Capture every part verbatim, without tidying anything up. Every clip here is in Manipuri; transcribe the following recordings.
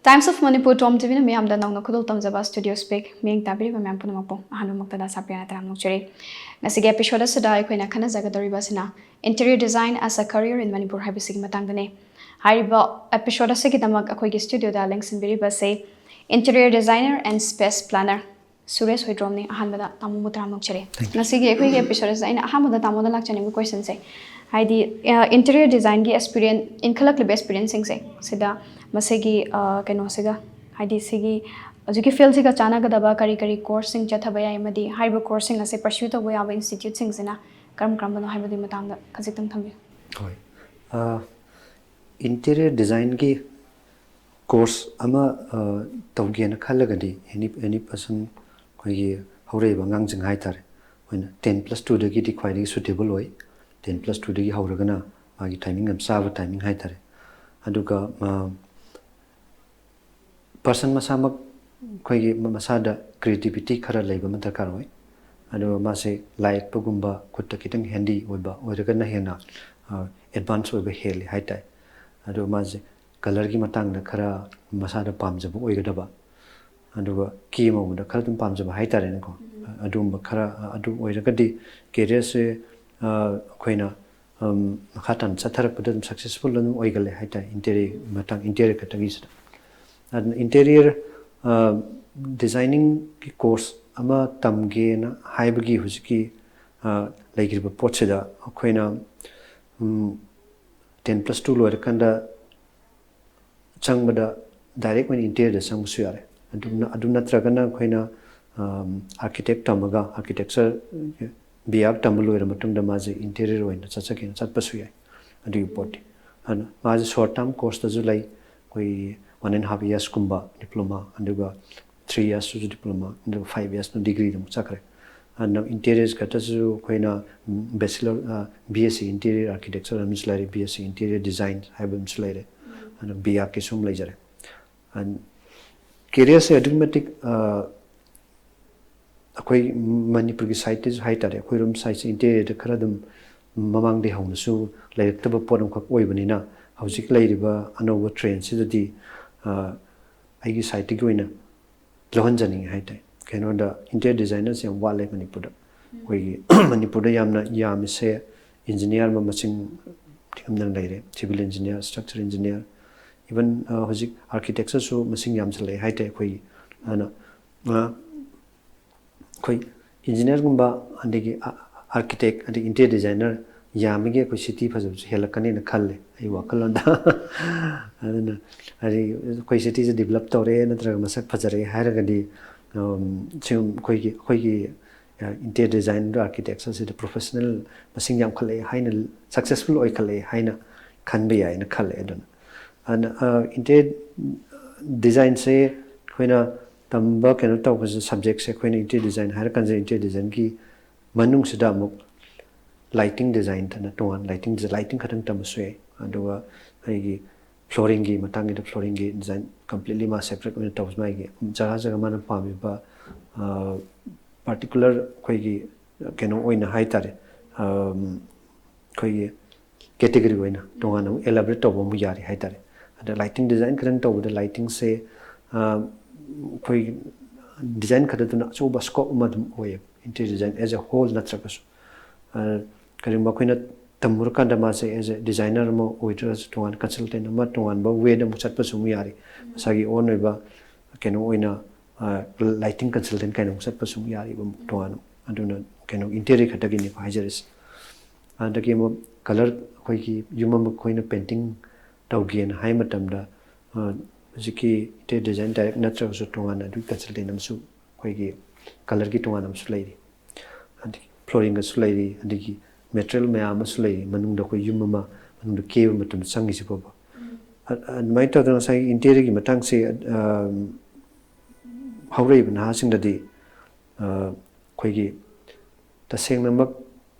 Times of Manipur Tom ꯇꯤꯚꯤꯅ ꯃꯤꯌꯥꯝꯗ ꯅꯧꯅ ꯈꯨꯗꯣꯜ ꯇꯝꯖꯕ Studio Speak ꯃꯤꯠꯌꯦꯡ ꯇꯥꯕꯤꯔꯤꯕ ꯃꯌꯥꯝ ꯄꯨꯝꯅꯃꯛꯄꯨ ꯑꯍꯥꯟꯕꯃꯛꯇꯗ ꯁꯥꯄꯤꯌꯥꯅ ꯇꯔꯥꯝꯅ ꯑꯣꯛꯆꯔꯤ꯫ ꯉꯁꯤꯒꯤ episode ꯑꯁꯤꯗ ꯑꯩꯈꯣꯏꯅ ꯈꯟꯅꯖꯒꯗꯧꯔꯤꯕ ꯑꯁꯤꯅ Interior Design as a Career in Manipur ꯍꯥꯏꯕꯁꯤꯒꯤ ꯃꯇꯥꯡꯗꯅꯤ꯫ ꯍꯥꯏꯔꯤꯕ episode ꯑꯁꯤꯒꯤꯗꯃꯛ ꯑꯩꯈꯣꯏꯒꯤ studioꯗ ꯂꯦꯡꯁꯤꯟꯕꯤꯔꯤꯕꯁꯤ Interior Designer and Space Planner Suresh ꯍꯣꯏꯗ꯭ꯔꯣꯝꯅꯤ꯫ ꯑꯍꯥꯟꯕꯗ ꯇꯥꯃꯣꯕꯨ ꯇꯔꯥꯝꯅ ꯑꯣꯛꯆꯔꯤ꯫ Thank you. ꯉꯁꯤꯒꯤ ꯑꯩꯈꯣꯏꯒꯤ episode ꯑꯁꯤꯗ ꯑꯩꯅ ꯑꯍꯥꯟꯕꯗ ꯇꯥꯃꯣꯗ ꯂꯥꯛꯆꯅꯤꯡꯕ questionꯁꯦ, ꯍꯥꯏꯗꯤ, ꯑ, interior designꯒꯤ experience, ꯏꯟꯈꯠꯂꯛꯂꯤꯕ experienceꯁꯤꯡꯁꯦ, ꯁꯤꯗ ꯃꯁꯤꯒꯤ, ꯑ, ꯀꯩꯅꯣꯁꯤꯒ, ꯍꯥꯏꯗꯤ ꯁꯤꯒꯤ ꯍꯧꯖꯤꯛꯀꯤ fieldꯁꯤꯒ ꯆꯥꯟꯅꯒꯗꯕ ꯀꯔꯤ ꯀꯔꯤ courseꯁꯤꯡ ꯆꯠꯊꯕ ꯌꯥꯏ, ꯑꯃꯗꯤ ꯍꯥꯏꯔꯤꯕ courseꯁꯤꯡ ꯑꯁꯦ pursue ꯇꯧꯕ ꯌꯥꯕ instituteꯁꯤꯡꯁꯤꯅ ꯀꯔꯝ ꯀꯔꯝꯕꯅꯣ ꯍꯥꯏꯕꯗꯨꯒꯤ ꯃꯇꯥꯡꯗ ꯈꯖꯤꯛꯇꯪ ꯊꯝꯕꯤꯌꯨ꯫ ꯍꯣꯏ꯫ ꯑ, interior designꯒꯤ course ꯑꯃ, ꯑ, ꯇꯧꯒꯦꯅ ꯈꯜꯂꯒꯗꯤ any, any person, ꯑꯩꯈꯣꯏꯒꯤ ꯍꯧꯔꯛꯏꯕ ꯑꯉꯥꯡꯁꯤꯡ ꯍꯥꯏꯇꯥꯔꯦ, ꯑꯩꯈꯣꯏꯅ ten plus twoꯗꯒꯤꯗꯤ ꯈ꯭ꯋꯥꯏꯗꯒꯤ suitable ꯑꯣꯏ꯫ Ten plus twoꯗꯒꯤ ꯍꯧꯔꯒꯅ ꯃꯥꯒꯤ timing ꯌꯥꯝ ꯆꯥꯕ timing ꯍꯥꯏꯇꯥꯔꯦ꯫ ꯑꯗꯨꯒ, ꯑ, person ꯃꯁꯥꯃꯛ ꯑꯩꯈꯣꯏꯒꯤ ꯃ-, ꯃꯁꯥꯗ creativity ꯈꯔ ꯂꯩꯕ ꯑꯃ ꯗꯔꯀꯥꯔ ꯑꯣꯏ꯫ ꯑꯗꯨꯒ ꯃꯥꯁꯦ ꯂꯥꯏ ꯌꯦꯛꯄꯒꯨꯝꯕ ꯈꯨꯠꯇ ꯈꯤꯇꯪ handy ꯑꯣꯏꯕ ꯑꯣꯏꯔꯒꯅ ꯍꯦꯟꯅ, ꯑ, advance ꯑꯣꯏꯕ ꯍꯦꯜꯂꯤ ꯍꯥꯏꯇꯥꯔꯦ꯫ ꯑꯗꯨꯒ ꯃꯥꯁꯦ colourꯒꯤ ꯃꯇꯥꯡꯗ ꯈꯔ ꯃꯁꯥꯗ ꯄꯥꯝꯖꯕ ꯑꯣꯏꯒꯗꯕ, ꯑꯗꯨꯒ ꯀꯦ ꯃꯑꯣꯡꯗ ꯈꯔ ꯑꯗꯨꯝ ꯄꯥꯝꯖꯕ ꯍꯥꯏꯇꯥꯔꯦꯅꯦꯀꯣ꯫ ꯑꯗꯨꯒꯨꯝꯕ ꯈꯔ, ꯑꯗꯨ ꯑꯣꯏꯔꯒꯗꯤ careerꯁꯦ, ꯑ, ꯑꯩꯈꯣꯏꯅ, ꯑꯝ, ꯃꯈꯥ ꯇꯥꯅ ꯆꯠꯊꯔꯛꯄꯗ ꯑꯗꯨꯝ successful ꯑꯗꯨꯝ ꯑꯣꯏꯒꯜꯂꯦ ꯍꯥꯏꯇꯥꯔꯦ, interior ꯃꯇꯥꯡ, interior ꯈꯛꯇꯒꯤꯁꯤꯗ꯫ ꯑꯗꯨꯅ interior, ꯑ, designingꯒꯤ course ꯑꯃ ꯇꯝꯒꯦꯅ ꯍꯥꯏꯕꯒꯤ ꯍꯧꯖꯤꯛꯀꯤ, ꯑ, ꯂꯩꯈ꯭ꯔꯤꯕ ꯄꯣꯠꯁꯤꯗ ꯑꯩꯈꯣꯏꯅ, ꯎꯝ, ten plus two ꯂꯣꯏꯔꯀꯥꯟꯗ ꯆꯪꯕꯗ direct ꯑꯣꯏꯅ interiorꯗ ꯆꯪꯕꯁꯨ ꯌꯥꯔꯦ꯫ ꯑꯗꯨꯝꯅ, ꯑꯗꯨ ꯅꯠꯇ꯭ꯔꯒꯅ ꯑꯩꯈꯣꯏꯅ, ꯑꯝ, architect ꯇꯝꯃꯒ, architecture, B Arch ꯇꯝꯕ ꯂꯣꯏꯔ ꯃꯇꯨꯡꯗ ꯃꯥꯁꯦ interior ꯑꯣꯏꯅ ꯆꯠꯆꯒꯦꯅ ꯆꯠꯄꯁꯨ ꯌꯥꯏ ꯑꯗꯨꯒꯤ ꯄꯣꯠꯇꯤ꯫ ꯑꯗꯨꯅ ꯃꯥꯁꯦ short term courseꯇꯁꯨ ꯂꯩ, ꯑꯩꯈꯣꯏ one and half yearsꯀꯨꯝꯕ diploma, ꯑꯗꯨꯒ three yearsꯇꯁꯨ diploma, ꯑꯗꯨꯒ five yearsꯅ degreeꯗ ꯑꯃꯨꯛ ꯆꯠꯈ꯭ꯔꯦ꯫ ꯑꯗꯨꯅ interiors ꯈꯛꯇꯁꯨ ꯑꯩꯈꯣꯏꯅ, ꯎꯝ, bachelor, ꯑ, B S C Interior Architecture ꯑꯃꯁꯨ ꯂꯩꯔꯦ, B S C Interior Design ꯍꯥꯏꯕ ꯑꯃꯁꯨ ꯂꯩꯔꯦ, ꯑꯗꯨꯒ B Archꯀꯤꯁꯨ ꯑꯃ ꯂꯩꯖꯔꯦ꯫ ꯑꯗꯨꯅ careerꯁꯦ ꯑꯗꯨꯛꯀꯤ ꯃꯇꯤꯛ, ꯑ, ꯑꯩꯈꯣꯏ ꯃꯅꯤꯄꯨꯔꯒꯤ sideꯇꯁꯨ ꯍꯥꯏꯇꯥꯔꯦ, ꯑꯩꯈꯣꯏꯔꯣꯝ sideꯁꯦ interiorꯗ ꯈꯔ ꯑꯗꯨꯝ ꯃꯃꯥꯡꯗꯒꯤ ꯍꯧꯅꯁꯨ ꯂꯩꯔꯛꯇꯕ ꯄꯣꯠ ꯑꯃꯈꯛ ꯑꯣꯏꯕꯅꯤꯅ, ꯍꯧꯖꯤꯛ ꯂꯩꯔꯤꯕ ꯑꯅꯧꯕ trendꯁꯤꯗꯗꯤ, ꯑ, ꯑꯩꯒꯤ ꯁꯥꯏꯠꯇꯒꯤ ꯑꯣꯏꯅ ꯂꯧꯍꯟꯖꯅꯤꯡꯉꯤ ꯍꯥꯏꯇꯥꯔꯦ꯫ ꯀꯩꯅꯣꯗ interior designerꯁꯦ ꯌꯥꯝ ꯋꯥꯠꯂꯦ ꯃꯅꯤꯄꯨꯔꯗ꯫ ꯑꯩꯈꯣꯏꯒꯤ ꯃꯅꯤꯄꯨꯔꯗ ꯌꯥꯝꯅ ꯌꯥꯝꯃꯤꯁꯦ engineer ꯑꯃ ꯃꯁꯤꯡ ꯊꯤꯉꯝꯗꯅ ꯂꯩꯔꯦ꯫ Civil engineer, structure engineer, even ꯍꯧꯖꯤꯛ architectureꯁꯨ ꯃꯁꯤꯡ ꯌꯥꯝꯁꯤꯜꯂꯛꯑꯦ ꯍꯥꯏꯇꯥꯔꯦ ꯑꯩꯈꯣꯏꯒꯤ꯫ ꯑꯗꯨꯅ ꯑꯩꯈꯣꯏ engineerꯒꯨꯝꯕ, ꯑꯗꯒꯤ architect, ꯑꯗꯒꯤ interior designer ꯌꯥꯝꯃꯤꯒꯩ ꯑꯩꯈꯣꯏ city ꯐꯖꯕꯁꯨ ꯍꯦꯜꯂꯛꯀꯅꯦꯅ ꯈꯜꯂꯦ ꯑꯩ ꯋꯥꯈꯜꯂꯣꯟꯗ꯫ ꯑꯗꯨꯅ ꯍꯥꯏꯗꯤ ꯑꯩꯈꯣꯏ cityꯁꯦ develop ꯇꯧꯔꯦ ꯅꯠꯇ꯭ꯔꯒ ꯃꯁꯛ ꯐꯖꯔꯦ ꯍꯥꯏꯔꯒꯗꯤ, ꯁꯤ ꯑꯩꯈꯣꯏꯒꯤ, ꯑꯩꯈꯣꯏꯒꯤ interior design architectureꯁꯤꯗ professional ꯃꯁꯤꯡ ꯌꯥꯝꯈꯠꯂꯛꯑꯦ ꯍꯥꯏꯅ, successful ꯑꯣꯏꯈꯠꯂꯛꯑꯦ ꯍꯥꯏꯅ ꯈꯟꯕ ꯌꯥꯏꯅ ꯈꯜꯂꯦ꯫ ꯑꯗꯨꯅ ꯑꯗꯨꯅ interior designꯁꯦ ꯑꯩꯈꯣꯏꯅ ꯇꯝꯕ, ꯀꯩꯅꯣ ꯇꯧꯕꯁꯦ, subjectꯁꯦ ꯑꯩꯈꯣꯏꯅ interior design ꯍꯥꯏꯔ ꯀꯥꯟꯁꯤꯗ interior designꯒꯤ ꯃꯅꯨꯡꯁꯤꯗ ꯑꯃꯨꯛ lighting designꯗꯅ ꯇꯣꯉꯥꯟ, lighting, lighting ꯈꯛꯇꯪ ꯇꯝꯕꯁꯨ ꯌꯥꯏ꯫ ꯑꯗꯨꯒ ꯑꯩꯒꯤ flooringꯒꯤ ꯃꯇꯥꯡꯒꯤꯗ flooringꯒꯤ design completely ꯃꯥ separate ꯑꯣꯏꯅ ꯇꯧꯕꯁꯨ, ꯃꯥꯒꯤ ꯖꯒꯥ ꯖꯒꯥ ꯃꯥꯅ ꯄꯥꯝꯃꯤꯕ particular ꯑꯩꯈꯣꯏꯒꯤ ꯀꯩꯅꯣ ꯑꯣꯏꯅ ꯍꯥꯏꯇꯥꯔꯦ, ꯑꯩꯈꯣꯏꯒꯤ category ꯑꯣꯏꯅ ꯇꯣꯉꯥꯟꯅ ꯑꯃꯨꯛ elaborate ꯇꯧꯕ ꯑꯃꯨꯛ ꯌꯥꯔꯤ ꯍꯥꯏꯇꯥꯔꯦ꯫ ꯑꯗ lighting design ꯈꯛꯇꯪ ꯇꯧꯕꯗ lightingꯁꯦ ꯑꯩꯈꯣꯏ design ꯈꯛꯇꯗꯨꯅ ꯑꯆꯧꯕ scope ꯑꯃ ꯑꯗꯨꯝ ꯑꯣꯏꯌꯦꯕ interior design as a whole ꯅꯠꯇ꯭ꯔꯒꯁꯨ꯫ ꯀꯔꯤꯒꯨꯝꯕ ꯑꯩꯈꯣꯏꯅ ꯇꯝꯃꯨꯔꯀꯥꯟꯗ ꯃꯥꯁꯦ as a designer ꯑꯃ ꯑꯣꯏꯗ꯭ꯔꯒꯁꯨ ꯇꯣꯉꯥꯟꯅ consultant ꯑꯃ ꯇꯣꯉꯥꯟꯕ wayꯗ ꯑꯃꯨꯛ ꯆꯠꯄꯁꯨ ꯑꯃꯨꯛ ꯌꯥꯔꯤ꯫ ꯃꯁꯥꯒꯤ own ꯑꯣꯏꯕ ꯀꯩꯅꯣ ꯑꯣꯏꯅ lighting consultant ꯀꯥꯏꯅ ꯑꯃꯨꯛ ꯆꯠꯄꯁꯨ ꯑꯃꯨꯛ ꯌꯥꯔꯤꯕ ꯑꯃꯨꯛ ꯇꯣꯉꯥꯟꯅ꯫ ꯑꯗꯨꯅ ꯀꯩꯅꯣ interior ꯈꯛꯇꯒꯤꯅꯤꯀꯣ ꯍꯥꯏꯖꯔꯤꯁꯦ꯫ ꯑꯗꯒꯤ ꯑꯃꯨꯛ colour, ꯑꯩꯈꯣꯏꯒꯤ ꯌꯨꯝ ꯑꯃ ꯑꯩꯈꯣꯏꯅ painting ꯇꯧꯒꯦꯅ ꯍꯥꯏ ꯃꯇꯝꯗ ꯍꯧꯖꯤꯛꯀꯤ interior design direct ꯅꯠꯇ꯭ꯔꯒꯁꯨ ꯇꯣꯉꯥꯟꯅ ꯑꯗꯨꯒꯤ consultant ꯑꯃꯁꯨ, ꯑꯩꯈꯣꯏꯒꯤ colourꯒꯤ ꯇꯣꯉꯥꯟꯅ ꯑꯃꯁꯨ ꯂꯩꯔꯤ꯫ ꯑꯗꯒꯤ flooringꯒꯁꯨ ꯂꯩꯔꯤ, ꯑꯗꯒꯤ material ꯃꯌꯥꯝ ꯑꯃꯁꯨ ꯂꯩꯔꯤ꯫ ꯃꯅꯨꯡꯗ ꯑꯩꯈꯣꯏ ꯌꯨꯝ ꯑꯃ ꯃꯅꯨꯡꯗ ꯀꯦꯕ ꯃꯇꯝꯗ ꯆꯪꯉꯤꯁꯤ ꯐꯥꯎꯕ꯫ ꯑꯗꯨꯃꯥꯏꯅ ꯇꯧꯗꯅ ꯉꯁꯥꯏꯒꯤ interiorꯒꯤ ꯃꯇꯥꯡꯁꯦ ꯍꯧꯔꯛꯏꯕ ꯅꯍꯥꯁꯤꯡꯗꯗꯤ ꯑꯩꯈꯣꯏꯒꯤ ꯇꯁꯦꯡꯅꯃꯛ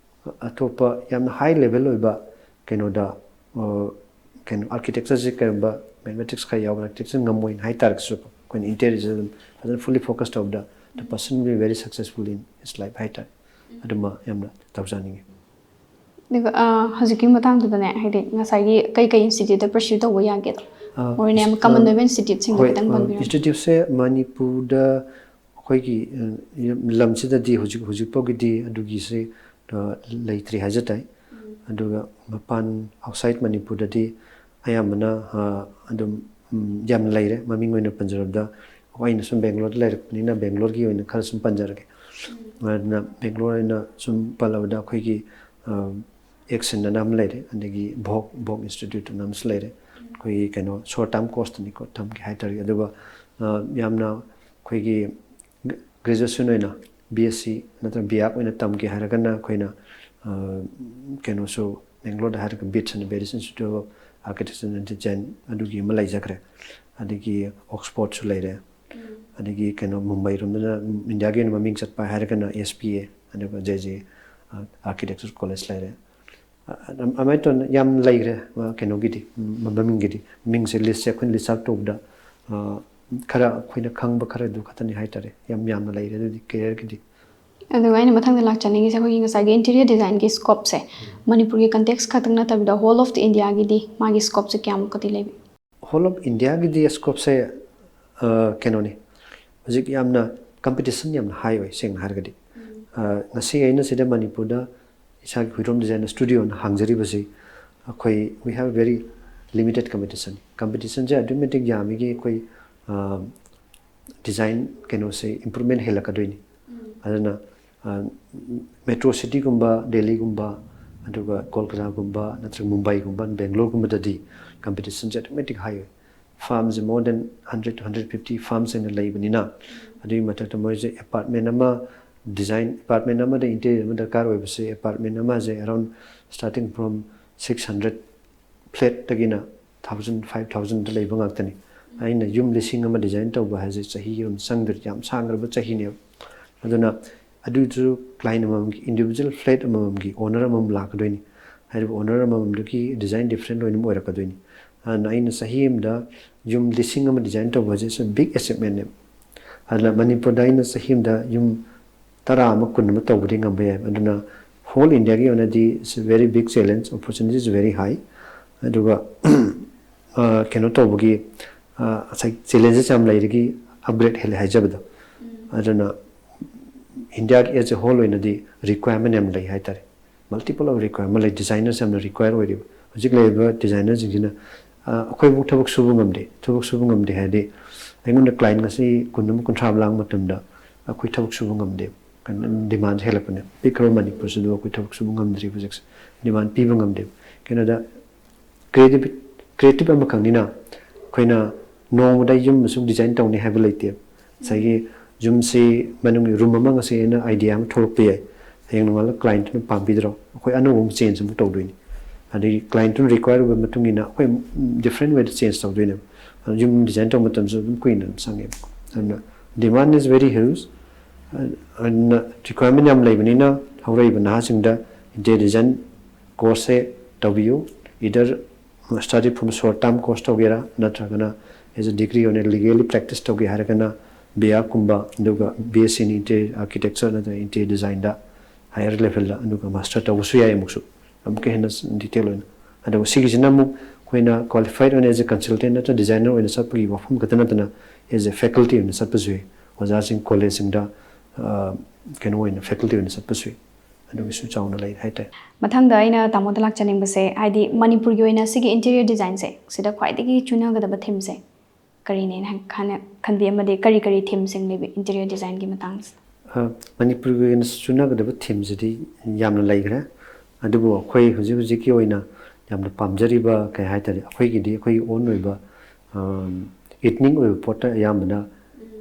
ꯑꯇꯣꯞꯄ ꯌꯥꯝꯅ high level ꯑꯣꯏꯕ ꯀꯩꯅꯣꯗ, ꯀꯩꯅꯣ, architectureꯁꯦ ꯀꯔꯤꯒꯨꯝꯕ mathematics ꯈꯔ ꯌꯥꯎꯕ architecture ꯉꯝꯃꯣꯏꯅ ꯍꯥꯏ ꯇꯥꯔꯒꯁꯨ, ꯑꯩꯈꯣꯏꯅ interiorꯁꯦ ꯑꯗꯨꯝ ꯐꯖꯅ fully focus ꯇꯧꯕꯗ the person will be very successful in his life ꯍꯥꯏ ꯇꯥꯔꯦ꯫ ꯑꯗꯨꯃ ꯌꯥꯝꯅ ꯇꯧꯖꯅꯤꯡꯉꯤ꯫ ꯑꯗꯨꯒ ꯍꯧꯖꯤꯛꯀꯤ ꯃꯇꯥꯡꯗꯨꯗꯅꯦ, ꯍꯥꯏꯗꯤ ꯉꯁꯥꯏꯒꯤ ꯀꯩ ꯀꯩ instituteꯇ pursue ꯇꯧꯕ ꯌꯥꯒꯦꯗꯣ, ꯑꯣꯔ ꯌꯥꯝ ꯀꯃꯟ ꯑꯣꯏꯕ ꯏꯟꯁꯇꯤꯇ꯭ꯌꯨꯠꯁꯤꯡꯗꯨ ꯈꯤꯇꯪ ꯄꯟꯕꯤꯔꯝꯃꯨ꯫ ꯏꯟꯁꯇꯤꯇ꯭ꯌꯨꯠꯁꯦ ꯃꯅꯤꯄꯨꯔꯗ ꯑꯩꯈꯣꯏꯒꯤ, ꯑ, ꯂꯝꯁꯤꯗꯗꯤ ꯍꯧꯖꯤꯛ, ꯍꯧꯖꯤꯛ ꯐꯥꯎꯒꯤꯗꯤ ꯑꯗꯨꯒꯤꯁꯦ, ꯑ, ꯂꯩꯇ꯭ꯔꯤ ꯍꯥꯏꯖ ꯇꯥꯏ꯫ ꯑꯗꯨꯒ ꯃꯄꯥꯟ, ꯑꯥꯎꯠꯁꯥꯏꯠ ꯃꯅꯤꯄꯨꯔꯗꯗꯤ ꯑꯌꯥꯝꯕꯅ, ꯑ, ꯑꯗꯨꯝ, ꯎꯝ, ꯌꯥꯝꯅ ꯂꯩꯔꯦ꯫ ꯃꯃꯤꯡ ꯑꯣꯏꯅ ꯄꯟꯖꯔꯕꯗ, ꯑꯩꯅ ꯁꯨꯝ ꯕꯦꯡꯒ꯭ꯂꯣꯔꯗ ꯂꯩꯔꯛꯄꯅꯤꯅ ꯕꯦꯡꯒ꯭ꯂꯣꯔꯒꯤ ꯑꯣꯏꯅ ꯈꯔ ꯁꯨꯝ ꯄꯟꯖꯔꯒꯦ꯫ ꯑꯗꯨꯅ ꯕꯦꯡꯒ꯭ꯂꯣꯔ ꯑꯣꯏꯅ ꯁꯨꯝ ꯄꯜꯂꯕꯗ ꯑꯩꯈꯣꯏꯒꯤ, ꯑ, ꯑꯦꯛꯁꯟ ꯑꯅ ꯑꯃ ꯂꯩꯔꯦ, ꯑꯗꯒꯤ ꯚꯣꯛ, ꯚꯣꯛ ꯏꯟꯁꯇꯤꯇ꯭ꯌꯨꯠ ꯑꯅ ꯑꯃꯁꯨ ꯂꯩꯔꯦ꯫ ꯑꯩꯈꯣꯏꯒꯤ ꯀꯩꯅꯣ ꯁꯣꯔꯠ ꯇꯥꯔꯝ ꯀꯣꯔꯁꯇꯅꯤꯀꯣ ꯊꯝꯒꯦ ꯍꯥꯏ ꯇꯥꯔꯗꯤ꯫ ꯑꯗꯨꯒ, ꯑ, ꯌꯥꯝꯅ ꯑꯩꯈꯣꯏꯒꯤ ꯒ꯭ꯔꯦꯖꯨꯑꯦꯁꯟ ꯑꯣꯏꯅ ꯕꯤ ꯑꯦꯁ ꯁꯤ ꯅꯠꯇ꯭ꯔꯒ ꯕꯤ ꯑꯥꯔꯛ ꯑꯣꯏꯅ ꯇꯝꯒꯦ ꯍꯥꯏꯔꯒꯅ ꯑꯩꯈꯣꯏꯅ, ꯑ, ꯀꯩꯅꯣꯁꯨ ꯕꯦꯡꯒ꯭ꯂꯣꯔꯗ ꯍꯥꯏꯔꯒ ꯕꯤꯠꯁ ꯑꯅ, British Institute of Architecture and Design, ꯑꯗꯨꯒꯤ ꯑꯃ ꯂꯩꯖꯈ꯭ꯔꯦ꯫ ꯑꯗꯒꯤ ꯑꯣꯛꯁꯐꯣꯔꯗꯁꯨ ꯂꯩꯔꯦ꯫ ꯑꯗꯒꯤ ꯀꯩꯅꯣ ꯃꯨꯝꯕꯥꯏ ꯔꯣꯝꯗꯅ ꯏꯟꯗꯤꯌꯥꯒꯤ ꯑꯣꯏꯅ ꯃꯃꯤꯡ ꯆꯠꯄ ꯍꯥꯏꯔꯒꯅ ꯑꯦꯁ ꯄꯤ ꯑꯦ, ꯑꯗꯨꯒ ꯖꯦ ꯖꯦ ꯑꯥꯔꯀꯤꯇꯦꯛꯆꯔ ꯀꯣꯂꯦꯖ ꯂꯩꯔꯦ꯫ ꯑ-, ꯑꯗꯨꯝ ꯑꯗꯨꯃꯥꯏꯅ ꯇꯧꯅ ꯌꯥꯝ ꯂꯩꯈ꯭ꯔꯦ, ꯑ, ꯀꯩꯅꯣꯒꯤꯗꯤ, ꯎꯝ, ꯃꯃꯤꯡꯒꯤꯗꯤ꯫ ꯃꯃꯤꯡꯁꯦ ꯂꯤꯁꯁꯦ ꯑꯩꯈꯣꯏꯅ ꯂꯤꯁ ꯑꯥꯎꯠ ꯇꯧꯕꯗ, ꯑ, ꯈꯔ ꯑꯩꯈꯣꯏꯅ ꯈꯪꯕ ꯈꯔꯗꯨ ꯈꯛꯇꯅꯤ ꯍꯥꯏ ꯇꯥꯔꯦ, ꯌꯥꯝ ꯌꯥꯝꯅ ꯂꯩꯔꯦ ꯑꯗꯨꯗꯤ ꯀꯦꯔꯤꯌꯔꯒꯤꯗꯤ꯫ ꯑꯗꯨꯒ ꯑꯩꯅ ꯃꯊꯪꯗ ꯂꯥꯛꯆꯅꯤꯡꯉꯤꯁꯦ ꯑꯩꯈꯣꯏꯒꯤ ꯉꯁꯥꯏꯒꯤ ꯏꯟꯇꯤꯔꯤꯌꯔ ꯗꯤꯖꯥꯏꯟꯒꯤ ꯁ꯭ꯀꯣꯞꯁꯦ ꯃꯅꯤꯄꯨꯔꯒꯤ ꯀꯟꯇꯦꯛꯁ ꯈꯛꯇꯪ ꯅꯠꯇꯕꯤꯗ ꯍꯣꯜ ꯑꯣꯐ ꯗꯤ ꯏꯟꯗꯤꯌꯥꯒꯤꯗꯤ ꯃꯥꯒꯤ ꯁ꯭ꯀꯣꯞꯁꯦ ꯀꯌꯥꯃꯨꯛꯀꯗꯤ ꯂꯩꯕꯤ? ꯍꯣꯜ ꯑꯣꯐ ꯏꯟꯗꯤꯌꯥꯒꯤꯗꯤ ꯁ꯭ꯀꯣꯞꯁꯦ, ꯑ, ꯀꯩꯅꯣꯅꯤ, ꯍꯧꯖꯤꯛ ꯌꯥꯝꯅ ꯀꯝꯄꯤꯇꯤꯁꯟ ꯌꯥꯝꯅ ꯍꯥꯏ ꯑꯣꯏ, ꯁꯦꯡꯅ ꯍꯥꯏꯔꯒꯗꯤ꯫ ꯑ, ꯉꯁꯤ ꯑꯩꯅ ꯁꯤꯗ ꯃꯅꯤꯄꯨꯔꯗ ꯏꯁꯥꯒꯤ ꯍꯨꯏꯗ꯭ꯔꯣꯝ ꯗꯤꯖꯥꯏꯟ ꯁ꯭ꯇꯨꯗꯤꯑꯣꯅ ꯍꯥꯡꯖꯔꯤꯕꯁꯤ ꯑꯩꯈꯣꯏ, we have very limited competition꯫ ꯀꯝꯄꯤꯇꯤꯁꯟꯁꯦ ꯑꯗꯨꯛꯀꯤ ꯃꯇꯤꯛ ꯌꯥꯝꯃꯤꯒꯤ ꯑꯩꯈꯣꯏ, ꯑ, ꯗꯤꯖꯥꯏꯟ ꯀꯩꯅꯣꯁꯦ ꯏꯝꯄ꯭ꯔꯨꯚꯃꯦꯟ ꯍꯦꯜꯂꯛꯀꯗꯣꯏꯅꯤ꯫ ꯑꯗꯨꯅ, ꯑ, ꯃꯦꯇ꯭ꯔꯣ ꯁꯤꯇꯤꯒꯨꯝꯕ, ꯗꯦꯜꯂꯤꯒꯨꯝꯕ, ꯑꯗꯨꯒ ꯀꯣꯜꯀꯇꯥꯒꯨꯝꯕ ꯅꯠꯇ꯭ꯔꯒ ꯃꯨꯝꯕꯥꯏꯒꯨꯝꯕ, ꯕꯦꯡꯒ꯭ꯂꯣꯔꯒꯨꯝꯕꯗꯗꯤ ꯀꯝꯄꯤꯇꯤꯁꯟꯁꯦ ꯑꯗꯨꯛꯀꯤ ꯃꯇꯤꯛ ꯍꯥꯏ ꯑꯣꯏ꯫ ꯐꯥꯔꯝꯁꯦ more than hundred to hundred fifty farms ꯍꯦꯟꯅ ꯂꯩꯕꯅꯤꯅ, ꯑꯗꯨꯒꯤ ꯃꯊꯛꯇ ꯃꯣꯏꯁꯦ ꯑꯦꯄꯥꯔꯠꯃꯦꯟ ꯑꯃ, ꯗꯤꯖꯥꯏꯟ ꯑꯦꯄꯥꯔꯠꯃꯦꯟ ꯑꯃꯗ ꯏꯟꯇꯤꯔꯤꯌꯔ ꯑꯃ ꯗꯔꯀꯥꯔ ꯑꯣꯏꯕꯁꯦ, ꯑꯦꯄꯥꯔꯠꯃꯦꯟ ꯑꯃꯁꯦ around starting from six hundred flat ꯇꯒꯤꯅ thousand, five thousand ꯗ ꯂꯩꯕ ꯉꯥꯛꯇꯅꯤ꯫ ꯑꯩꯅ ꯌꯨꯝ ꯂꯤꯁꯤꯡ ꯑꯃ ꯗꯤꯖꯥꯏꯟ ꯇꯧꯕ ꯍꯥꯏꯁꯦ ꯆꯍꯤ ꯑꯃ ꯆꯪꯗꯣꯏ, ꯌꯥꯝ ꯁꯥꯡꯈ꯭ꯔꯕ ꯆꯍꯤꯅꯦꯕ꯫ ꯑꯗꯨꯅ ꯑꯗꯨꯁꯨ ꯀ꯭ꯂꯥꯏꯟ ꯑꯃꯃꯝꯒꯤ, ꯏꯟꯗꯤꯚꯤꯖꯨꯋꯦꯜ ꯐ꯭ꯂꯦꯠ ꯑꯃꯃꯝꯒꯤ ꯑꯣꯅꯔ ꯑꯃꯃꯝ ꯂꯥꯛꯀꯗꯣꯏꯅꯤ꯫ ꯍꯥꯏꯔꯤꯕ ꯑꯣꯅꯔ ꯑꯃꯃꯝꯗꯨꯒꯤ ꯗꯤꯖꯥꯏꯟ ꯗꯤꯐ꯭ꯔꯦꯟ ꯂꯣꯏꯅꯃꯛ ꯑꯣꯏꯔꯛꯀꯗꯣꯏꯅꯤ꯫ ꯑꯗꯨꯅ ꯑꯩꯅ ꯆꯍꯤ ꯑꯃꯗ ꯌꯨꯝ ꯂꯤꯁꯤꯡ ꯑꯃ ꯗꯤꯖꯥꯏꯟ ꯇꯧꯕ ꯍꯥꯏꯁꯦ it's a big achievement ꯅꯦꯕ꯫ ꯑꯗꯨꯅ ꯃꯅꯤꯄꯨꯔꯗ ꯑꯩꯅ ꯆꯍꯤ ꯑꯃꯗ ꯌꯨꯝ ꯇꯔꯥ ꯑꯃ, ꯀꯨꯟ ꯑꯃ ꯇꯧꯕꯗꯤ ꯉꯝꯕ ꯌꯥꯏ꯫ ꯑꯗꯨꯅ ꯍꯣꯜ ꯏꯟꯗꯤꯌꯥꯒꯤ ꯑꯣꯏꯅꯗꯤ it's a very big challenge, opportunity is very high꯫ ꯑꯗꯨꯒ ꯀꯩꯅꯣ ꯇꯧꯕꯒꯤ, ꯉꯁꯥꯏ ꯆꯦꯂꯦꯟꯖꯦꯁ ꯌꯥꯝ ꯂꯩꯔꯤꯒꯤ ꯑꯞꯒ꯭ꯔꯦꯗ ꯍꯦꯜꯂꯦ ꯍꯥꯏꯖꯕꯗꯣ꯫ ꯑꯗꯨꯅ ꯏꯟꯗꯤꯌꯥꯒꯤ ꯑꯦꯖ ꯑꯦ ꯍꯣꯜ ꯑꯣꯏꯅꯗꯤ ꯔꯤꯀ꯭ꯋꯥꯏꯔꯃꯦꯟ ꯌꯥꯝ ꯂꯩ ꯍꯥꯏꯇꯥꯔꯦ꯫ ꯃꯜꯇꯤꯄꯜ ꯑꯣꯐ ꯔꯤꯀ꯭ꯋꯥꯏꯔꯃꯦꯟ ꯂꯩ, ꯗꯤꯖꯥꯏꯅꯔꯁ ꯌꯥꯝꯅ ꯔꯤꯀ꯭ꯋꯥꯏꯔ ꯑꯣꯏꯔꯤꯕ ꯍꯧꯖꯤꯛ ꯂꯩꯔꯤꯕ ꯗꯤꯖꯥꯏꯅꯔꯁꯤꯡꯁꯤꯅ꯫ ꯑꯩꯈꯣꯏꯕꯨ ꯊꯕꯛ ꯁꯨꯕ ꯉꯝꯗꯦ꯫ ꯊꯕꯛ ꯁꯨꯕ ꯉꯝꯗꯦ ꯍꯥꯏꯗꯤ ꯑꯩꯉꯣꯟꯗ ꯀ꯭ꯂꯥꯏꯟ ꯉꯁꯤ ꯀꯨꯟ ꯑꯃ ꯀꯨꯟꯊ꯭ꯔꯥ ꯑꯃ ꯂꯥꯡꯕ ꯃꯇꯝꯗ ꯑꯩꯈꯣꯏ ꯊꯕꯛ ꯁꯨꯕ ꯉꯝꯗꯦ꯫ ꯗꯤꯃꯥꯟꯁꯦ ꯍꯦꯜꯂꯛꯄꯅꯦ꯫ ꯄꯤꯛꯈ꯭ꯔꯕ ꯃꯅꯤꯄꯨꯔꯁꯤꯗ ꯑꯩꯈꯣꯏ ꯊꯕꯛ ꯁꯨꯕ ꯉꯝꯗ꯭ꯔꯤꯕ ꯍꯧꯖꯤꯛꯁꯦ꯫ ꯗꯤꯃꯥꯟ ꯄꯤꯕ ꯉꯝꯗꯦꯕ꯫ ꯀꯩꯅꯣꯗ ꯀ꯭ꯔꯤꯌꯦꯇꯤꯚ ꯀ꯭ꯔꯤꯌꯦꯇꯤꯚ ꯑꯃꯈꯛꯅꯤꯅ ꯑꯩꯈꯣꯏꯅ ꯅꯣꯡꯃꯗ ꯌꯨꯝ ꯑꯃꯁꯨꯡ ꯗꯤꯖꯥꯏꯟ ꯇꯧꯅꯤ ꯍꯥꯏꯕ ꯂꯩꯇꯦ꯫ ꯉꯁꯥꯏꯒꯤ ꯌꯨꯝꯁꯤ ꯃꯅꯨꯡꯒꯤ ꯔꯨꯝ ꯑꯃ ꯉꯁꯤ ꯑꯩꯅ ꯑꯥꯏꯗꯤꯌꯥ ꯑꯃ ꯊꯣꯛꯂꯛꯄ ꯌꯥꯏ꯫ ꯍꯌꯦꯡ ꯅꯣꯡꯉꯥꯜꯂꯒ ꯀ꯭ꯂꯥꯏꯟꯠꯇꯨꯅ ꯄꯥꯝꯕꯤꯗ꯭ꯔꯣ? ꯑꯩꯈꯣꯏ ꯑꯅꯧꯕ ꯑꯃ ꯆꯦꯟꯖ ꯑꯃꯨꯛ ꯇꯧꯗꯣꯏꯅꯤ꯫ ꯑꯗꯒꯤ ꯀ꯭ꯂꯥꯏꯟꯠꯇꯨꯅ ꯔꯤꯀ꯭ꯋꯥꯏꯔ ꯑꯣꯏꯕ ꯃꯇꯨꯡ ꯏꯟꯅ ꯑꯩꯈꯣꯏ ꯗꯤꯐ꯭ꯔꯦꯟ ꯋꯦꯗ ꯆꯦꯟꯖ ꯇꯧꯗꯣꯏꯅꯦꯕ꯫ ꯑꯗꯨ ꯌꯨꯝ ꯗꯤꯖꯥꯏꯟ ꯇꯧꯕ ꯃꯇꯝꯁꯨ ꯑꯗꯨꯝ ꯀꯨꯏꯅ ꯑꯗꯨꯝ ꯆꯪꯉꯦꯕ꯫ ꯑꯗꯨꯅ demand is very huge꯫ ꯑꯗꯨꯅ ꯔꯤꯀ꯭ꯋꯥꯏꯔꯃꯦꯟ ꯌꯥꯝ ꯂꯩꯕꯅꯤꯅ ꯍꯧꯔꯛꯏꯕ ꯅꯍꯥꯁꯤꯡꯗ ꯏꯟꯇꯤꯔꯤꯌꯔ ꯗꯤꯖꯥꯏꯟ ꯀꯣꯔꯁꯁꯦ ꯇꯧꯕꯤꯌꯨ꯫ Either study from short term course ꯇꯧꯒꯦꯔꯥ, ꯅꯠꯇ꯭ꯔꯒꯅ as a degree ꯑꯣꯏꯅ ꯂꯤꯒꯦꯜꯂꯤ ꯄ꯭ꯔꯦꯛꯇꯤꯁ ꯇꯧꯒꯦ ꯍꯥꯏꯔꯒꯅ ꯕꯤ ꯑꯥꯔ ꯀꯨꯝꯕ, ꯑꯗꯨꯒ ꯕꯤ ꯑꯦꯁ ꯁꯤꯅꯤ ꯏꯟꯇꯤꯔꯤꯌꯔ ꯑꯥꯔꯀꯤꯇꯦꯛꯆꯔ ꯅꯠꯇ꯭ꯔꯒ ꯏꯟꯇꯤꯔꯤꯌꯔ ꯗꯤꯖꯥꯏꯟꯗ ꯍꯥꯌꯔ ꯂꯦꯚꯦꯜꯗ, ꯑꯗꯨꯒ ꯃꯥꯁꯇꯔ ꯇꯧꯕꯁꯨ ꯌꯥꯏ ꯑꯃꯨꯛꯁꯨ꯫ ꯑꯃꯨꯛꯀ ꯍꯦꯟꯅ ꯗꯤꯇꯦꯜ ꯑꯣꯏꯅ꯫ ꯑꯗꯨꯒ ꯁꯤꯒꯤꯁꯤꯅ ꯑꯃꯨꯛ ꯑꯩꯈꯣꯏꯅ ꯀ꯭ꯋꯥꯂꯤꯐꯥꯏꯠ ꯑꯣꯏꯅ as a consultant ꯅꯠꯇ꯭ꯔꯒ ꯗꯤꯖꯥꯏꯅꯔ ꯑꯣꯏꯅ ꯆꯠꯄꯒꯤ ꯋꯥꯐꯝ ꯈꯛꯇ ꯅꯠꯇꯅ as a faculty ꯑꯣꯏꯅ ꯆꯠꯄꯁꯨ ꯌꯥꯏ꯫ ꯑꯣꯖꯥꯁꯤꯡ ꯀꯣꯂꯦꯖꯁꯤꯡꯗ, ꯑ, ꯀꯩꯅꯣ ꯑꯣꯏꯅ faculty ꯑꯣꯏꯅ ꯆꯠꯄꯁꯨ ꯌꯥꯏ꯫ ꯑꯗꯨꯒꯤꯁꯨ ꯆꯥꯎꯅ ꯂꯩ ꯍꯥꯏꯇꯥꯔꯦ꯫ ꯃꯊꯪꯗ ꯑꯩꯅ ꯇꯥꯃꯣꯗ ꯂꯥꯛꯆꯅꯤꯡꯕꯁꯦ, ꯍꯥꯏꯗꯤ ꯃꯅꯤꯄꯨꯔꯒꯤ ꯑꯣꯏꯅ ꯁꯤꯒꯤ ꯏꯟꯇꯤꯔꯤꯌꯔ ꯗꯤꯖꯥꯏꯟꯁꯦ ꯁꯤꯗ ꯈ꯭ꯋꯥꯏꯗꯒꯤ ꯆꯨꯅꯒꯗꯕ ꯊꯤꯝꯁꯦ ꯀꯔꯤꯅꯦꯅ ꯈꯟ-, ꯈꯟꯕꯤ, ꯑꯃꯗꯤ ꯀꯔꯤ ꯀꯔꯤ ꯊꯤꯝꯁꯤꯡ ꯂꯩꯕꯤ ꯏꯟꯇꯤꯔꯤꯌꯔ ꯗꯤꯖꯥꯏꯟꯒꯤ ꯃꯇꯥꯡꯁꯤꯗ? ꯑ, ꯃꯅꯤꯄꯨꯔꯒꯤ ꯑꯣꯏꯅ ꯆꯨꯅꯒꯗꯕ ꯊꯤꯝꯁꯤꯗꯤ ꯌꯥꯝꯅ ꯂꯩꯈ꯭ꯔꯦ꯫ ꯑꯗꯨꯕꯨ ꯑꯩꯈꯣꯏ ꯍꯧꯖꯤꯛ ꯍꯧꯖꯤꯛꯀꯤ ꯑꯣꯏꯅ ꯌꯥꯝꯅ ꯄꯥꯝꯖꯔꯤꯕ ꯀꯩ ꯍꯥꯏꯇꯥꯔꯦ, ꯑꯩꯈꯣꯏꯒꯤꯗꯤ ꯑꯩꯈꯣꯏꯒꯤ ꯑꯣꯟ ꯑꯣꯏꯕ, ꯑ, ꯏꯊꯅꯤꯛ ꯑꯣꯏꯕ ꯄꯣꯠꯇ ꯑꯌꯥꯝꯕꯅ,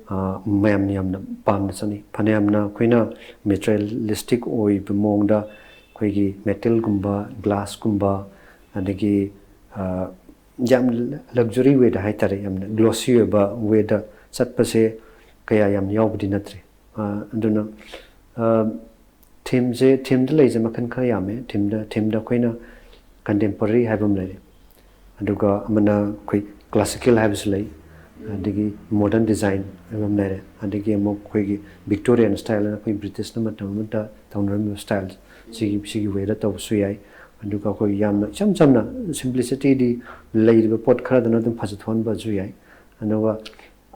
ꯑ, ꯃꯌꯥꯝꯅ ꯌꯥꯝꯅ ꯄꯥꯝꯅ ꯆꯠꯅꯩ꯫ ꯐꯅꯌꯥꯝꯅ ꯑꯩꯈꯣꯏꯅ ꯃꯦꯇꯔꯤꯌꯦꯂꯤꯁꯇꯤꯛ ꯑꯣꯏꯕ ꯃꯑꯣꯡꯗ ꯑꯩꯈꯣꯏꯒꯤ ꯃꯦꯇꯜꯒꯨꯝꯕ, ꯒ꯭ꯂꯥꯁꯀꯨꯝꯕ, ꯑꯗꯒꯤ, ꯑ, ꯌꯥꯝ ꯂꯛꯖꯔꯤ ꯋꯦꯗ ꯍꯥꯏꯇꯥꯔꯦ, ꯌꯥꯝꯅ ꯒ꯭ꯂꯣꯁꯤ ꯑꯣꯏꯕ ꯋꯦꯗ ꯆꯠꯄꯁꯦ ꯀꯌꯥ ꯌꯥꯝ ꯌꯥꯎꯕꯗꯤ ꯅꯠꯇ꯭ꯔꯦ꯫ ꯑ, ꯑꯗꯨꯅ, ꯑ, ꯊꯤꯝꯁꯦ, ꯊꯤꯝꯗ ꯂꯩꯁꯦ ꯃꯈꯜ ꯈꯔ ꯌꯥꯝꯃꯦ꯫ ꯊꯤꯝꯗ, ꯊꯤꯝꯗ ꯑꯩꯈꯣꯏꯅ ꯀꯟꯇꯦꯝꯄꯣꯔꯔꯤ ꯍꯥꯏꯕ ꯑꯃ ꯂꯩꯔꯦ, ꯑꯗꯨꯒ ꯑꯃꯅ ꯑꯩꯈꯣꯏ ꯀ꯭ꯂꯥꯁꯤꯀꯦꯜ ꯍꯥꯏꯕꯁꯨ ꯂꯩ, ꯑꯗꯒꯤ ꯃꯣꯗꯔꯟ ꯗꯤꯖꯥꯏꯟ ꯍꯥꯏꯕ ꯑꯃ ꯂꯩꯔꯦ, ꯑꯗꯒꯤ ꯑꯃꯨꯛ ꯑꯩꯈꯣꯏꯒꯤ ꯚꯤꯛꯇꯣꯔꯤꯌꯥꯟ ꯁ꯭ꯇꯥꯏꯜ ꯍꯥꯏꯅ ꯑꯩꯈꯣꯏ ꯕ꯭ꯔꯤꯇꯤꯁꯅ ꯃꯇꯝ ꯑꯃꯗ ꯇꯧꯅꯔꯝꯃꯤꯕ ꯁ꯭ꯇꯥꯏꯜ, ꯁꯤꯒꯤ, ꯁꯤꯒꯤ ꯋꯦꯗ ꯇꯧꯕꯁꯨ ꯌꯥꯏ꯫ ꯑꯗꯨꯒ ꯑꯩꯈꯣꯏ ꯌꯥꯝꯅ ꯏꯆꯝ ꯆꯝꯅ, ꯁꯤꯝꯄ꯭ꯂꯤꯁꯤꯇꯤꯗꯤ ꯂꯩꯔꯤꯕ ꯄꯣꯠ ꯈꯔꯗꯨꯅ ꯑꯗꯨꯝ ꯐꯖꯊꯣꯛꯍꯟꯕꯁꯨ ꯌꯥꯏ꯫ ꯑꯗꯨꯒ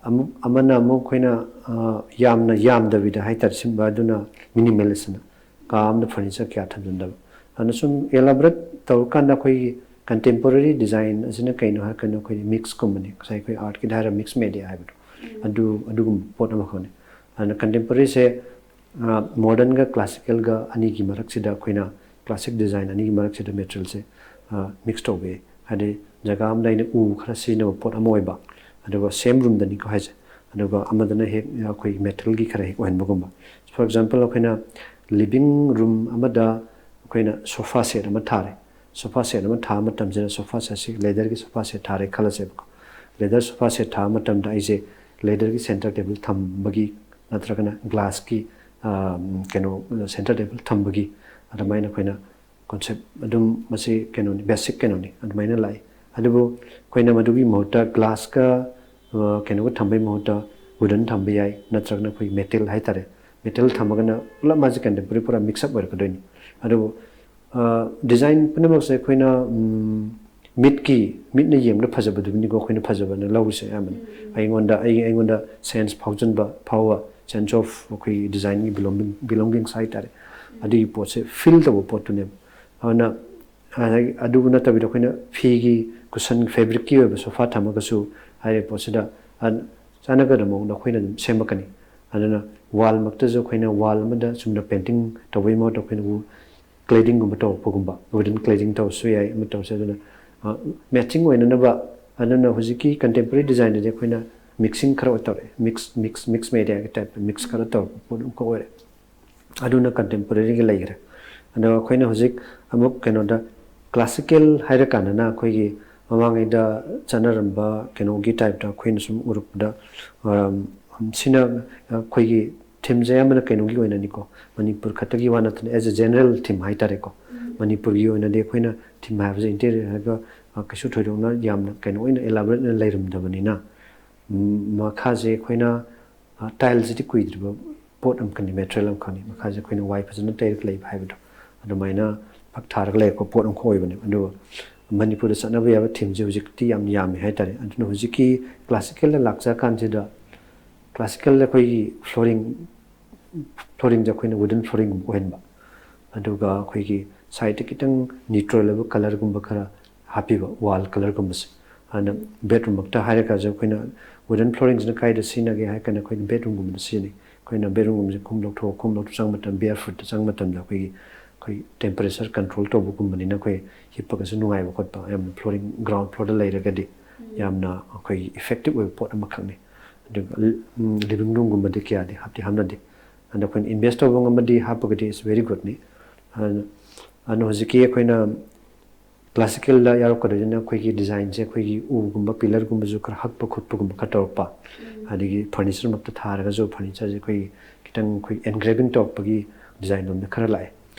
ꯑꯃꯨꯛ ꯑꯃꯅ ꯑꯃꯨꯛ ꯑꯩꯈꯣꯏꯅ, ꯑ, ꯌꯥꯝꯅ ꯌꯥꯝꯗꯕꯤꯗ ꯍꯥꯏꯇꯥꯔꯦ, ꯁꯤꯝꯕ ꯑꯗꯨꯅ ꯃꯤꯅꯤꯃꯦꯂꯤꯁ ꯑꯅ, ꯀꯥ ꯑꯃꯗ ꯐꯔꯅꯤꯆꯔ ꯀꯌꯥ ꯊꯝꯖꯤꯟꯗꯕ꯫ ꯑꯗꯨꯅ ꯁꯨꯝ ꯑꯦꯂꯥꯕꯣꯔꯦꯠ ꯇꯧꯔꯀꯥꯟꯗ ꯑꯩꯈꯣꯏꯒꯤ ꯀꯟꯇꯦꯝꯄꯣꯔꯔꯤ ꯗꯤꯖꯥꯏꯟ ꯑꯁꯤꯅ ꯀꯩꯅꯣ ꯍꯥꯏꯔꯀꯥꯟꯗ ꯑꯩꯈꯣꯏꯒꯤ ꯃꯤꯛꯁꯀꯨꯝꯕꯅꯤ, ꯉꯁꯥꯏ ꯑꯩꯈꯣꯏ ꯑꯥꯔꯠꯀꯤꯗ ꯍꯥꯏꯔ ꯃꯤꯛꯁ ꯃꯦꯗꯤꯌꯥ ꯍꯥꯏꯕꯗꯣ, ꯑꯗꯨ, ꯑꯗꯨꯒꯨꯝꯕ ꯄꯣꯠ ꯑꯃꯈꯛꯅꯤ꯫ ꯑꯗꯨꯅ ꯀꯟꯇꯦꯝꯄꯣꯔꯔꯤꯁꯦ ꯃꯣꯗꯔꯟꯒ ꯀ꯭ꯂꯥꯁꯤꯀꯦꯜꯒ ꯑꯅꯤꯒꯤ ꯃꯔꯛꯁꯤꯗ ꯑꯩꯈꯣꯏꯅ, ꯀ꯭ꯂꯥꯁꯤꯛ ꯗꯤꯖꯥꯏꯟ ꯑꯅꯤꯒꯤ ꯃꯔꯛꯁꯤꯗ ꯃꯦꯇꯔꯤꯌꯦꯜꯁꯦ ꯃꯤꯛꯁ ꯇꯧꯕ ꯌꯥꯏ꯫ ꯍꯥꯏꯗꯤ ꯖꯒꯥ ꯑꯃꯗ ꯑꯩꯅ ꯎ ꯈꯔ ꯁꯤꯖꯤꯟꯅꯕ ꯄꯣꯠ ꯑꯃ ꯑꯣꯏꯕ, ꯑꯗꯨꯒ ꯁꯦꯝ ꯔꯨꯝꯗꯅꯤꯀꯣ ꯍꯥꯏꯁꯦ, ꯑꯗꯨꯒ ꯑꯃꯗꯅ ꯍꯦꯛ ꯑꯩꯈꯣꯏꯒꯤ ꯃꯦꯇꯜꯒꯤ ꯈꯔ ꯍꯦꯛ ꯑꯣꯏꯍꯟꯕꯒꯨꯝꯕ꯫ ꯐꯣꯔ ꯑꯦꯛꯖꯥꯝꯄꯜ, ꯑꯩꯈꯣꯏꯅ ꯂꯤꯕꯤꯡ ꯔꯨꯝ ꯑꯃꯗ ꯑꯩꯈꯣꯏꯅ ꯁꯣꯐꯥ ꯁꯦꯠ ꯑꯃ ꯊꯥꯔꯦ꯫ ꯁꯣꯐꯥ ꯁꯦꯠ ꯑꯃ ꯊꯥꯕ ꯃꯇꯝꯁꯤꯗ, ꯁꯣꯐꯥ ꯁꯦꯠꯁꯤ ꯂꯦꯗꯔꯒꯤ ꯁꯣꯐꯥ ꯁꯦꯠ ꯊꯥꯔꯦ ꯈꯜꯂꯁꯦꯕꯀꯣ꯫ ꯂꯦꯗꯔ ꯁꯣꯐꯥ ꯁꯦꯠ ꯊꯥꯕ ꯃꯇꯝꯗ ꯑꯩꯁꯦ ꯂꯦꯗꯔꯒꯤ ꯁꯦꯟꯇꯔ ꯇꯦꯕꯜ ꯊꯝꯕꯒꯤ ꯅꯠꯇ꯭ꯔꯒꯅ ꯒ꯭ꯂꯥꯁꯀꯤ, ꯑ, ꯀꯩꯅꯣ, ꯁꯦꯟꯇꯔ ꯇꯦꯕꯜ ꯊꯝꯕꯒꯤ ꯑꯗꯨꯃꯥꯏꯅ ꯑꯩꯈꯣꯏꯅ ꯀꯣꯟꯁꯦꯞ ꯑꯗꯨꯝ, ꯃꯁꯤ ꯀꯩꯅꯣꯅꯤ, ꯕꯦꯁꯤꯛ ꯀꯩꯅꯣꯅꯤ, ꯑꯗꯨꯃꯥꯏꯅ ꯂꯥꯛꯏ꯫ ꯑꯗꯨꯕꯨ ꯑꯩꯈꯣꯏꯅ ꯃꯗꯨꯒꯤ ꯃꯍꯨꯠꯇ ꯒ꯭ꯂꯥꯁꯀ, ꯑ, ꯀꯩꯅꯣꯒ ꯊꯝꯕꯒꯤ ꯃꯍꯨꯠꯇ ꯋꯨꯗꯟ ꯊꯝꯕ ꯌꯥꯏ, ꯅꯠꯇ꯭ꯔꯒꯅ ꯑꯩꯈꯣꯏ ꯃꯦꯇꯦꯜ ꯍꯥꯏꯇꯥꯔꯦ, ꯃꯦꯇꯦꯜ ꯊꯝꯃꯒꯅ ꯄꯨꯂꯞ ꯃꯥꯁꯦ ꯀꯟꯇꯦꯝꯄꯣꯔꯔꯤ ꯄꯨꯔꯥ ꯃꯤꯛꯁ ꯑꯞ ꯑꯣꯏꯔꯛꯀꯗꯣꯏꯅꯤ꯫ ꯑꯗꯨꯕꯨ, ꯑ, ꯗꯤꯖꯥꯏꯟ ꯄꯨꯝꯅꯃꯛꯁꯦ ꯑꯩꯈꯣꯏꯅ, ꯎꯝ, ꯃꯤꯠꯀꯤ, ꯃꯤꯠꯅ ꯌꯦꯡꯕꯗ ꯐꯖꯕꯗꯨꯅꯤꯀꯣ ꯑꯩꯈꯣꯏꯅ ꯐꯖꯕꯅ ꯂꯧꯔꯤꯁꯦ ꯑꯌꯥꯝꯕꯅ꯫ ꯑꯩꯉꯣꯟꯗ, ꯑꯩ, ꯑꯩꯉꯣꯟꯗ ꯁꯦꯟꯁ ꯐꯥꯎꯖꯟꯕ, ꯐꯥꯎꯕ, ꯁꯦꯟꯁ ꯑꯣꯐ ꯑꯩꯈꯣꯏꯒꯤ ꯗꯤꯖꯥꯏꯟꯒꯤ ꯕꯤꯂꯣꯡꯒꯤꯡ, ꯕꯤꯂꯣꯡꯒꯤꯡꯁ ꯍꯥꯏꯇꯥꯔꯦ, ꯑꯗꯨꯒꯤ ꯄꯣꯠꯁꯦ ꯐꯤꯜ ꯇꯧꯕ ꯄꯣꯠꯇꯨꯅꯦꯕ꯫ ꯑꯗꯨꯅ, ꯑꯗꯒꯤ ꯑꯗꯨꯕꯨ ꯅꯠꯇꯕꯤꯗ ꯑꯩꯈꯣꯏꯅ ꯐꯤꯒꯤ ꯀꯨꯁꯟ, ꯐꯦꯕ꯭ꯔꯤꯛꯀꯤ ꯑꯣꯏꯕ ꯁꯣꯐꯥ ꯊꯝꯃꯒꯁꯨ ꯍꯥꯏꯔꯤꯕ ꯄꯣꯠꯁꯤꯗ, ꯑ, ꯆꯥꯟꯅꯒꯗꯕ ꯃꯑꯣꯡꯗ ꯑꯩꯈꯣꯏꯅ ꯑꯗꯨꯝ ꯁꯦꯝꯃꯛꯀꯅꯤ꯫ ꯑꯗꯨꯅ ꯋꯥꯜꯃꯛꯇꯁꯨ ꯑꯩꯈꯣꯏꯅ ꯋꯥꯜ ꯑꯃꯗ ꯆꯨꯝꯅ ꯄꯦꯟꯇꯤꯡ ꯇꯧꯕꯒꯤ ꯃꯍꯨꯠꯇ ꯑꯩꯈꯣꯏꯅ ꯎ-, ꯀ꯭ꯂꯦꯗꯤꯡꯒꯨꯝꯕ ꯇꯧꯔꯛꯄꯒꯨꯝꯕ, ꯋꯨꯗꯟ ꯀ꯭ꯂꯦꯗꯤꯡ ꯇꯧꯔꯁꯨ ꯌꯥꯏ, ꯑꯃ ꯇꯧꯔꯁꯨ ꯌꯥꯏ꯫ ꯑꯗꯨꯅ, ꯑ, ꯃꯦꯠꯆꯤꯡ ꯑꯣꯏꯅꯅꯕ, ꯑꯗꯨꯅ ꯍꯧꯖꯤꯛꯀꯤ ꯀꯟꯇꯦꯝꯄꯣꯔꯔꯤ ꯗꯤꯖꯥꯏꯟꯗꯗꯤ ꯑꯩꯈꯣꯏꯅ ꯃꯤꯛꯁꯤꯡ ꯈꯔ ꯇꯧꯔꯛꯑꯦ, ꯃꯤꯛꯁ, ꯃꯤꯛꯁ, ꯃꯤꯛꯁ ꯃꯦꯗꯤꯌꯥꯒꯤ ꯇꯥꯏꯞꯇ ꯃꯤꯛꯁ ꯈꯔ ꯇꯧꯔꯛꯄ ꯄꯣꯠ ꯑꯃꯈꯛ ꯑꯣꯏꯔꯦ꯫ ꯑꯗꯨꯅ ꯀꯟꯇꯦꯝꯄꯣꯔꯔꯤꯒꯤ ꯂꯩꯈ꯭ꯔꯦ꯫ ꯑꯗꯣ ꯑꯩꯈꯣꯏꯅ ꯍꯧꯖꯤꯛ ꯑꯃꯨꯛ ꯀꯩꯅꯣꯗ, ꯀ꯭ꯂꯥꯁꯤꯀꯦꯜ ꯍꯥꯏꯔꯀꯥꯟꯗꯅ ꯑꯩꯈꯣꯏꯒꯤ ꯃꯃꯥꯡꯉꯩꯗ ꯆꯠꯅꯔꯝꯕ ꯀꯩꯅꯣꯒꯤ ꯇꯥꯏꯞꯇ ꯑꯩꯈꯣꯏꯅ ꯁꯨꯝ ꯎꯔꯛꯄꯗ, ꯑꯝ, ꯁꯤꯅ ꯑꯩꯈꯣꯏꯒꯤ ꯊꯤꯝꯁꯦ ꯑꯌꯥꯝꯕꯅ ꯀꯩꯅꯣꯒꯤ ꯑꯣꯏꯅꯅꯤꯀꯣ, ꯃꯅꯤꯄꯨꯔ ꯈꯛꯇꯒꯤ ꯋꯥ ꯅꯠꯇꯅ, as a general theme ꯍꯥꯏꯇꯥꯔꯦꯀꯣ, ꯃꯅꯤꯄꯨꯔꯒꯤ ꯑꯣꯏꯅꯗꯤ ꯑꯩꯈꯣꯏꯅ ꯊꯤꯝ ꯍꯥꯏꯕꯁꯦ ꯏꯟꯇꯤꯔꯤꯌꯔ ꯍꯥꯏꯔꯒ, ꯑ, ꯀꯩꯁꯨ ꯊꯣꯏꯗꯣꯛꯅ ꯌꯥꯝꯅ ꯀꯩꯅꯣ ꯑꯣꯏꯅ ꯏꯂꯥꯕꯣꯔꯦꯠ ꯑꯣꯏꯅ ꯂꯩꯔꯝꯗꯕꯅꯤꯅ, ꯎꯝ, ꯃꯈꯥꯁꯦ ꯑꯩꯈꯣꯏꯅ, ꯑ, ꯇꯥꯏꯜꯁꯤꯗꯤ ꯀꯨꯏꯗ꯭ꯔꯤꯕ ꯄꯣꯠ ꯑꯃꯈꯛꯅꯤ, ꯃꯦꯇꯔꯤꯌꯦꯜ ꯑꯃꯈꯛꯅꯤ꯫ ꯃꯈꯥꯁꯦ ꯑꯩꯈꯣꯏꯅ ꯋꯥꯏ ꯐꯖꯅ ꯇꯩꯔꯒ ꯂꯩꯕ ꯍꯥꯏꯕꯗꯣ, ꯑꯗꯨꯃꯥꯏꯅ ꯐꯛ ꯊꯥꯔꯒ ꯂꯩꯔꯛꯄ ꯄꯣꯠ ꯑꯃꯈꯛ ꯑꯣꯏꯕꯅꯦ꯫ ꯑꯗꯨꯒ ꯃꯅꯤꯄꯨꯔꯗ ꯆꯠꯅꯕ ꯌꯥꯕ ꯊꯤꯝꯁꯦ ꯍꯧꯖꯤꯛꯇꯤ ꯌꯥꯝ ꯌꯥꯝꯃꯦ ꯍꯥꯏꯇꯥꯔꯦ꯫ ꯑꯗꯨꯅ ꯍꯧꯖꯤꯛꯀꯤ ꯀ꯭ꯂꯥꯁꯤꯀꯦꯜꯗ ꯂꯥꯛꯆꯔꯀꯥꯟꯁꯤꯗ, ꯀ꯭ꯂꯥꯁꯤꯀꯦꯜꯗ ꯑꯩꯈꯣꯏꯒꯤ ꯐ꯭ꯂꯣꯔꯤꯡ, ꯐ꯭ꯂꯣꯔꯤꯡꯁꯦ ꯑꯩꯈꯣꯏꯅ ꯋꯨꯗꯟ ꯐ꯭ꯂꯣꯔꯤꯡꯒꯨꯝꯕ ꯑꯣꯏꯍꯟꯕ, ꯑꯗꯨꯒ ꯑꯩꯈꯣꯏꯒꯤ ꯁꯥꯏꯠꯇ ꯈꯤꯇꯪ ꯅ꯭ꯌꯨꯇ꯭ꯔꯦꯜ ꯑꯣꯏꯕ ꯀꯂꯔꯒꯨꯝꯕ ꯈꯔ ꯍꯥꯞꯄꯤꯕ, ꯋꯥꯜ ꯀꯂꯔꯒꯨꯝꯕꯁꯦ꯫ ꯑꯗꯨꯅ ꯕꯦꯠꯔꯨꯝꯃꯛꯇ ꯍꯥꯏꯔꯒꯁꯨ ꯑꯩꯈꯣꯏꯅ ꯋꯨꯗꯟ ꯐ꯭ꯂꯣꯔꯤꯡꯁꯤꯅ ꯀꯥꯏꯗ ꯁꯤꯖꯤꯟꯅꯒꯦ ꯍꯥꯏꯔ ꯀꯥꯟꯗ ꯑꯩꯈꯣꯏꯅ ꯕꯦꯠꯔꯨꯝꯒꯨꯝꯕꯗ ꯁꯤꯖꯤꯟꯅꯩ꯫ ꯑꯩꯈꯣꯏꯅ ꯕꯦꯠꯔꯨꯝꯒꯨꯝꯕꯁꯦ ꯈꯣꯡ ꯂꯧꯊꯣꯛ, ꯈꯣꯡ ꯂꯧꯊꯣꯛ ꯆꯪꯕ ꯃꯇꯝ, ꯕꯤꯌꯔ ꯐꯨꯠꯇ ꯆꯪꯕ ꯃꯇꯝꯗ ꯑꯩꯈꯣꯏꯒꯤ, ꯑꯩꯈꯣꯏ ꯇꯦꯝꯄꯔꯦꯆꯔ ꯀꯟꯇ꯭ꯔꯣꯜ ꯇꯧꯕꯒꯨꯝꯕꯅꯤꯅ ꯑꯩꯈꯣꯏ ꯍꯤꯞꯄꯒꯁꯨ ꯅꯨꯡꯉꯥꯏꯕ ꯈꯣꯠꯄ, ꯌꯥꯝꯅ ꯐ꯭ꯂꯣꯔꯤꯡ, ꯒ꯭ꯔꯥꯎꯟ ꯐ꯭ꯂꯣꯔꯗ ꯂꯩꯔꯒꯗꯤ ꯌꯥꯝꯅ ꯑꯩꯈꯣꯏꯒꯤ ꯏꯐꯦꯛꯇꯤꯞ ꯑꯣꯏꯕ ꯄꯣꯠ ꯑꯃꯈꯛꯅꯤ꯫ ꯑꯗꯨꯒ ꯂꯤꯚꯤꯡ ꯔꯨꯝꯒꯨꯝꯕꯗꯤ ꯀꯌꯥꯗꯤ ꯍꯥꯞꯇꯤ ꯍꯥꯞꯅꯗꯦ꯫ ꯑꯗꯣ ꯑꯩꯈꯣꯏꯅ ꯏꯟꯚꯦꯁ ꯇꯧꯕ ꯉꯝꯃꯗꯤ ꯍꯥꯞꯄꯒꯗꯤ it's very goodꯅꯤ꯫ ꯑꯗꯨꯅ, ꯑꯗꯨꯅ ꯍꯧꯖꯤꯛꯀꯤ ꯑꯩꯈꯣꯏꯅ ꯀ꯭ꯂꯥꯁꯤꯀꯦꯜꯗ ꯌꯥꯎꯔꯛꯀꯗꯣꯏꯁꯤꯅ ꯑꯩꯈꯣꯏꯒꯤ ꯗꯤꯖꯥꯏꯟꯁꯦ ꯑꯩꯈꯣꯏꯒꯤ ꯎꯒꯨꯝꯕ, ꯄꯤꯂꯔꯒꯨꯝꯕꯁꯨ ꯈꯔ ꯍꯛꯄ ꯈꯣꯠꯄꯒꯨꯝꯕ ꯈꯔ ꯇꯧꯔꯛꯄ, ꯑꯗꯒꯤ ꯐꯔꯅꯤꯆꯔꯃꯛꯇ ꯊꯥꯔꯒꯁꯨ ꯐꯔꯅꯤꯆꯔꯁꯦ ꯑꯩꯈꯣꯏꯒꯤ ꯈꯤꯇꯪ ꯑꯩꯈꯣꯏ ꯑꯦꯟꯒ꯭ꯔꯦꯚꯤꯡ ꯇꯧꯔꯛꯄꯒꯤ ꯗꯤꯖꯥꯏꯟ ꯂꯣꯝꯗ ꯈꯔ ꯂꯥꯛꯑꯦ꯫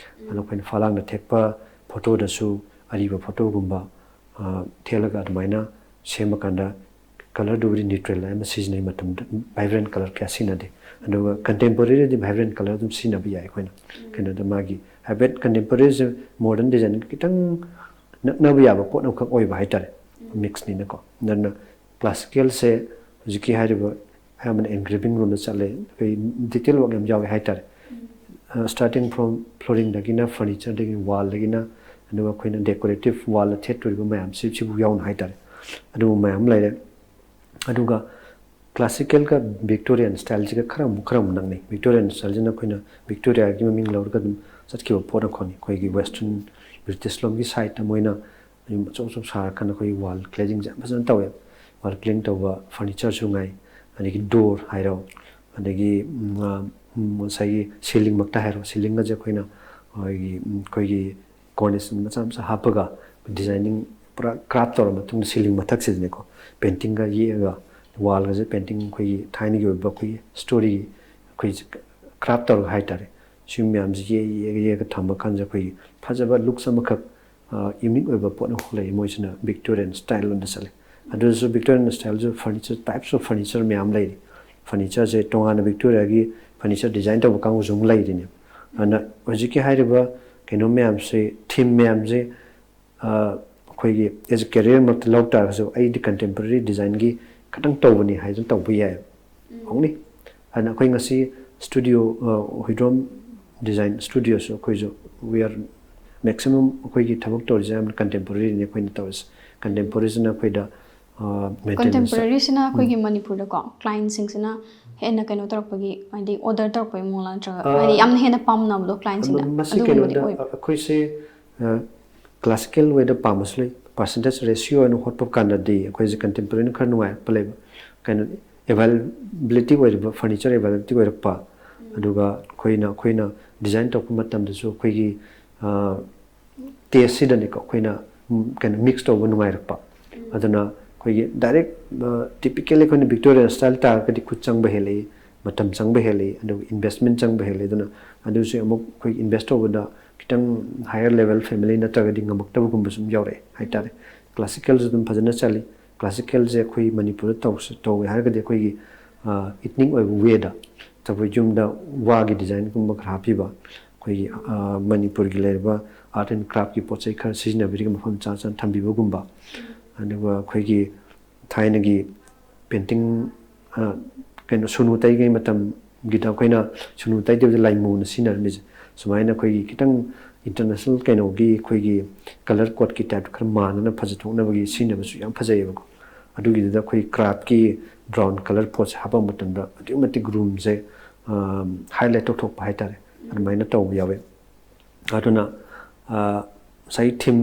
ꯑꯗꯣ ꯑꯩꯈꯣꯏꯅ ꯐꯂꯥꯡꯗ ꯊꯦꯠꯄ ꯐꯣꯇꯣꯗꯁꯨ ꯑꯔꯤꯕ ꯐꯣꯇꯣꯒꯨꯝꯕ, ꯑ, ꯊꯦꯠꯂꯒ ꯑꯗꯨꯃꯥꯏꯅ ꯁꯦꯝꯃꯀꯥꯟꯗ ꯀꯂꯔꯗꯨꯕꯨꯗꯤ ꯅ꯭ꯌꯨꯇ꯭ꯔꯦꯜ ꯑꯃ ꯁꯤꯖꯤꯟꯅꯩ, ꯃꯇꯝꯗ ꯚꯥꯏꯕ꯭ꯔꯦꯟ ꯀꯂꯔ ꯀꯌꯥ ꯁꯤꯖꯤꯟꯅꯗꯦ꯫ ꯑꯗꯨꯒ ꯀꯟꯇꯦꯝꯄꯣꯔꯔꯤꯗꯗꯤ ꯚꯥꯏꯕ꯭ꯔꯦꯟ ꯀꯂꯔ ꯑꯗꯨꯝ ꯁꯤꯖꯤꯟꯅꯕ ꯌꯥꯏ ꯑꯩꯈꯣꯏꯅ꯫ ꯀꯩꯅꯣꯗ ꯃꯥꯒꯤ ꯍꯥꯏꯐꯦꯠ ꯀꯟꯇꯦꯝꯄꯣꯔꯔꯤꯁꯦ ꯃꯣꯗꯔꯟ ꯗꯤꯖꯥꯏꯟꯒ ꯈꯤꯇꯪ ꯅꯛꯅꯕ ꯌꯥꯕ ꯄꯣꯠ ꯑꯃꯈꯛ ꯑꯣꯏꯕ ꯍꯥꯏꯇꯥꯔꯦ, ꯃꯤꯛꯁꯅꯤꯅꯀꯣ꯫ ꯑꯗꯨꯅ ꯀ꯭ꯂꯥꯁꯤꯀꯦꯜꯁꯦ ꯍꯧꯖꯤꯛꯀꯤ ꯍꯥꯏꯔꯤꯕ ꯑꯌꯥꯝꯕꯅ ꯑꯦꯟꯒ꯭ꯔꯦꯚꯤꯡ ꯔꯣꯝꯗ ꯆꯠꯂꯦ꯫ ꯑꯩꯈꯣꯏ ꯗꯤꯇꯦꯜ ꯋꯥꯔꯛ ꯌꯥꯝ ꯌꯥꯎꯋꯦ ꯍꯥꯏꯇꯥꯔꯦ꯫ ꯁ꯭ꯇꯥꯔꯇꯤꯡ ꯐ꯭ꯔꯣꯝ ꯐ꯭ꯂꯣꯔꯤꯡꯗꯒꯤꯅ, ꯐꯔꯅꯤꯆꯔꯗꯒꯤ, ꯋꯥꯜꯗꯒꯤꯅ, ꯑꯗꯨꯒ ꯑꯩꯈꯣꯏꯅ ꯗꯦꯀꯣꯔꯦꯇꯤꯞ ꯋꯥꯜꯗ ꯊꯦꯠꯇꯣꯔꯤꯕ ꯃꯌꯥꯝꯁꯤ, ꯁꯤꯕꯨ ꯌꯥꯎꯅ ꯍꯥꯏꯇꯥꯔꯦ꯫ ꯑꯗꯨꯒꯨꯝꯕ ꯃꯌꯥꯝ ꯑꯃ ꯂꯩꯔꯦ꯫ ꯑꯗꯨꯒ ꯀ꯭ꯂꯥꯁꯤꯀꯦꯜꯒ ꯚꯤꯛꯇꯣꯔꯤꯌꯥꯟ ꯁ꯭ꯇꯥꯏꯜꯁꯤꯒ ꯈꯔ ꯑꯃꯨꯛ, ꯈꯔ ꯑꯃꯨꯛ ꯅꯛꯅꯩ꯫ ꯚꯤꯛꯇꯣꯔꯤꯌꯥꯟ ꯁ꯭ꯇꯥꯏꯜꯁꯤꯅ ꯑꯩꯈꯣꯏꯅ ꯚꯤꯛꯇꯣꯔꯤꯌꯥꯒꯤ ꯃꯃꯤꯡ ꯂꯧꯔꯒ ꯑꯗꯨꯝ ꯆꯠꯈꯤꯕ ꯄꯣꯠ ꯑꯃꯈꯛꯅꯤ꯫ ꯑꯩꯈꯣꯏꯒꯤ ꯋꯦꯁꯇ꯭ꯔꯟ ꯕ꯭ꯔꯤꯇꯤꯁ ꯂꯣꯝꯒꯤ ꯁꯥꯏꯠꯇ ꯃꯣꯏꯅ ꯌꯨꯝ ꯑꯆꯧ ꯑꯆꯧ ꯁꯥꯔꯀꯥꯟꯗ ꯑꯩꯈꯣꯏꯒꯤ ꯋꯥꯜ ꯀ꯭ꯂꯦꯗꯤꯡꯁꯦ ꯌꯥꯝ ꯐꯖꯅ ꯇꯧꯋꯦ꯫ ꯋꯥꯜ ꯀ꯭ꯂꯦꯗꯤꯡ ꯇꯧꯕ, ꯐꯔꯅꯤꯆꯔꯁꯨ ꯉꯥꯏ, ꯑꯗꯒꯤ ꯗꯣꯔ ꯍꯥꯏꯔꯣ, ꯑꯗꯒꯤ, ꯎꯝ, ꯑ, ꯎꯝ, ꯉꯁꯥꯏꯒꯤ ꯁꯤꯂꯤꯡꯃꯛꯇ ꯍꯥꯏꯔꯣ, ꯁꯤꯂꯤꯡꯒꯁꯦ ꯑꯩꯈꯣꯏꯅ ꯑꯩꯈꯣꯏꯒꯤ, ꯎꯝ, ꯑꯩꯈꯣꯏꯒꯤ ꯀꯣꯔꯅꯤꯁ ꯃꯆꯥ ꯃꯆꯥ ꯍꯥꯞꯄꯒ ꯗꯤꯖꯥꯏꯅꯤꯡ ꯄꯨꯔꯥ ꯀ꯭ꯔꯥꯐ ꯇꯧꯔ ꯃꯇꯨꯡꯗ ꯁꯤꯂꯤꯡ ꯃꯊꯛꯁꯤꯗꯅꯦꯀꯣ ꯄꯦꯟꯇꯤꯡꯒ ꯌꯦꯛꯑꯒ, ꯋꯥꯜꯒꯁꯦ ꯄꯦꯟꯇꯤꯡ ꯑꯩꯈꯣꯏꯒꯤ ꯊꯥꯏꯅꯒꯤ ꯑꯣꯏꯕ ꯑꯩꯈꯣꯏꯒꯤ ꯁ꯭ꯇꯣꯔꯤꯒꯤ ꯑꯩꯈꯣꯏ ꯀ꯭ꯔꯥꯐ ꯇꯧꯔꯒ ꯍꯥꯏꯇꯥꯔꯦ꯫ ꯁꯤ ꯃꯌꯥꯝꯁꯦ ꯌꯦꯛ, ꯌꯦꯛ, ꯌꯦꯛꯑꯒ ꯊꯝꯃ ꯀꯥꯟꯁꯤꯗ ꯑꯩꯈꯣꯏꯒꯤ ꯐꯖꯕ ꯂꯨꯛꯁ ꯑꯃꯈꯛ, ꯑ, ꯌꯨꯅꯤꯛ ꯑꯣꯏꯕ ꯄꯣꯠ ꯑꯃꯈꯛ ꯂꯩ꯫ ꯃꯣꯏꯁꯤꯅ ꯚꯤꯛꯇꯣꯔꯤꯌꯟ ꯁ꯭ꯇꯥꯏꯜ ꯂꯣꯝꯗ ꯆꯠꯂꯦ꯫ ꯑꯗꯨꯁꯨ ꯚꯤꯛꯇꯣꯔꯤꯌꯟ ꯁ꯭ꯇꯥꯏꯜꯁꯨ ꯐꯔꯅꯤꯆꯔ, ꯇꯥꯏꯞꯁ ꯑꯣꯐ ꯐꯔꯅꯤꯆꯔ ꯃꯌꯥꯝ ꯂꯩꯔꯤ꯫ ꯐꯔꯅꯤꯆꯔꯁꯦ ꯇꯣꯉꯥꯟꯅ ꯚꯤꯛꯇꯣꯔꯤꯌꯥꯒꯤ ꯐꯔꯅꯤꯆꯔ ꯗꯤꯖꯥꯏꯟ ꯇꯧꯕ ꯀꯥꯡꯕꯨꯁꯨ ꯑꯃꯨꯛ ꯂꯩꯔꯤꯅꯦ꯫ ꯑꯗꯨꯅ ꯍꯧꯖꯤꯛꯀꯤ ꯍꯥꯏꯔꯤꯕ ꯀꯩꯅꯣ ꯃꯌꯥꯝꯁꯦ, ꯊꯤꯝ ꯃꯌꯥꯝꯁꯦ ꯑꯩꯈꯣꯏꯒꯤ ꯑꯦꯖ ꯑꯦ ꯀꯦꯔꯤꯌꯔꯃꯛꯇ ꯂꯧ ꯇꯥꯔꯒꯁꯨ ꯑꯩꯗꯤ ꯀꯟꯇꯦꯝꯄꯔꯔꯤ ꯗꯤꯖꯥꯏꯟꯒꯤ ꯈꯇꯪ ꯇꯧꯕꯅꯤ ꯍꯥꯏꯗꯅ ꯇꯧꯕ ꯌꯥꯏ꯫ ꯑꯣꯡꯂꯤ ꯑꯗꯨꯅ ꯑꯩꯈꯣꯏ ꯉꯁꯤ ꯁ꯭ꯇꯨꯗꯤꯑꯣ, ꯍꯨꯏꯗ꯭ꯔꯣꯝ ꯗꯤꯖꯥꯏꯟ ꯁ꯭ꯇꯨꯗꯤꯑꯣꯁꯨ ꯑꯩꯈꯣꯏꯁꯨ we are maximum ꯑꯩꯈꯣꯏꯒꯤ ꯊꯕꯛ ꯇꯧꯔꯤꯁꯦ ꯌꯥꯝꯅ ꯀꯟꯇꯦꯝꯄꯣꯔꯔꯤꯅꯤ ꯑꯩꯈꯣꯏꯅ ꯇꯧꯔꯤꯁꯦ꯫ ꯀꯟꯇꯦꯝꯄꯣꯔꯔꯤꯁꯤꯅ ꯑꯩꯈꯣꯏꯗ ꯃꯦꯟꯇꯦꯅꯦꯟꯁ ꯀꯟꯇꯦꯝꯄꯔꯔꯤꯁꯤꯅ ꯑꯩꯈꯣꯏꯒꯤ ꯃꯅꯤꯄꯨꯔꯗꯀꯣ ꯀ꯭ꯂꯥꯏꯟꯁꯤꯡꯁꯤꯅ ꯍꯦꯟꯅ ꯀꯩꯅꯣ ꯇꯧꯔꯛꯄꯒꯤ, ꯍꯥꯏꯗꯤ ꯑꯣꯔꯗꯔ ꯇꯧꯔꯛꯄꯒꯤ ꯃꯑꯣꯡ ꯅꯠꯇ꯭ꯔꯒ ꯍꯥꯏꯗꯤ ꯌꯥꯝꯅ ꯍꯦꯟꯅ ꯄꯥꯝꯅꯕꯗꯣ ꯀ꯭ꯂꯥꯏꯟꯁꯤꯡꯅ ꯃꯁꯤ ꯑꯗꯨꯒꯨꯝꯕꯗꯤ ꯀꯩꯅꯣꯗ ꯑꯣꯏꯕ꯫ ꯑꯩꯈꯣꯏꯁꯦ ꯀ꯭ꯂꯥꯁꯤꯀꯦꯜ ꯋꯦꯗ ꯄꯥꯝꯕꯁꯨ ꯂꯩ꯫ ꯄꯥꯔꯁꯦꯟꯇꯦꯖ ꯔꯦꯁꯤꯌꯣ ꯑꯣꯏꯅ ꯍꯣꯠꯄ ꯀꯥꯟꯗꯗꯤ ꯑꯩꯈꯣꯏꯁꯦ ꯀꯟꯇꯦꯝꯄꯔꯔꯤꯅ ꯈꯔ ꯅꯨꯡꯉꯥꯏꯔꯛꯄ ꯂꯩꯕ꯫ ꯀꯩꯅꯣ ꯑꯦꯕꯥꯏꯂꯦꯕꯤꯂꯤꯇꯤ ꯑꯣꯏꯔꯤꯕ, ꯐꯔꯅꯤꯆꯔ ꯑꯦꯕꯥꯏꯂꯦꯕꯤꯂꯤꯇꯤ ꯑꯣꯏꯔꯛꯄ, ꯑꯗꯨꯒ ꯑꯩꯈꯣꯏꯅ ꯑꯩꯈꯣꯏꯅ ꯗꯤꯖꯥꯏꯟ ꯇꯧꯔꯛꯄ ꯃꯇꯝꯗꯁꯨ ꯑꯩꯈꯣꯏꯒꯤ ꯇꯦꯁꯁꯤꯗꯅꯤꯀꯣ ꯑꯩꯈꯣꯏꯅ ꯀꯩꯅꯣ ꯃꯤꯛꯁ ꯇꯧꯕ ꯅꯨꯡꯉꯥꯏꯔꯛꯄ꯫ ꯑꯗꯨꯅ ꯑꯩꯈꯣꯏꯒꯤ ꯗꯥꯏꯔꯦꯛ ꯇꯤꯄꯤꯀꯦꯜ ꯑꯩꯈꯣꯏꯅ ꯚꯤꯛꯇꯣꯔꯤꯌꯥꯟ ꯁ꯭ꯇꯥꯏꯜ ꯇꯥꯔꯒꯗꯤ ꯈꯨꯠ ꯆꯪꯕ ꯍꯦꯜꯂꯛꯏ, ꯃꯇꯝ ꯆꯪꯕ ꯍꯦꯜꯂꯛꯏ, ꯑꯗꯨꯒ ꯏꯟꯚꯦꯁꯃꯦꯟ ꯆꯪꯕ ꯍꯦꯜꯂꯛꯏ꯫ ꯑꯗꯨꯅ ꯑꯗꯨꯁꯨ ꯑꯃꯨꯛ ꯑꯩꯈꯣꯏ ꯏꯟꯚꯦꯁ ꯇꯧꯕꯗ ꯈꯤꯇꯪ ꯍꯥꯌꯔ ꯂꯦꯚꯦꯜ ꯐꯦꯃꯤꯂꯤ ꯅꯠꯇ꯭ꯔꯒꯗꯤ ꯉꯝꯃꯛꯇꯕꯒꯨꯝꯕꯁꯨ ꯑꯗꯨꯝ ꯌꯥꯎꯔꯛꯑꯦ ꯍꯥꯏꯇꯥꯔꯦ꯫ ꯀ꯭ꯂꯥꯁꯤꯀꯦꯜꯁꯨ ꯑꯗꯨꯝ ꯐꯖꯅ ꯆꯠꯂꯤ꯫ ꯀ꯭ꯂꯥꯁꯤꯀꯦꯜꯁꯦ ꯑꯩꯈꯣꯏ ꯃꯅꯤꯄꯨꯔꯗ ꯇꯧꯁ-, ꯇꯧꯒꯦ ꯍꯥꯏꯔꯒꯗꯤ ꯑꯩꯈꯣꯏꯒꯤ ꯏꯊꯅꯤꯛ ꯑꯣꯏꯕ ꯋꯦꯗ, ꯑꯩꯈꯣꯏ ꯌꯨꯝꯗ ꯋꯥꯒꯤ ꯗꯤꯖꯥꯏꯟꯒꯨꯝꯕ ꯈꯔ ꯍꯥꯞꯄꯤꯕ, ꯑꯩꯈꯣꯏꯒꯤ ꯃꯅꯤꯄꯨꯔꯒꯤ ꯂꯩꯔꯤꯕ ꯑꯥꯔꯠ ꯑꯦꯟ ꯀ꯭ꯔꯥꯐꯀꯤ ꯄꯣꯠ ꯆꯩ ꯈꯔ ꯁꯤꯖꯤꯟꯅꯕꯤꯔꯒ ꯃꯐꯝ ꯆꯥ ꯆꯥꯅ ꯊꯝꯕꯤꯕꯒꯨꯝꯕ, ꯑꯗꯨꯒ ꯑꯩꯈꯣꯏꯒꯤ ꯊꯥꯏꯅꯒꯤ ꯄꯦꯟꯇꯤꯡ, ꯀꯩꯅꯣ ꯁꯨꯅꯨ ꯇꯩꯔꯤꯉꯩ ꯃꯇꯝꯒꯤꯗ ꯑꯩꯈꯣꯏꯅ ꯁꯨꯅꯨ ꯇꯩꯗꯕꯤꯗ ꯂꯥꯏꯃꯨꯅ ꯁꯤꯖꯤꯟꯅꯔꯝꯃꯤꯁꯦ, ꯁꯨꯃꯥꯏꯅ ꯑꯩꯈꯣꯏꯒꯤ ꯈꯤꯇꯪ ꯏꯟꯇꯔꯅꯦꯁꯅꯦꯜ ꯀꯩꯅꯣꯒꯤ ꯑꯩꯈꯣꯏꯒꯤ ꯀꯂꯔ ꯀꯣꯗꯀꯤ ꯇꯥꯏꯞꯇ ꯈꯔ ꯃꯥꯟꯅꯅ ꯐꯖꯊꯣꯛꯅꯕꯒꯤ ꯁꯤꯖꯤꯟꯅꯕꯁꯨ ꯌꯥꯝ ꯐꯖꯩꯌꯦꯕꯀꯣ꯫ ꯑꯗꯨꯒꯤꯗꯨꯗ ꯑꯩꯈꯣꯏ ꯀ꯭ꯔꯥꯐꯀꯤ ꯕ꯭ꯔꯥꯎꯟ ꯀꯂꯔ ꯄꯣꯠꯁꯦ ꯍꯥꯞꯄ ꯃꯇꯝꯗ ꯑꯗꯨꯛꯀꯤ ꯃꯇꯤꯛ ꯔꯨꯝꯁꯦ ꯍꯥꯏꯂꯥꯏꯠ ꯇꯧꯊꯣꯛꯄ ꯍꯥꯏꯇꯥꯔꯦ, ꯑꯗꯨꯃꯥꯏꯅ ꯇꯧꯕ ꯌꯥꯎꯋꯦ꯫ ꯑꯗꯨꯅ ꯉꯁꯥꯏꯒꯤ ꯊꯤꯝ,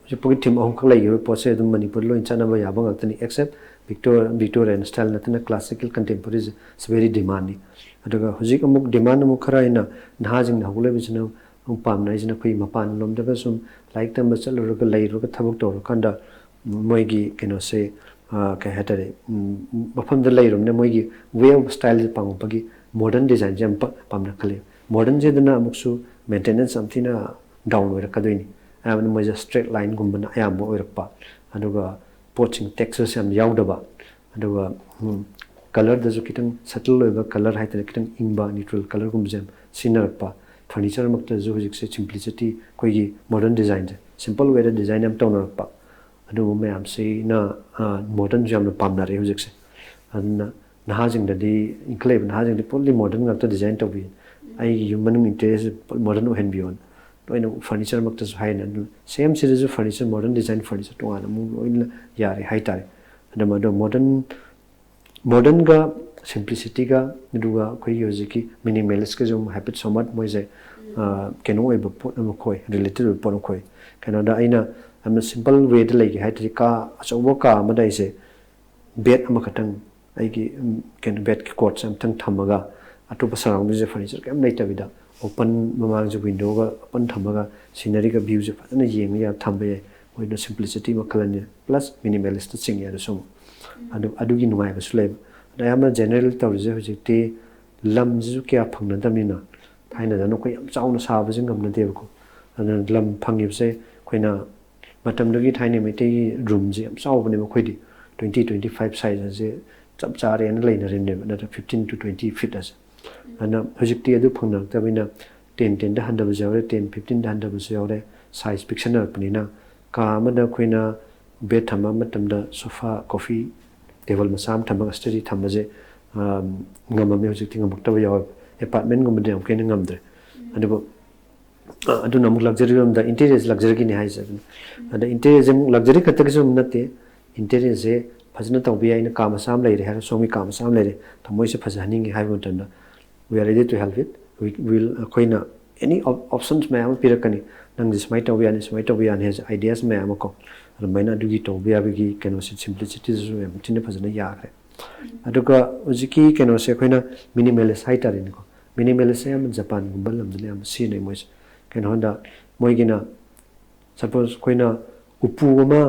ꯍꯧꯖꯤꯛꯐꯥꯎꯒꯤ ꯊꯤꯝ ꯑꯍꯨꯝꯈꯛ ꯂꯩꯈꯤꯕ ꯄꯣꯠꯁꯦ ꯑꯗꯨꯝ ꯃꯅꯤꯄꯨꯔꯗ ꯂꯣꯏ ꯆꯠꯅꯕ ꯌꯥꯕ ꯉꯥꯛꯇꯅꯤ꯫ ꯑꯦꯛꯁꯦꯞ ꯚꯤꯛꯇꯣ-, ꯚꯤꯛꯇꯣꯔꯤꯌꯥꯟ ꯁ꯭ꯇꯥꯏꯜ ꯅꯠꯇꯅ ꯀ꯭ꯂꯥꯁꯤꯀꯦꯜ ꯀꯟꯇꯦꯝꯄꯣꯔꯔꯤꯁꯦ ꯏꯁ ꯕꯦꯔꯤ ꯗꯤꯃꯥꯟꯅꯤ꯫ ꯑꯗꯨꯒ ꯍꯧꯖꯤꯛ ꯑꯃꯨꯛ ꯗꯤꯃꯥꯟ ꯑꯃꯨꯛ ꯈꯔ ꯑꯩꯅ ꯅꯍꯥꯁꯤꯡꯅ ꯍꯧꯒꯠꯂꯛꯏꯕꯁꯤꯅ ꯑꯃꯨꯛ ꯄꯥꯝꯅꯔꯤꯁꯤꯅ ꯑꯩꯈꯣꯏ ꯃꯄꯥꯟ ꯂꯣꯝꯗꯒ ꯁꯨꯝ ꯂꯥꯏꯔꯤꯛ ꯇꯝꯕ ꯆꯠꯂꯨꯔꯒ ꯂꯩꯔꯨꯔꯒ ꯊꯕꯛ ꯇꯧꯔꯀꯥꯟꯗ ꯃꯣꯏꯒꯤ ꯀꯩꯅꯣꯁꯦ, ꯀꯩ ꯍꯥꯏꯇꯥꯔꯦ, ꯃꯐꯝꯗ ꯂꯩꯔꯨꯕꯅꯤꯅ ꯃꯣꯏꯒꯤ ꯋꯦ ꯑꯣꯐ ꯁ꯭ꯇꯥꯏꯜꯁꯦ ꯄꯥꯝꯃꯛꯄꯒꯤ ꯃꯣꯗꯔꯟ ꯗꯤꯖꯥꯏꯟꯁꯦ ꯌꯥꯝ ꯄ-, ꯄꯥꯝꯅꯈꯠꯂꯛꯑꯦ꯫ ꯃꯣꯗꯔꯟꯁꯤꯗꯅ ꯑꯃꯨꯛꯁꯨ ꯃꯦꯟꯇꯦꯅꯦꯟꯁ ꯌꯥꯝ ꯊꯤꯅ ꯗꯥꯎꯟ ꯑꯣꯏꯔꯛꯀꯗꯣꯏꯅꯤ꯫ ꯑꯌꯥꯝꯕꯅ ꯃꯣꯏꯁꯦ ꯁ꯭ꯇ꯭ꯔꯦꯠ ꯂꯥꯏꯟꯒꯨꯝꯕꯅ ꯑꯌꯥꯝꯕ ꯑꯣꯏꯔꯛꯄ, ꯑꯗꯨꯒ ꯄꯣꯠꯁꯤꯡ ꯇꯦꯛꯁꯆꯔꯁꯦ ꯌꯥꯝ ꯌꯥꯎꯗꯕ, ꯑꯗꯨꯒ ꯀꯂꯔꯗꯁꯨ ꯈꯤꯇꯪ ꯁꯇꯜ ꯑꯣꯏꯕ ꯀꯂꯔ ꯍꯥꯏꯇꯥꯔꯦ, ꯈꯤꯇꯪ ꯏꯪꯕ ꯅ꯭ꯌꯨꯇ꯭ꯔꯦꯜ ꯀꯂꯔꯒꯨꯝꯕꯁꯦ ꯌꯥꯝ ꯁꯤꯖꯤꯟꯅꯔꯛꯄ꯫ ꯐꯔꯅꯤꯆꯔꯃꯛꯇꯁꯨ ꯍꯧꯖꯤꯛꯁꯦ ꯁꯤꯝꯄ꯭ꯂꯤꯁꯤꯇꯤ, ꯑꯩꯈꯣꯏꯒꯤ ꯃꯣꯗꯔꯟ ꯗꯤꯖꯥꯏꯟꯁꯦ, ꯁꯤꯝꯄꯜ ꯋꯦꯗ ꯗꯤꯖꯥꯏꯟ ꯌꯥꯝ ꯇꯧꯅꯔꯛꯄ, ꯑꯗꯨꯒꯨꯝꯕ ꯃꯌꯥꯝꯁꯤꯅ ꯃꯣꯗꯔꯟꯁꯨ ꯌꯥꯝꯅ ꯄꯥꯝꯅꯔꯦ ꯍꯧꯖꯤꯛꯁꯦ꯫ ꯑꯗꯨꯅ ꯅꯍꯥꯁꯤꯡꯗꯗꯤ, ꯏꯟꯈꯠꯂꯛꯏꯕ ꯅꯍꯥꯁꯤꯡꯗꯤ ꯄꯨꯜꯂꯤ ꯃꯣꯗꯔꯟ ꯉꯥꯛꯇ ꯗꯤꯖꯥꯏꯟ ꯇꯧꯕꯤ, ꯑꯩꯒꯤ ꯌꯨꯝ ꯃꯅꯨꯡ ꯏꯟꯇꯤꯔꯤꯌꯔꯁꯦ ꯃꯣꯗꯔꯟ ꯑꯣꯏꯍꯟꯕꯤꯌꯣꯅ ꯂꯣꯏꯅ ꯐꯔꯅꯤꯆꯔꯃꯛꯇꯁꯨ ꯍꯥꯏꯅ꯫ ꯑꯗꯨ ꯁꯦꯝ ꯁꯤꯗꯁꯨ ꯐꯔꯅꯤꯆꯔ, ꯃꯣꯗꯔꯟ ꯗꯤꯖꯥꯏꯟ ꯐꯔꯅꯤꯆꯔ ꯇꯣꯉꯥꯟꯅ ꯑꯃꯨꯛ ꯂꯣꯏꯅ ꯌꯥꯔꯦ ꯍꯥꯏꯇꯥꯔꯦ꯫ ꯑꯗꯨꯝ ꯑꯗꯣ ꯃꯣꯗꯔꯟ ꯃꯣꯗꯔꯟꯒ ꯁꯤꯝꯄ꯭ꯂꯤꯁꯤꯇꯤꯒ, ꯑꯗꯨꯒ ꯑꯩꯈꯣꯏꯒꯤ ꯍꯧꯖꯤꯛꯀꯤ ꯃꯤꯅꯤꯃꯦꯂꯤꯁꯀꯁꯨ ꯑꯃꯨꯛ ꯍꯥꯏꯐꯦꯠ ꯁꯣꯃꯠ ꯃꯣꯏꯁꯦ ꯀꯩꯅꯣ ꯑꯣꯏꯕ ꯄꯣꯠ ꯑꯃ ꯈꯣꯏ, ꯔꯤꯂꯦꯇꯦꯠ ꯑꯣꯏꯕ ꯄꯣꯠ ꯑꯃ ꯈꯣꯏ꯫ ꯀꯩꯅꯣꯗ ꯑꯩꯅ ꯌꯥꯝꯅ ꯁꯤꯝꯄꯜ ꯋꯦꯗ ꯂꯩꯒꯦ ꯍꯥꯏ ꯇꯥꯔꯗꯤ, ꯀꯥ ꯑꯆꯧꯕ ꯀꯥ ꯑꯃꯗ ꯑꯩꯁꯦ ꯕꯦꯗ ꯑꯃꯈꯛꯇꯪ, ꯑꯩꯒꯤ ꯀꯩꯅꯣ ꯕꯦꯗꯀꯤ ꯀꯣꯠꯁꯦ ꯑꯝꯇꯪ ꯊꯝꯃꯒ, ꯑꯇꯣꯞꯄ ꯁꯔꯥꯎꯟꯗꯤꯡꯁꯦ ꯐꯔꯅꯤꯆꯔ ꯀꯩꯝ ꯂꯩꯇꯕꯤꯗ, ꯑꯣꯄꯟ, ꯃꯃꯥꯡꯁꯦ ꯋꯤꯟꯗꯣꯒ ꯑꯣꯄꯟ ꯊꯝꯃꯒ, ꯁꯤꯅꯔꯤꯒ ꯚ꯭ꯌꯨꯁꯦ ꯐꯖꯅ ꯌꯦꯡꯉ ꯌꯥꯝ ꯊꯝꯕ ꯌꯥꯏ꯫ ꯃꯣꯏꯅ ꯁꯤꯝꯄ꯭ꯂꯤꯁꯤꯇꯤ ꯃꯈꯜ ꯑꯅꯤ, ꯄ꯭ꯂꯁ ꯃꯤꯅꯤꯃꯦꯂꯤꯁꯇ ꯆꯤꯡꯉꯦ ꯑꯗꯨꯁꯨ ꯑꯃꯨꯛ꯫ ꯑꯗꯨ, ꯑꯗꯨꯒꯤ ꯅꯨꯡꯉꯥꯏꯕꯁꯨ ꯂꯩꯕ꯫ ꯑꯗꯣ ꯑꯌꯥꯝꯕ ꯖꯦꯅꯔꯦꯜ ꯇꯧꯔꯤꯁꯦ ꯍꯧꯖꯤꯛꯇꯤ ꯂꯝꯁꯤꯁꯨ ꯀꯌꯥ ꯐꯪꯅꯗꯕꯅꯤꯅ, ꯊꯥꯏꯅꯗꯅ ꯑꯩꯈꯣꯏ ꯌꯥꯝ ꯆꯥꯎꯅ ꯁꯥꯕꯁꯦ ꯉꯝꯅꯗꯦꯕꯀꯣ꯫ ꯑꯗꯨꯅ ꯂꯝ ꯐꯪꯉꯤꯕꯁꯦ ꯑꯩꯈꯣꯏꯅ ꯃꯇꯝꯗꯨꯒꯤ ꯊꯥꯏꯅ ꯃꯩꯇꯩꯒꯤ ꯔꯨꯝꯁꯦ ꯌꯥꯝ ꯆꯥꯎꯕꯅꯦꯕ, ꯑꯩꯈꯣꯏꯗꯤ ꯇ꯭ꯋꯦꯟꯇꯤ ꯇ꯭ꯋꯦꯟꯇꯤ ꯐꯥꯏꯚ ꯁꯥꯏꯖ ꯑꯁꯦ ꯆꯞ ꯆꯥꯔꯦꯅ ꯂꯩꯅꯔꯤꯕꯅꯦꯕ, ꯅꯠꯇ꯭ꯔ ꯐꯤꯐꯇꯤꯟ ꯇꯨ ꯇ꯭ꯋꯦꯟꯇꯤ ꯐꯤꯠ ꯑꯁꯦ꯫ ꯑꯗꯨꯅ ꯍꯧꯖꯤꯛꯇꯤ ꯑꯗꯨ ꯐꯪꯅꯔꯛꯇꯕꯅꯤꯅ ꯇꯦꯟ ꯇꯦꯟꯗ ꯍꯟꯊꯕꯁꯨ ꯌꯥꯎꯔꯦ, ꯇꯦꯟ ꯐꯤꯐꯇꯤꯟꯗ ꯍꯟꯊꯕꯁꯨ ꯌꯥꯎꯔꯦ, ꯁꯥꯏꯖ ꯄꯤꯛꯁꯟꯅꯔꯛꯄꯅꯤꯅ꯫ ꯀꯥ ꯑꯃꯗ ꯑꯩꯈꯣꯏꯅ ꯕꯦꯗ ꯊꯝꯕ ꯃꯇꯝꯗ ꯁꯣꯐꯥ, ꯀꯣꯐꯤ ꯇꯦꯕꯜ ꯃꯆꯥ ꯑꯃ ꯊꯝꯃꯒ ꯁ꯭ꯇꯗꯤ ꯊꯝꯕꯁꯦ ꯉꯝꯃꯝꯃꯦ, ꯍꯧꯖꯤꯛꯇꯤ ꯉꯝꯃꯛꯇꯕ ꯌꯥꯎꯋꯦꯕ꯫ ꯑꯦꯄꯥꯔꯠꯃꯦꯟꯒꯨꯝꯕꯗ ꯌꯥꯝ ꯀꯟꯅ ꯉꯝꯗ꯭ꯔꯦ꯫ ꯑꯗꯨꯕꯨ ꯑ, ꯑꯗꯨꯅ ꯑꯃꯨꯛ ꯂꯛꯖꯔꯤ ꯔꯣꯝꯗ, ꯏꯟꯇꯤꯔꯤꯌꯔꯁꯦ ꯂꯛꯖꯔꯤꯒꯤꯅꯤ ꯍꯥꯏꯁꯦ꯫ ꯑꯗꯨꯅ ꯑꯗ ꯏꯟꯇꯤꯔꯤꯌꯔꯁꯦ ꯑꯃꯨꯛ ꯂꯛꯖꯔꯤ ꯈꯛꯇꯒꯤꯁꯨ ꯑꯃꯨꯛ ꯅꯠꯇꯦ, ꯏꯟꯇꯤꯔꯤꯌꯔꯁꯦ ꯐꯖꯅ ꯇꯧꯕ ꯌꯥꯏ꯫ ꯑꯩꯅ ꯀꯥ ꯃꯆꯥ ꯑꯃ ꯂꯩꯔꯦ ꯍꯥꯏꯔꯣ, ꯁꯣꯝꯒꯤ ꯀꯥ ꯃꯆꯥ ꯑꯃ ꯂꯩꯔꯦ, ꯊꯃꯣꯏꯁꯦ ꯐꯖꯍꯟꯅꯤꯡꯉꯤ ꯍꯥꯏꯕ ꯃꯇꯝꯗ, we are ready to help it, we will, ꯑꯩꯈꯣꯏꯅ ꯑꯦꯅꯤ ꯑꯣꯞꯁꯟꯁ ꯃꯌꯥꯝ ꯑꯃ ꯄꯤꯔꯛꯀꯅꯤ, ꯅꯪꯁꯦ ꯁꯨꯃꯥꯏꯅ ꯇꯧꯕ ꯌꯥꯅꯤ, ꯁꯨꯃꯥꯏꯅ ꯇꯧꯕ ꯌꯥꯅꯤ ꯍꯥꯏꯁꯦ, ꯑꯥꯏꯗꯤꯌꯥꯁ ꯃꯌꯥꯝ ꯑꯃ ꯀꯣ꯫ ꯑꯗꯨꯃꯥꯏꯅ ꯑꯗꯨꯒꯤ ꯇꯧꯕ ꯌꯥꯕꯒꯤ ꯀꯩꯅꯣꯁꯦ, ꯁꯤꯝꯄ꯭ꯂꯤꯁꯤꯇꯤꯗꯁꯨ ꯌꯥꯝ ꯊꯤꯅ ꯐꯖꯅ ꯌꯥꯈ꯭ꯔꯦ꯫ ꯑꯗꯨꯒ ꯍꯧꯖꯤꯛꯀꯤ ꯀꯩꯅꯣꯁꯦ ꯑꯩꯈꯣꯏꯅ ꯃꯤꯅꯤꯃꯦꯂꯤꯁ ꯍꯥꯏꯇꯥꯔꯦꯅꯦꯀꯣ, ꯃꯤꯅꯤꯃꯦꯂꯤꯁꯁꯦ ꯑꯌꯥꯝꯕ ꯖꯄꯥꯟꯒꯨꯝꯕ ꯂꯝꯗꯅ ꯑꯌꯥꯝꯕ ꯁꯤꯖꯤꯟꯅꯩ ꯃꯣꯏꯁꯦ꯫ ꯀꯩꯅꯣ ꯍꯥꯏꯗ, ꯃꯣꯏꯒꯤꯅ ꯁꯄꯣꯁ ꯑꯩꯈꯣꯏꯅ ꯎꯄꯨ ꯑꯃ,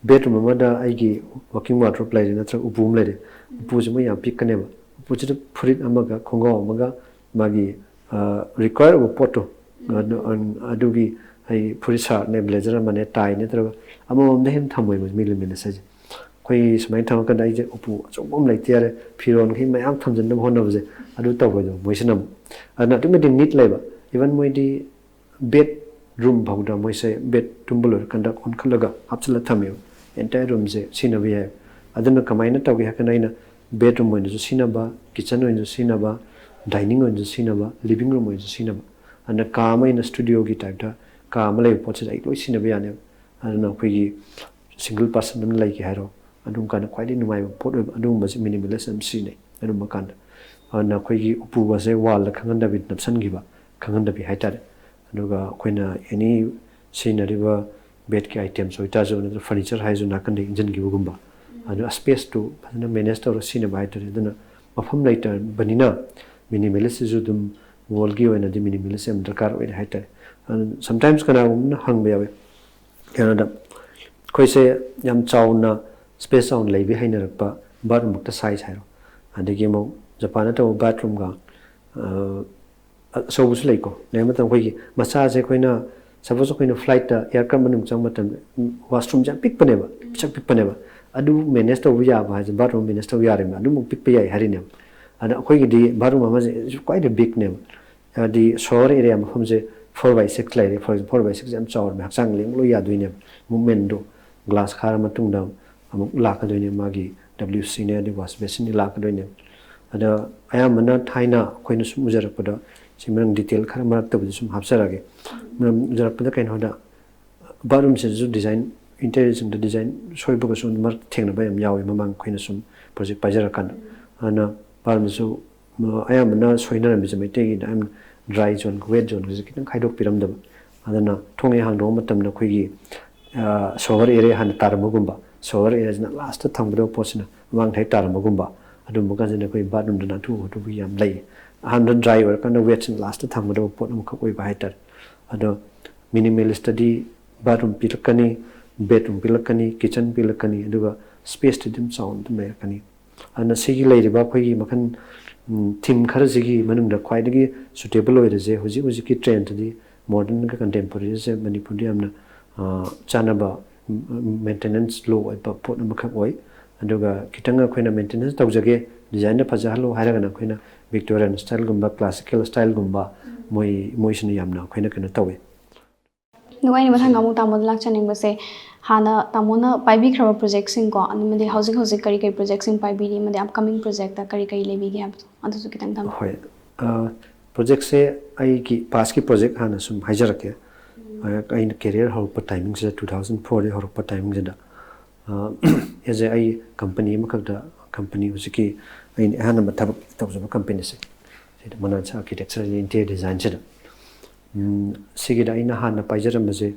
ꯕꯦꯗꯔꯨꯝ ꯑꯃꯗ ꯑꯩꯒꯤ ꯋꯥꯔꯀꯤꯡ ꯋꯥꯔꯗ꯭ꯔꯣꯞ ꯂꯩꯔꯦ ꯅꯠꯇ꯭ꯔꯒ ꯎꯄꯨ ꯑꯃ ꯂꯩꯔꯦ, ꯎꯄꯨꯁꯦ ꯃꯣꯏ ꯌꯥꯝ ꯄꯤꯛꯀꯅꯦꯕ꯫ ꯎꯄꯨꯁꯤꯗ ꯐꯨꯔꯤꯠ ꯑꯃꯒ ꯈꯣꯡꯒ꯭ꯔꯥꯎ ꯑꯃꯒ, ꯃꯥꯒꯤ ꯔꯤꯀ꯭ꯋꯥꯌꯔ ꯑꯣꯏꯕ ꯄꯣꯠꯇꯣ, ꯑꯗꯨ, ꯑꯗꯨꯒꯤ ꯑꯩ ꯐꯨꯔꯤꯠ ꯁꯥꯔꯠꯅꯦ, ꯕ꯭ꯂꯦꯖꯔ ꯑꯃꯅꯦ, ꯇꯥꯏ ꯅꯠꯇ꯭ꯔꯒ ꯑꯃꯃꯝꯗ ꯍꯦꯟꯅ ꯊꯝꯃꯣꯏꯕ ꯃꯤꯅꯤꯃꯦꯂꯤꯁ ꯍꯥꯏꯁꯦ꯫ ꯑꯩꯈꯣꯏ ꯁꯨꯃꯥꯏꯅ ꯊꯝꯃꯀꯥꯟꯗ ꯑꯩꯁꯦ ꯎꯄꯨ ꯑꯆꯧꯕ ꯑꯃ ꯂꯩꯇ ꯌꯥꯔꯦ, ꯐꯤꯔꯣꯟꯈꯩ ꯃꯌꯥꯝ ꯊꯝꯖꯤꯟꯅꯕ ꯍꯣꯠꯅꯕꯁꯦ, ꯑꯗꯨ ꯇꯧꯔꯣꯏꯗꯕ ꯃꯣꯏꯁꯤꯅ ꯑꯃꯨꯛ꯫ ꯑꯗꯨꯅ ꯑꯗꯨꯛꯀꯤ ꯃꯇꯤꯛ ꯅꯤꯠ ꯂꯩꯕ꯫ Even ꯃꯣꯏꯗꯤ ꯕꯦꯠ ꯔꯨꯝ ꯐꯥꯎꯗ ꯃꯣꯏꯁꯦ ꯕꯦꯠ ꯇꯨꯝꯕ ꯂꯣꯏꯔꯀꯥꯟꯗ ꯑꯣꯟꯈꯠꯂꯒ ꯍꯥꯞꯆꯤꯜꯂ ꯊꯝꯃꯦꯕ꯫ ꯑꯦꯟꯇꯥꯌꯔ ꯔꯨꯝꯁꯦ ꯁꯤꯖꯤꯟꯅꯕ ꯌꯥꯏ꯫ ꯑꯗꯨꯅ ꯀꯃꯥꯏꯅ ꯇꯧꯒꯦ ꯍꯥꯏꯔ ꯀꯥꯟꯗ ꯑꯩꯅ ꯕꯦꯠ ꯔꯨꯝ ꯑꯣꯏꯅꯁꯨ ꯁꯤꯖꯤꯟꯅꯕ, ꯀꯤꯠꯆꯟ ꯑꯣꯏꯅꯁꯨ ꯁꯤꯖꯤꯟꯅꯕ, ꯗꯥꯏꯅꯤꯡ ꯑꯣꯏꯅꯁꯨ ꯁꯤꯖꯤꯟꯅꯕ, ꯂꯤꯕꯤꯡ ꯔꯨꯝ ꯑꯣꯏꯅꯁꯨ ꯁꯤꯖꯤꯟꯅꯕ꯫ ꯑꯗꯨꯅ ꯀꯥ ꯑꯃ ꯑꯩꯅ ꯁ꯭ꯇꯨꯗꯤꯑꯣꯒꯤ ꯇꯥꯏꯞꯇ ꯀꯥ ꯑꯃ ꯂꯩꯕ ꯄꯣꯠꯁꯤꯗ ꯑꯩ ꯂꯣꯏ ꯁꯤꯖꯤꯟꯅꯕ ꯌꯥꯅꯦꯕ꯫ ꯑꯗꯨꯅ ꯑꯩꯈꯣꯏꯒꯤ ꯁꯤꯡꯒꯜ ꯄꯥꯔꯁꯟ ꯑꯃ ꯂꯩꯒꯦ ꯍꯥꯏꯔꯣ, ꯑꯗꯨꯝ ꯀꯥꯟꯗ ꯈ꯭ꯋꯥꯏꯗꯒꯤ ꯅꯨꯡꯉꯥꯏꯕ ꯄꯣꯠ ꯑꯣꯏꯕ ꯑꯗꯨꯒꯨꯝꯕꯁꯦ ꯃꯤꯅꯤꯃꯦꯂꯤꯁ ꯑꯗꯨꯝ ꯁꯤꯖꯤꯟꯅꯩ꯫ ꯑꯗꯨꯝꯕ ꯀꯥꯟꯗ ꯑꯗꯨꯅ ꯑꯩꯈꯣꯏꯒꯤ ꯎꯄꯨꯒꯁꯦ ꯋꯥꯜꯗ ꯈꯪꯍꯟꯗꯕꯤ ꯅꯞꯁꯟꯈꯤꯕ, ꯈꯪꯍꯟꯗꯕꯤ ꯍꯥꯏꯇꯥꯔꯦ꯫ ꯑꯗꯨꯒ ꯑꯩꯈꯣꯏꯅ ꯑꯦꯅꯤ ꯁꯤꯖꯤꯟꯅꯔꯤꯕ ꯕꯦꯠꯀꯤ ꯑꯥꯏꯇꯦꯝꯁ ꯑꯣꯏꯇꯥꯔꯁꯨ, ꯅꯠꯇ꯭ꯔꯒ ꯐꯔꯅꯤꯆꯔ ꯍꯥꯏꯔꯁꯨ, ꯅꯥꯀꯟꯗ ꯏꯟꯁꯤꯟꯈꯤꯕꯒꯨꯝꯕ꯫ ꯑꯗꯨ ꯁ꯭ꯄꯦꯁꯇꯨ ꯐꯖꯅ ꯃꯦꯅꯦꯖ ꯇꯧꯔ ꯁꯤꯖꯤꯟꯅꯕ ꯍꯥꯏꯇꯥꯔꯦ꯫ ꯑꯗꯨꯅ ꯃꯐꯝ ꯂꯩꯇꯕꯅꯤꯅ ꯃꯤꯅꯤꯃꯦꯂꯤꯁꯁꯤꯁꯨ ꯑꯗꯨꯝ ꯋꯥꯔꯜꯒꯤ ꯑꯣꯏꯅꯗꯤ ꯃꯤꯅꯤꯃꯦꯂꯤꯁ ꯌꯥꯝ ꯗꯔꯀꯥꯔ ꯑꯣꯏꯔꯦ ꯍꯥꯏꯇꯥꯔꯦ꯫ ꯑꯗꯨ ꯁꯝꯇꯥꯏꯝꯁ ꯀꯅꯥꯒꯨꯝꯕꯅ ꯍꯪꯕ ꯌꯥꯎꯋꯦ, ꯀꯩꯅꯣꯗ, ꯑꯩꯈꯣꯏꯁꯦ ꯌꯥꯝ ꯆꯥꯎꯅ, ꯁ꯭ꯄꯦꯁ ꯆꯥꯎꯅ ꯂꯩꯕꯩ ꯍꯩꯅꯔꯛꯄ, ꯕꯥꯠꯔꯨꯝꯃꯛꯇ ꯁꯥꯏꯖ ꯍꯥꯏꯔꯣ, ꯑꯗꯒꯤ ꯑꯃꯨꯛ ꯖꯄꯥꯟꯗ ꯇꯧꯕ ꯕꯥꯠꯔꯨꯝꯒ, ꯑ, ꯑꯆꯧꯕꯁꯨ ꯂꯩꯀꯣ꯫ ꯂꯩꯕ ꯃꯇꯝꯗ ꯑꯩꯈꯣꯏꯒꯤ ꯃꯆꯥꯁꯦ ꯑꯩꯈꯣꯏꯅ, ꯁꯄꯣꯁ ꯑꯩꯈꯣꯏꯅ ꯐ꯭ꯂꯥꯏꯠꯇ, ꯑꯦꯌꯥꯔꯀ꯭ꯔꯥꯐ ꯃꯅꯨꯡ ꯆꯪꯕ ꯃꯇꯝꯗ, ꯋꯥꯁꯔꯨꯝꯁꯦ ꯌꯥꯝ ꯄꯤꯛꯄꯅꯦꯕ, ꯄꯤꯛꯁꯛ ꯄꯤꯛꯄꯅꯦꯕ꯫ ꯑꯗꯨ ꯃꯦꯅꯦꯖ ꯇꯧꯕ ꯌꯥꯕ ꯍꯥꯏꯁꯦ, ꯕꯥꯠꯔꯨꯝ ꯃꯦꯅꯦꯖ ꯇꯧꯕ ꯌꯥꯔꯦꯕ, ꯑꯗꯨꯃꯨꯛ ꯄꯤꯛꯄ ꯌꯥꯏ ꯍꯥꯏꯔꯤꯅꯦꯕ꯫ ꯑꯗ ꯑꯩꯈꯣꯏꯒꯤꯗꯤ ꯕꯥꯠꯔꯨꯝ ꯑꯃꯁꯦ ꯈ꯭ꯋꯥꯏꯗꯒꯤ ꯕꯤꯛꯅꯦꯕ꯫ ꯍꯥꯏꯗꯤ ꯁꯣꯋꯔ ꯑꯦꯔꯤꯌꯥ ꯃꯐꯝꯁꯦ ꯐꯣꯔ ꯕꯥꯏ ꯁꯤꯛꯁ ꯂꯩꯔꯦ, ꯐꯣꯔ, ꯐꯣꯔ ꯕꯥꯏ ꯁꯤꯛꯁ ꯌꯥꯝ ꯆꯥꯎꯔꯕꯅꯦ, ꯍꯛꯆꯥꯡ ꯂꯦꯡꯕ ꯂꯣꯏ ꯌꯥꯗꯣꯏꯅꯦꯕ꯫ ꯃꯨꯞꯃꯦꯟꯗꯣ, ꯒ꯭ꯂꯥꯁ ꯈꯥꯔ ꯃꯇꯨꯡꯗ ꯑꯃꯨꯛ ꯂꯥꯛꯀꯗꯣꯏꯅꯦ, ꯃꯥꯒꯤ ꯗꯕ꯭ꯂꯤꯌꯨ ꯁꯤꯅꯦ, ꯑꯗꯩ ꯋꯥꯁ ꯕꯦꯁꯤꯟꯅꯤ ꯂꯥꯛꯀꯗꯣꯏꯅꯦꯕ꯫ ꯑꯗ ꯑꯌꯥꯝꯕꯅ ꯊꯥꯏꯅ ꯑꯩꯈꯣꯏꯅ ꯁꯨꯝ ꯎꯖꯔꯛꯄꯗ, ꯁꯤ ꯃꯔꯝ ꯗꯤꯇꯦꯜ ꯈꯔ ꯃꯔꯛꯇꯕꯨꯗꯤ ꯁꯨꯝ ꯍꯥꯞꯆꯔꯛꯑꯒꯦ꯫ ꯃꯔꯝ ꯎꯖꯔꯛꯄꯗ ꯀꯩꯅꯣꯗ, ꯕꯥꯠꯔꯨꯝꯁꯤꯗꯁꯨ ꯗꯤꯖꯥꯏꯟ, ꯏꯟꯇꯤꯔꯤꯌꯔꯁꯤꯡꯗ ꯗꯤꯖꯥꯏꯟ ꯁꯣꯏꯕꯒꯁꯨ ꯃꯔꯛ ꯊꯦꯡꯅꯕ ꯌꯥꯝ ꯌꯥꯎꯋꯤ, ꯃꯃꯥꯡ ꯑꯩꯈꯣꯏꯅ ꯁꯨꯝ ꯄ꯭ꯔꯣꯖꯦꯛ ꯄꯥꯏꯖꯔꯀꯥꯟꯗ꯫ ꯑꯗꯨꯅ ꯕꯥꯠꯔꯨꯝꯗꯁꯨ, ꯃ-, ꯑꯌꯥꯝꯕꯅ ꯁꯣꯏꯅꯔꯝꯃꯤꯁꯦ ꯃꯩꯇꯩꯒꯤꯅ ꯑꯌꯥꯝꯕ ꯗ꯭ꯔꯥꯏ ꯖꯣꯟ, ꯋꯦꯠ ꯖꯣꯟꯒꯁꯦ ꯈꯤꯇꯪ ꯈꯥꯏꯗꯣꯛꯄꯤꯔꯝꯗꯕ꯫ ꯑꯗꯨꯅ ꯊꯣꯡ ꯍꯦꯛ ꯍꯥꯡꯗꯣꯛꯄ ꯃꯇꯝꯗ ꯑꯩꯈꯣꯏꯒꯤ, ꯑ, ꯁꯣꯋꯔ ꯑꯦꯔꯤꯌꯥ ꯍꯥꯟꯅ ꯇꯥꯔꯝꯕꯒꯨꯝꯕ, ꯁꯣꯋꯔ ꯑꯦꯔꯤꯌꯥꯁꯤꯅ ꯂꯥꯁꯇ ꯊꯝꯒꯗꯕ ꯄꯣꯠꯁꯤꯅ ꯃꯃꯥꯡꯗ ꯍꯦꯛ ꯇꯥꯔꯝꯕꯒꯨꯝꯕ, ꯑꯗꯨꯝꯕ ꯀꯥꯟꯁꯤꯗ ꯑꯩꯈꯣꯏ ꯕꯥꯠꯔꯨꯝꯗ ꯅꯥꯟꯊꯣꯛ ꯈꯣꯠꯇꯣꯛꯄꯒꯤ ꯌꯥꯝ ꯂꯩ꯫ ꯑꯍꯥꯟꯕꯗ ꯗ꯭ꯔꯥꯏ ꯑꯣꯏꯔꯀꯥꯟꯗ ꯋꯦꯠꯁꯤꯅ ꯂꯥꯁꯇ ꯊꯝꯒꯗꯕ ꯄꯣꯠ ꯑꯃꯈꯛ ꯑꯣꯏꯕ ꯍꯥꯏꯇꯥꯔꯦ꯫ ꯑꯗꯣ ꯃꯤꯅꯤꯃꯦꯂꯤꯁꯇꯗꯤ ꯕꯥꯠꯔꯨꯝ ꯄꯤꯔꯛꯀꯅꯤ, ꯕꯦꯠꯔꯨꯝ ꯄꯤꯔꯛꯀꯅꯤ, ꯀꯤꯠꯆꯟ ꯄꯤꯔꯛꯀꯅꯤ, ꯑꯗꯨꯒ ꯁ꯭ꯄꯦꯁꯇꯤ ꯑꯗꯨꯝ ꯆꯥꯎꯅ ꯑꯗꯨꯝ ꯂꯩꯔꯛꯀꯅꯤ꯫ ꯑꯗꯨꯅ ꯁꯤꯒꯤ ꯂꯩꯔꯤꯕ ꯑꯩꯈꯣꯏꯒꯤ ꯃꯈꯜ, ꯎꯝ, ꯊꯤꯝ ꯈꯔꯁꯤꯒꯤ ꯃꯅꯨꯡꯗ ꯈ꯭ꯋꯥꯏꯗꯒꯤ ꯁꯨꯇꯦꯕꯜ ꯑꯣꯏꯔꯤꯁꯦ ꯍꯧꯖꯤꯛ ꯍꯧꯖꯤꯛꯀꯤ ꯇ꯭ꯔꯦꯟꯗꯗꯤ ꯃꯣꯗꯔꯟꯒ ꯀꯟꯇꯦꯝꯄꯣꯔꯔꯤꯁꯦ ꯃꯅꯤꯄꯨꯔꯗ ꯌꯥꯝꯅ, ꯑ, ꯆꯥꯟꯅꯕ, ꯎꯝ, ꯃꯦꯟꯇꯦꯅꯦꯟꯁ ꯂꯣ ꯑꯣꯏꯕ ꯄꯣꯠ ꯑꯃꯈꯛ ꯑꯣꯏ꯫ ꯑꯗꯨꯒ ꯈꯤꯇꯪ ꯑꯩꯈꯣꯏꯅ ꯃꯦꯟꯇꯦꯅꯦꯟꯁ ꯇꯧꯖꯒꯦ, ꯗꯤꯖꯥꯏꯟꯗ ꯐꯖꯍꯜꯂꯨ ꯍꯥꯏꯔꯒꯅ ꯑꯩꯈꯣꯏꯅ ꯚꯤꯛꯇꯣꯔꯤꯌꯥꯟ ꯁ꯭ꯇꯥꯏꯜꯒꯨꯝꯕ, ꯀ꯭ꯂꯥꯁꯤꯀꯦꯜ ꯁ꯭ꯇꯥꯏꯜꯒꯨꯝꯕ, ꯃꯣꯏ ꯃꯣꯏꯁꯤꯅ ꯌꯥꯝꯅ ꯑꯩꯈꯣꯏꯅ ꯀꯩꯅꯣ ꯇꯧꯋꯦ꯫ ꯑꯗꯨꯒ ꯑꯩꯅ ꯃꯊꯪ ꯑꯃꯨꯛ ꯇꯥꯃꯣꯗ ꯂꯥꯛꯆꯅꯤꯡꯕꯁꯦ, ꯍꯥꯟꯅ ꯇꯥꯃꯣꯅ ꯄꯥꯏꯕꯤꯈ꯭ꯔꯕ ꯄ꯭ꯔꯣꯖꯦꯛꯁꯤꯡꯀꯣ, ꯑꯃꯗꯤ ꯍꯧꯖꯤꯛ ꯍꯧꯖꯤꯛ ꯀꯔꯤ ꯀꯔꯤ ꯄ꯭ꯔꯣꯖꯦꯛꯁꯤꯡ ꯄꯥꯏꯕꯤꯔꯤ, ꯑꯃꯗꯤ ꯑꯞꯀꯃꯤꯡ ꯄ꯭ꯔꯣꯖꯦꯛꯇ ꯀꯔꯤ ꯀꯔꯤ ꯂꯩꯕꯤꯒꯦ ꯍꯥꯏꯕꯗꯣ ꯑꯗꯨꯁꯨ ꯈꯤꯇꯪ ꯊꯝꯕꯤꯌꯨ꯫ ꯍꯣꯏ, ꯄ꯭ꯔꯣꯖꯦꯛꯁꯦ ꯑꯩꯒꯤ ꯄꯥꯁꯀꯤ ꯄ꯭ꯔꯣꯖꯦꯛ ꯍꯥꯟꯅ ꯁꯨꯝ ꯍꯥꯏꯖꯔꯛꯀꯦ꯫ ꯑꯩꯅ ꯀꯦꯔꯤꯌꯔ ꯍꯧꯔꯛꯄ ꯇꯥꯏꯃꯤꯡꯁꯤꯗ, ꯇꯨ ꯊꯥꯎꯖꯟ ꯐꯣꯔꯗꯒꯤ ꯍꯧꯔꯛꯄ ꯇꯥꯏꯃꯤꯡꯁꯤꯗ, ꯑꯦꯖ ꯑꯦ ꯑꯩ ꯀꯝꯄꯅꯤ ꯑꯃꯈꯛꯇ, ꯀꯝꯄꯅꯤ ꯍꯧꯖꯤꯛꯀꯤ ꯑꯩꯅ ꯑꯍꯥꯟꯕ ꯊꯕꯛ ꯇꯧꯖꯕ ꯀꯝꯄꯅꯤꯁꯦ, ꯁꯤꯗ ꯃꯅꯥꯟꯁꯥ ꯑꯥꯔꯀꯤꯇꯦꯛꯆꯔ ꯏꯟꯇꯤꯔꯤꯌꯔ ꯗꯤꯖꯥꯏꯟꯁꯤꯗ꯫ ꯁꯤꯒꯤꯗ ꯑꯩꯅ ꯍꯥꯟꯅ ꯄꯥꯏꯖꯔꯝꯕꯁꯦ,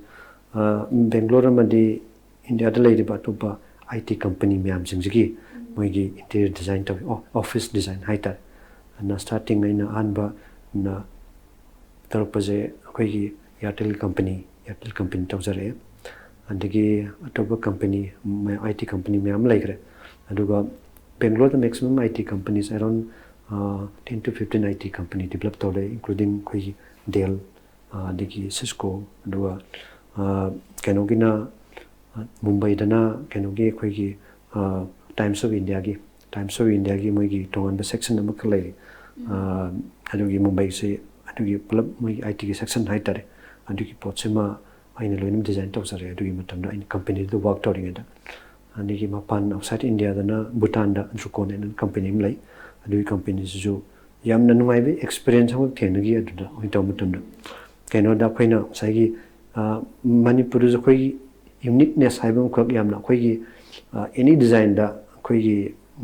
ꯕꯦꯡꯒ꯭ꯂꯣꯔ ꯑꯃꯗꯤ ꯏꯟꯗꯤꯌꯥꯗ ꯂꯩꯔꯤꯕ ꯑꯇꯣꯞꯄ ꯑꯥꯏ ꯇꯤ ꯀꯝꯄꯅꯤ ꯃꯌꯥꯝꯁꯤꯡꯁꯤꯒꯤ ꯃꯣꯏꯒꯤ ꯏꯟꯇꯤꯔꯤꯌꯔ ꯗꯤꯖꯥꯏꯟ ꯇꯧꯏ, ꯑꯣꯐꯤꯁ ꯗꯤꯖꯥꯏꯟ ꯍꯥꯏꯇꯥꯔꯦ꯫ ꯑꯗꯨꯅ ꯁ꯭ꯇꯥꯔꯇꯤꯡ ꯑꯩꯅ ꯑꯍꯥꯟꯕ ꯇꯧꯔꯛꯄꯁꯦ ꯑꯩꯈꯣꯏꯒꯤ ꯏꯌꯥꯔꯇꯦꯜ ꯀꯝꯄꯅꯤ, ꯏꯌꯥꯔꯇꯦꯜ ꯀꯝꯄꯅꯤ ꯇꯧꯖꯔꯛꯑꯦ꯫ ꯑꯗꯒꯤ ꯑꯇꯣꯞꯄ ꯀꯝꯄꯅꯤ, ꯑꯥꯏ ꯇꯤ ꯀꯝꯄꯅꯤ ꯃꯌꯥꯝ ꯑꯃ ꯂꯩꯈ꯭ꯔꯦ꯫ ꯑꯗꯨꯒ ꯕꯦꯡꯒ꯭ꯂꯣꯔꯗ maximum I T companies around ten to fifteen I T company develop ꯇꯧꯔꯦ, ꯏꯟꯀ꯭ꯂꯨꯗꯤꯡ ꯑꯩꯈꯣꯏꯒꯤ ꯗꯦꯜ, ꯑꯗꯒꯤ ꯁꯤꯁꯀꯣ, ꯑꯗꯨꯒ ꯀꯩꯅꯣꯒꯤꯅ ꯃꯨꯝꯕꯩꯗꯅ ꯀꯩꯅꯣꯒꯤ ꯑꯩꯈꯣꯏꯒꯤ ꯇꯥꯏꯝꯁ ꯑꯣꯐ ꯏꯟꯗꯤꯌꯥꯒꯤ, ꯇꯥꯏꯝꯁ ꯑꯣꯐ ꯏꯟꯗꯤꯌꯥꯒꯤ ꯃꯣꯏꯒꯤ ꯇꯣꯉꯥꯟꯕ ꯁꯦꯛꯁꯟ ꯑꯃꯈꯛ ꯂꯩꯔꯤ꯫ ꯑꯗꯨꯒꯤ ꯃꯨꯝꯕꯩꯁꯤ, ꯑꯗꯨꯒꯤ ꯄꯨꯂꯞ ꯃꯣꯏꯒꯤ ꯑꯥꯏ ꯇꯤꯒꯤ ꯁꯦꯛꯁꯟ ꯍꯥꯏꯇꯥꯔꯦ, ꯑꯗꯨꯒꯤ ꯄꯣꯠꯁꯤꯃ ꯑꯩꯅ ꯂꯣꯏꯅꯃꯛ ꯗꯤꯖꯥꯏꯟ ꯇꯧꯖꯔꯦ ꯑꯗꯨꯒꯤ ꯃꯇꯝꯗ ꯑꯩꯅ ꯀꯝꯄꯅꯤꯗꯨꯗ ꯋꯥꯛ ꯇꯧꯔꯤꯉꯩꯗ꯫ ꯑꯗꯒꯤ ꯃꯄꯥꯟ ꯑꯥꯎꯠꯁꯥꯏꯠ ꯏꯟꯗꯤꯌꯥꯗꯅ ꯚꯨꯇꯥꯟꯗ ꯖꯨꯀꯣꯟ ꯍꯥꯏꯅ ꯀꯝꯄꯅꯤ ꯑꯃ ꯂꯩ꯫ ꯑꯗꯨꯒꯤ ꯀꯝꯄꯅꯤꯁꯤꯁꯨ ꯌꯥꯝꯅ ꯅꯨꯡꯉꯥꯏꯕ ꯑꯦꯛꯁꯄꯤꯔꯤꯌꯦꯟꯁ ꯑꯃꯈꯛ ꯊꯦꯡꯅꯈꯤ ꯑꯗꯨꯗ ꯑꯩꯈꯣꯏ ꯇꯧꯕ ꯃꯇꯝꯗ꯫ ꯀꯩꯅꯣꯗ ꯑꯩꯈꯣꯏꯅ ꯉꯁꯥꯏꯒꯤ ꯃꯅꯤꯄꯨꯔꯗꯁꯨ ꯑꯩꯈꯣꯏꯒꯤ ꯌꯨꯅꯤꯛꯅꯦꯁ ꯍꯥꯏꯕ ꯑꯃꯈꯛ, ꯌꯥꯝꯅ ꯑꯩꯈꯣꯏꯒꯤ ꯑꯦꯅꯤ ꯗꯤꯖꯥꯏꯟꯗ ꯑꯩꯈꯣꯏꯒꯤ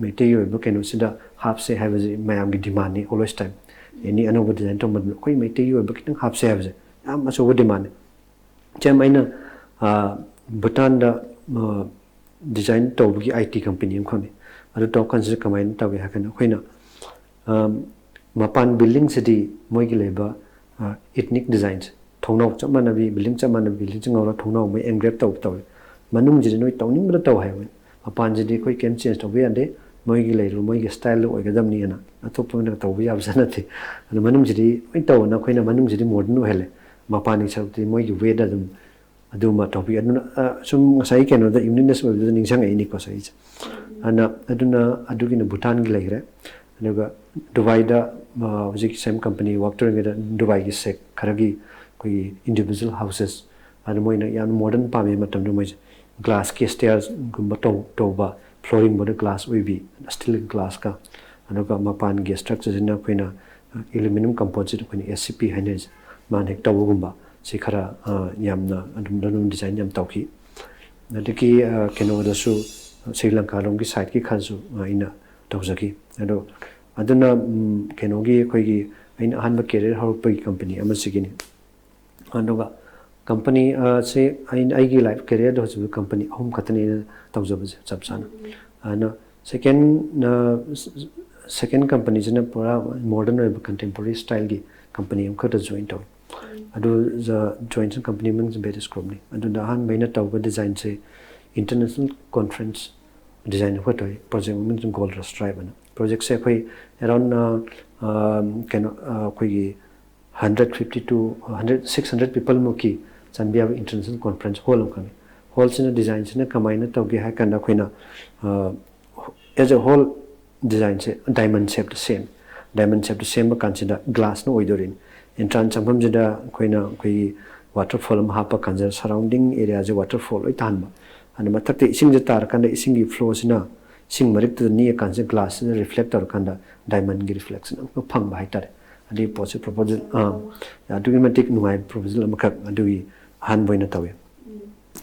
ꯃꯩꯇꯩꯒꯤ ꯑꯣꯏꯕ ꯀꯩꯅꯣꯁꯤꯗ ꯍꯥꯞꯁꯦ ꯍꯥꯏꯕꯁꯤ ꯃꯌꯥꯝꯒꯤ ꯗꯤꯃꯥꯟꯅꯤ ꯑꯣꯜꯋꯦꯁ ꯇꯥꯏꯝ꯫ ꯑꯦꯅꯤ ꯑꯅꯧꯕ ꯗꯤꯖꯥꯏꯟ ꯇꯧꯕ ꯃꯇꯝꯗ ꯑꯩꯈꯣꯏ ꯃꯩꯇꯩꯒꯤ ꯑꯣꯏꯕ ꯈꯤꯇꯪ ꯍꯥꯞꯁꯦ ꯍꯥꯏꯕꯁꯦ ꯌꯥꯝ ꯑꯆꯧꯕ ꯗꯤꯃꯥꯟꯅꯤ꯫ ꯁꯦꯝ ꯑꯩꯅ ꯚꯨꯇꯥꯟꯗ ꯗꯤꯖꯥꯏꯟ ꯇꯧꯕꯒꯤ ꯑꯥꯏ ꯇꯤ ꯀꯝꯄꯅꯤ ꯑꯃꯈꯛꯅꯤ꯫ ꯑꯗꯨ ꯇꯧꯔ ꯀꯥꯟꯁꯤꯗ ꯀꯃꯥꯏꯅ ꯇꯧꯏ ꯍꯥꯏ ꯀꯥꯟꯗ ꯑꯩꯈꯣꯏꯅ ꯃꯄꯥꯟ ꯕꯤꯜꯗꯤꯡꯁꯤꯗꯤ ꯃꯣꯏꯒꯤ ꯂꯩꯕ ꯏꯊꯅꯤꯛ ꯗꯤꯖꯥꯏꯟꯁꯦ, ꯊꯣꯡꯅꯥꯎ ꯆꯞ ꯃꯥꯟꯅꯕꯤ, ꯕꯤꯜꯗꯤꯡ ꯆꯞ ꯃꯥꯟꯅꯕꯤ, ꯕꯤꯜꯗꯤꯡꯁꯤ ꯉꯧꯔ ꯊꯣꯡꯅꯥꯎ ꯃꯣꯏ ꯑꯦꯡꯒ꯭ꯔꯦꯞ ꯇꯧꯕ ꯇꯧꯋꯦ꯫ ꯃꯅꯨꯡꯁꯤꯗꯤ ꯅꯣꯏ ꯇꯧꯅꯤꯡꯕꯗ ꯇꯧ ꯍꯥꯏꯕ꯫ ꯃꯄꯥꯟꯁꯤꯗꯤ ꯑꯩꯈꯣꯏ ꯀꯩꯝ ꯆꯦꯟꯖ ꯇꯧꯕ ꯌꯥꯗꯦ, ꯃꯣꯏꯒꯤ ꯂꯩꯔꯤꯕ ꯃꯣꯏꯒꯤ ꯁ꯭ꯇꯥꯏꯜꯗ ꯑꯣꯏꯒꯗꯕꯅꯤꯅ ꯑꯇꯣꯞꯄ ꯑꯣꯏꯅ ꯇꯧꯕ ꯌꯥꯕꯁꯨ ꯅꯠꯇꯦ꯫ ꯑꯗꯨ ꯃꯅꯨꯡꯁꯤꯗꯤ ꯂꯣꯏ ꯇꯧꯕꯅ ꯑꯩꯈꯣꯏꯅ ꯃꯅꯨꯡꯁꯤꯗꯤ ꯃꯣꯗꯔꯟ ꯑꯣꯏꯍꯜꯂꯦ, ꯃꯄꯥꯟꯒꯤ ꯁꯔꯨꯛꯇꯤ ꯃꯣꯏꯒꯤ ꯋꯦꯗ ꯑꯗꯨꯝ ꯑꯗꯨꯃ ꯇꯧꯕꯤ꯫ ꯑꯗꯨꯅ ꯁꯨꯝ ꯉꯁꯥꯏ ꯀꯩꯅꯣꯗ ꯌꯨꯅꯤꯛꯅꯦꯁ ꯑꯣꯏꯕꯗꯨꯗ ꯅꯤꯡꯁꯤꯡꯉꯛꯏꯅꯤꯀꯣ ꯁꯥꯔ ꯑꯩꯁꯦ꯫ ꯑꯗꯨꯅ ꯑꯗꯨꯒꯤꯅ ꯚꯨꯇꯥꯟꯒꯤ ꯂꯩꯈ꯭ꯔꯦ꯫ ꯑꯗꯨꯒ ꯗꯨꯕꯥꯏꯗ ꯍꯧꯖꯤꯛ ꯁꯦꯝ ꯀꯝꯄꯅꯤ ꯋꯥꯛ ꯇꯧꯔꯤꯉꯩꯗ ꯗꯨꯕꯥꯏꯒꯤ ꯁꯦꯛ ꯈꯔꯒꯤ ꯑꯩꯈꯣꯏꯒꯤ ꯏꯟꯗꯤꯕꯤꯖꯨꯋꯦꯜ ꯍꯥꯎꯁꯦꯁ, ꯑꯗꯨ ꯃꯣꯏꯅ ꯌꯥꯝꯅ ꯃꯣꯗꯔꯟ ꯄꯥꯝꯃꯤ ꯃꯇꯝꯗ ꯃꯣꯏꯁꯦ ꯒ꯭ꯂꯥꯁꯀꯤ ꯁ꯭ꯇꯦꯌꯔꯒꯨꯝꯕ ꯇꯧ ꯇꯧꯕ, ꯐ꯭ꯂꯣꯔꯤꯡꯕꯨꯗ ꯒ꯭ꯂꯥꯁ ꯑꯣꯏꯕꯤ, ꯁ꯭ꯇꯤꯜ ꯒ꯭ꯂꯥꯁꯀ, ꯑꯗꯨꯒ ꯃꯄꯥꯟꯒꯤ ꯁ꯭ꯇ꯭ꯔꯛꯆꯔꯁꯤꯅ ꯑꯩꯈꯣꯏꯅ ꯑꯦꯂꯨꯃꯤꯅꯤꯌꯝ ꯀꯝꯄꯣꯖꯤꯠ, ꯑꯩꯈꯣꯏꯅ ꯑꯦꯁ ꯁꯤ ꯄꯤ ꯍꯥꯏꯅꯔꯤꯁꯦ, ꯃꯥꯅ ꯍꯦꯛ ꯇꯧꯕꯒꯨꯝꯕ꯫ ꯁꯤ ꯈꯔ ꯌꯥꯝꯅ ꯑꯗꯨꯝ ꯑꯗꯨꯝ ꯗꯤꯖꯥꯏꯟ ꯌꯥꯝ ꯇꯧꯈꯤ꯫ ꯑꯗꯒꯤ ꯀꯩꯅꯣꯗꯁꯨ, ꯁ꯭ꯔꯤ ꯂꯪꯀꯥꯔꯣꯝꯒꯤ ꯁꯥꯏꯠꯀꯤ ꯈꯔꯁꯨ ꯑꯩꯅ ꯇꯧꯖꯈꯤ꯫ ꯑꯗꯣ ꯑꯗꯨꯅ ꯀꯩꯅꯣꯒꯤ ꯑꯩꯈꯣꯏꯒꯤ ꯑꯩꯅ ꯑꯍꯥꯟꯕ ꯀꯦꯔꯤꯌꯔ ꯍꯧꯔꯛꯄꯒꯤ ꯀꯝꯄꯅꯤ ꯑꯃꯁꯤꯒꯤꯅꯤ꯫ ꯑꯗꯨꯒ ꯀꯝꯄꯅꯤ ꯁꯦ ꯑꯩꯅ ꯑꯩꯒꯤ ꯂꯥꯏꯐ ꯀꯦꯔꯤꯌꯔꯗ ꯍꯧꯖꯤꯛ ꯀꯝꯄꯅꯤ ꯑꯍꯨꯝ ꯈꯛꯇꯅꯤ ꯑꯩꯅ ꯇꯧꯖꯕꯁꯦ ꯆꯞ ꯆꯥꯅ꯫ ꯑꯗꯨꯅ ꯁꯦꯀꯦꯟ ꯁꯦꯀꯦꯟ ꯀꯝꯄꯅꯤꯁꯤꯅ ꯄꯨꯔꯥ ꯃꯣꯗꯔꯟ ꯑꯣꯏꯕ ꯀꯟꯇꯦꯝꯄꯣꯔꯔꯤ ꯁ꯭ꯇꯥꯏꯜꯒꯤ ꯀꯝꯄꯅꯤ ꯑꯃꯈꯛꯇ ꯖꯣꯏꯟ ꯇꯧꯏ꯫ ꯑꯗꯨ ꯖꯣꯏꯟ ꯀꯝꯄꯅꯤ ꯃꯃꯤꯡꯁꯦ ꯕꯦꯇꯤꯁ ꯒ꯭ꯔꯨꯞꯅꯤ꯫ ꯑꯗꯨꯗ ꯑꯍꯥꯟꯕ ꯑꯩꯅ ꯇꯧꯕ ꯗꯤꯖꯥꯏꯟꯁꯦ ꯏꯟꯇꯔꯅꯦꯁꯅꯦꯜ ꯀꯣꯟꯐ꯭ꯔꯦꯟꯁ ꯗꯤꯖꯥꯏꯟ ꯑꯃꯈꯛ ꯇꯧꯏ꯫ ꯄ꯭ꯔꯣꯖꯦꯛ ꯃꯃꯤꯡꯁꯦ ꯒꯣꯜ ꯔꯁ ꯇ꯭ꯔꯥꯏꯕ ꯑꯅ꯫ ꯄ꯭ꯔꯣꯖꯦꯛꯁꯦ ꯑꯩꯈꯣꯏ ꯑꯦꯔꯥꯎꯟ ꯀꯩꯅꯣ ꯑꯩꯈꯣꯏꯒꯤ hundred fifty two hundred six hundred ꯄꯤꯄꯜꯃꯨꯛꯀꯤ ꯆꯟꯕ ꯌꯥꯕ ꯏꯟꯇꯔꯅꯦꯁꯅꯦꯜ ꯀꯣꯟꯐ꯭ꯔꯦꯟꯁ ꯍꯣꯜ ꯑꯃꯈꯛꯅꯤ꯫ ꯍꯣꯜꯁꯤꯅ ꯗꯤꯖꯥꯏꯟꯁꯤꯅ ꯀꯃꯥꯏꯅ ꯇꯧꯒꯦ ꯍꯥꯏ ꯀꯥꯟꯗ ꯑꯩꯈꯣꯏꯅ ꯑꯦꯖ ꯑꯦ ꯍꯣꯜ ꯗꯤꯖꯥꯏꯟꯁꯦ ꯗꯥꯏꯃꯟ ꯁꯦꯞꯇ ꯁꯦꯝꯃꯤ꯫ ꯗꯥꯏꯃꯟ ꯁꯦꯞꯇ ꯁꯦꯝꯕ ꯀꯥꯟꯁꯤꯗ ꯒ꯭ꯂꯥꯁꯅ ꯑꯣꯏꯗꯣꯔꯤꯅꯤ꯫ ꯑꯦꯟꯇ꯭ꯔꯥꯟꯁ ꯆꯪꯐꯝꯁꯤꯗ ꯑꯩꯈꯣꯏꯅ ꯑꯩꯈꯣꯏꯒꯤ ꯋꯥꯇꯔꯐꯣꯜ ꯑꯃ ꯍꯥꯞꯄ ꯀꯥꯟꯁꯤꯗ ꯁꯔꯥꯎꯟꯗꯤꯡ ꯑꯦꯔꯤꯌꯥꯁꯦ ꯋꯥꯇꯔꯐꯣꯜ ꯂꯣꯏ ꯇꯥꯍꯟꯕ꯫ ꯑꯗꯨ ꯃꯊꯛꯇ ꯏꯁꯤꯡꯁꯦ ꯇꯥꯔꯀꯥꯟꯗ ꯏꯁꯤꯡꯒꯤ ꯐ꯭ꯂꯣꯁꯤꯅ ꯏꯁꯤꯡ ꯃꯔꯛꯇꯨꯗ ꯅꯤꯛꯑꯀꯥꯟꯁꯤꯗ ꯒ꯭ꯂꯥꯁꯁꯤꯅ ꯔꯤꯐ꯭ꯂꯦꯛ ꯇꯧꯔꯀꯥꯟꯗ ꯗꯥꯏꯃꯟꯒꯤ ꯔꯤꯐ꯭ꯂꯦꯛꯁꯟ ꯑꯃꯈꯛ ꯐꯪꯕ ꯍꯥꯏꯇꯥꯔꯦ꯫ ꯑꯗꯨꯒꯤ ꯄꯣꯠꯁꯦ ꯄ꯭ꯔꯣꯄꯣꯖꯦꯜ ꯑꯗꯨꯛꯀꯤ ꯃꯇꯤꯛ ꯅꯨꯡꯉꯥꯏꯕ ꯄ꯭ꯔꯣꯄꯣꯖꯦꯜ ꯑꯃꯈꯛ ꯑꯗꯨꯒꯤ ꯑꯍꯥꯟꯕ ꯑꯣꯏꯅ ꯇꯧꯋꯦ꯫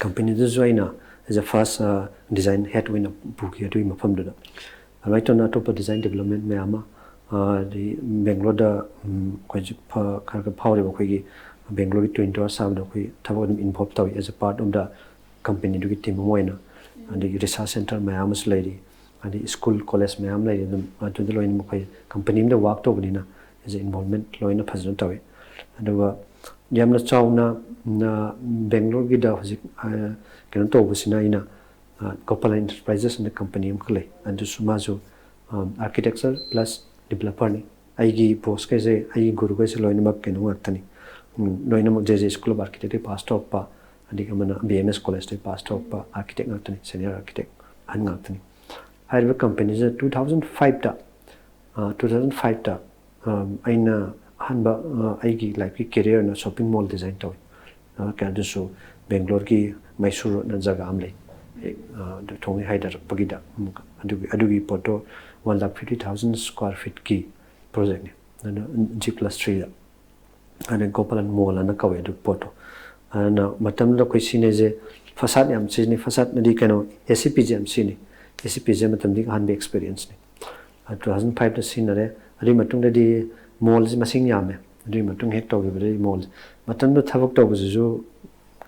ꯀꯝꯄꯅꯤꯗꯨꯁꯨ ꯑꯩꯅ ꯑꯦꯖ ꯑ ꯐꯥꯔꯁ ꯗꯤꯖꯥꯏꯟ ꯍꯦꯠ ꯑꯣꯏꯅ ꯄꯨꯈꯤ ꯑꯗꯨꯒꯤ ꯃꯐꯝꯗꯨꯗ꯫ ꯑꯗꯨꯃꯥꯏꯅ ꯇꯧꯅ ꯑꯇꯣꯞꯄ ꯗꯤꯖꯥꯏꯟ ꯗꯤꯕꯂꯞꯃꯦꯟ ꯃꯌꯥꯝ ꯑꯃ, ꯑꯗꯩ ꯕꯦꯡꯒ꯭ꯂꯣꯔꯗ ꯑꯩꯈꯣꯏ ꯍꯧꯖꯤꯛ ꯈꯔ ꯈꯔ ꯐꯥꯎꯔꯤꯕ ꯑꯩꯈꯣꯏꯒꯤ ꯕꯦꯡꯒ꯭ꯂꯣꯔꯒꯤ ꯇ꯭ꯋꯤꯟ ꯇꯋꯥꯔ ꯁꯥꯕꯗ ꯑꯩꯈꯣꯏ ꯊꯕꯛ ꯑꯗꯨꯝ ꯏꯟꯚꯣꯜꯕ ꯇꯧꯏ ꯑꯦꯖ ꯑ ꯄꯥꯔꯠ ꯑꯣꯐ ꯗ ꯀꯝꯄꯅꯤꯗꯨꯒꯤ ꯇꯤꯝ ꯑꯃ ꯑꯣꯏꯅ꯫ ꯑꯗꯒꯤ ꯔꯤꯁꯔꯁ ꯁꯦꯟꯇꯔ ꯃꯌꯥꯝ ꯑꯃꯁꯨ ꯂꯩꯔꯤ, ꯑꯗꯩ ꯁ꯭ꯀꯨꯜ ꯀꯣꯂꯦꯖ ꯃꯌꯥꯝ ꯂꯩꯔꯤ꯫ ꯑꯗꯨꯝ ꯑꯗꯨꯗ ꯂꯣꯏꯅ ꯃꯈꯣꯏ ꯀꯝꯄꯅꯤ ꯑꯃꯗ ꯋꯥꯛ ꯇꯧꯕꯅꯤꯅ ꯑꯦꯖ ꯑ ꯏꯟꯚꯣꯜꯕꯃꯦꯟ ꯂꯣꯏꯅ ꯐꯖꯅ ꯇꯧꯏ꯫ ꯑꯗꯨꯒ ꯌꯥꯝꯅ ꯆꯥꯎꯅ ꯕꯦꯡꯒ꯭ꯂꯣꯔꯒꯤꯗ ꯍꯧꯖꯤꯛ ꯀꯩꯅꯣ ꯇꯧꯕꯁꯤꯅ ꯑꯩꯅ ꯒꯣꯄꯥꯂꯟ ꯏꯟꯇꯔꯄ꯭ꯔꯥꯏꯖꯦꯁ ꯑꯅ ꯀꯝꯄꯅꯤ ꯑꯃꯈꯛ ꯂꯩ꯫ ꯑꯗꯨꯁꯨ ꯃꯥꯁꯨ ꯑꯥꯔꯀꯤꯇꯦꯛꯆꯔ ꯄ꯭ꯂꯁ ꯗꯤꯕꯂꯞꯄꯔꯅꯤ꯫ ꯑꯩꯒꯤ ꯕꯣꯁꯈꯩꯁꯦ, ꯑꯩꯒꯤ ꯒꯨꯔꯨꯈꯩꯁꯦ ꯂꯣꯏꯅꯃꯛ ꯀꯩꯅꯣ ꯉꯥꯛꯇꯅꯤ꯫ ꯂꯣꯏꯅꯃꯛ ꯖꯦ ꯖꯦ ꯁ꯭ꯀꯨꯜ ꯑꯣꯐ ꯑꯥꯔꯀꯤꯇꯦꯛꯇꯒꯤ ꯄꯥꯁ ꯇꯧꯔꯛꯄ, ꯑꯗꯒꯤ ꯑꯃꯅ ꯕꯤ ꯑꯦꯝ ꯑꯦꯁ ꯀꯣꯂꯦꯖꯇꯒꯤ ꯄꯥꯁ ꯇꯧꯔꯛꯄ ꯑꯥꯔꯀꯤꯇꯦꯛ ꯉꯥꯛꯇꯅꯤ, ꯁꯦꯅꯤꯌꯔ ꯑꯥꯔꯀꯤꯇꯦꯛ ꯑꯍꯟ ꯉꯥꯛꯇꯅꯤ꯫ ꯍꯥꯏꯔꯤꯕ ꯀꯝꯄꯅꯤꯁꯤꯗ ꯇꯨ ꯊꯥꯎꯖꯟ ꯐꯥꯏꯚꯇ ꯇꯨ ꯊꯥꯎꯖꯟ ꯐꯥꯏꯚꯇ ꯑꯩꯅ ꯑꯍꯥꯟꯕ ꯑ, ꯑꯩꯒꯤ ꯂꯥꯏꯐꯀꯤ ꯀꯦꯔꯤꯌꯔꯅ ꯁꯣꯞꯄꯤꯡ ꯃꯣꯜ ꯗꯤꯖꯥꯏꯟ ꯇꯧꯏ꯫ ꯑ, ꯀ- ꯑꯗꯨꯁꯨ ꯕꯦꯡꯒ꯭ꯂꯣꯔꯒꯤ ꯃꯩꯁꯨꯔ ꯔꯣꯗꯅ ꯖꯒꯥ ꯑꯃ ꯂꯩ꯫ ꯑ, ꯑꯗꯨ ꯊꯣꯡꯉꯩ ꯍꯥꯏꯊꯔꯛꯄꯒꯤꯗ ꯑꯃꯨꯛꯀ ꯑꯗꯨꯒꯤ ꯑꯗꯨꯒꯤ ꯄꯣꯠꯇꯣ ꯋꯥꯟ ꯂꯥꯛ ꯐꯤꯐꯇꯤ ꯊꯥꯎꯖꯟ ꯁ꯭ꯀ꯭ꯋꯥꯔ ꯐꯤꯠꯀꯤ ꯄ꯭ꯔꯣꯖꯦꯛꯅꯤ꯫ ꯑꯗꯨꯅ ꯖꯤ ꯄ꯭ꯂꯁ ꯊ꯭ꯔꯤꯗ ꯑꯗꯩ ꯒꯣꯄꯥꯂꯟ ꯃꯣꯜ ꯑꯅ ꯀꯧꯋꯦ ꯑꯗꯨ ꯄꯣꯠꯇꯣ꯫ ꯑꯗꯨꯅ ꯃꯇꯝꯗꯨꯗ ꯑꯩꯈꯣꯏ ꯁꯤꯖꯤꯟꯅꯩꯁꯦ ꯐꯁꯥꯠ ꯌꯥꯝ ꯁꯤꯖꯤꯟꯅꯩ꯫ ꯐꯁꯥꯠꯅꯗꯤ ꯀꯩꯅꯣ, ꯑꯦ ꯁꯤ ꯄꯤꯁꯦ ꯌꯥꯝ ꯁꯤꯖꯤꯟꯅꯩ꯫ ꯑꯦ ꯁꯤ ꯄꯤꯁꯦ ꯃꯇꯝꯗꯨꯒꯤ ꯑꯍꯥꯟꯕ ꯑꯦꯛꯁꯄꯤꯔꯤꯌꯦꯟꯁꯅꯤ꯫ ꯇꯨ ꯊꯥꯎꯖꯟ ꯐꯥꯏꯚꯇ ꯁꯤꯖꯤꯟꯅꯔꯦ꯫ ꯑꯗꯨꯒꯤ ꯃꯇꯨꯡꯗꯗꯤ ꯃꯣꯜꯁꯦ ꯃꯁꯤꯡ ꯌꯥꯝꯃꯦ꯫ ꯑꯗꯨꯒꯤ ꯃꯇꯨꯡ ꯍꯦꯛ ꯇꯧꯈꯤꯕꯗꯒꯤ ꯃꯣꯜꯁꯦ, ꯃꯇꯝꯗꯨꯗ ꯊꯕꯛ ꯇꯧꯕꯁꯤꯁꯨ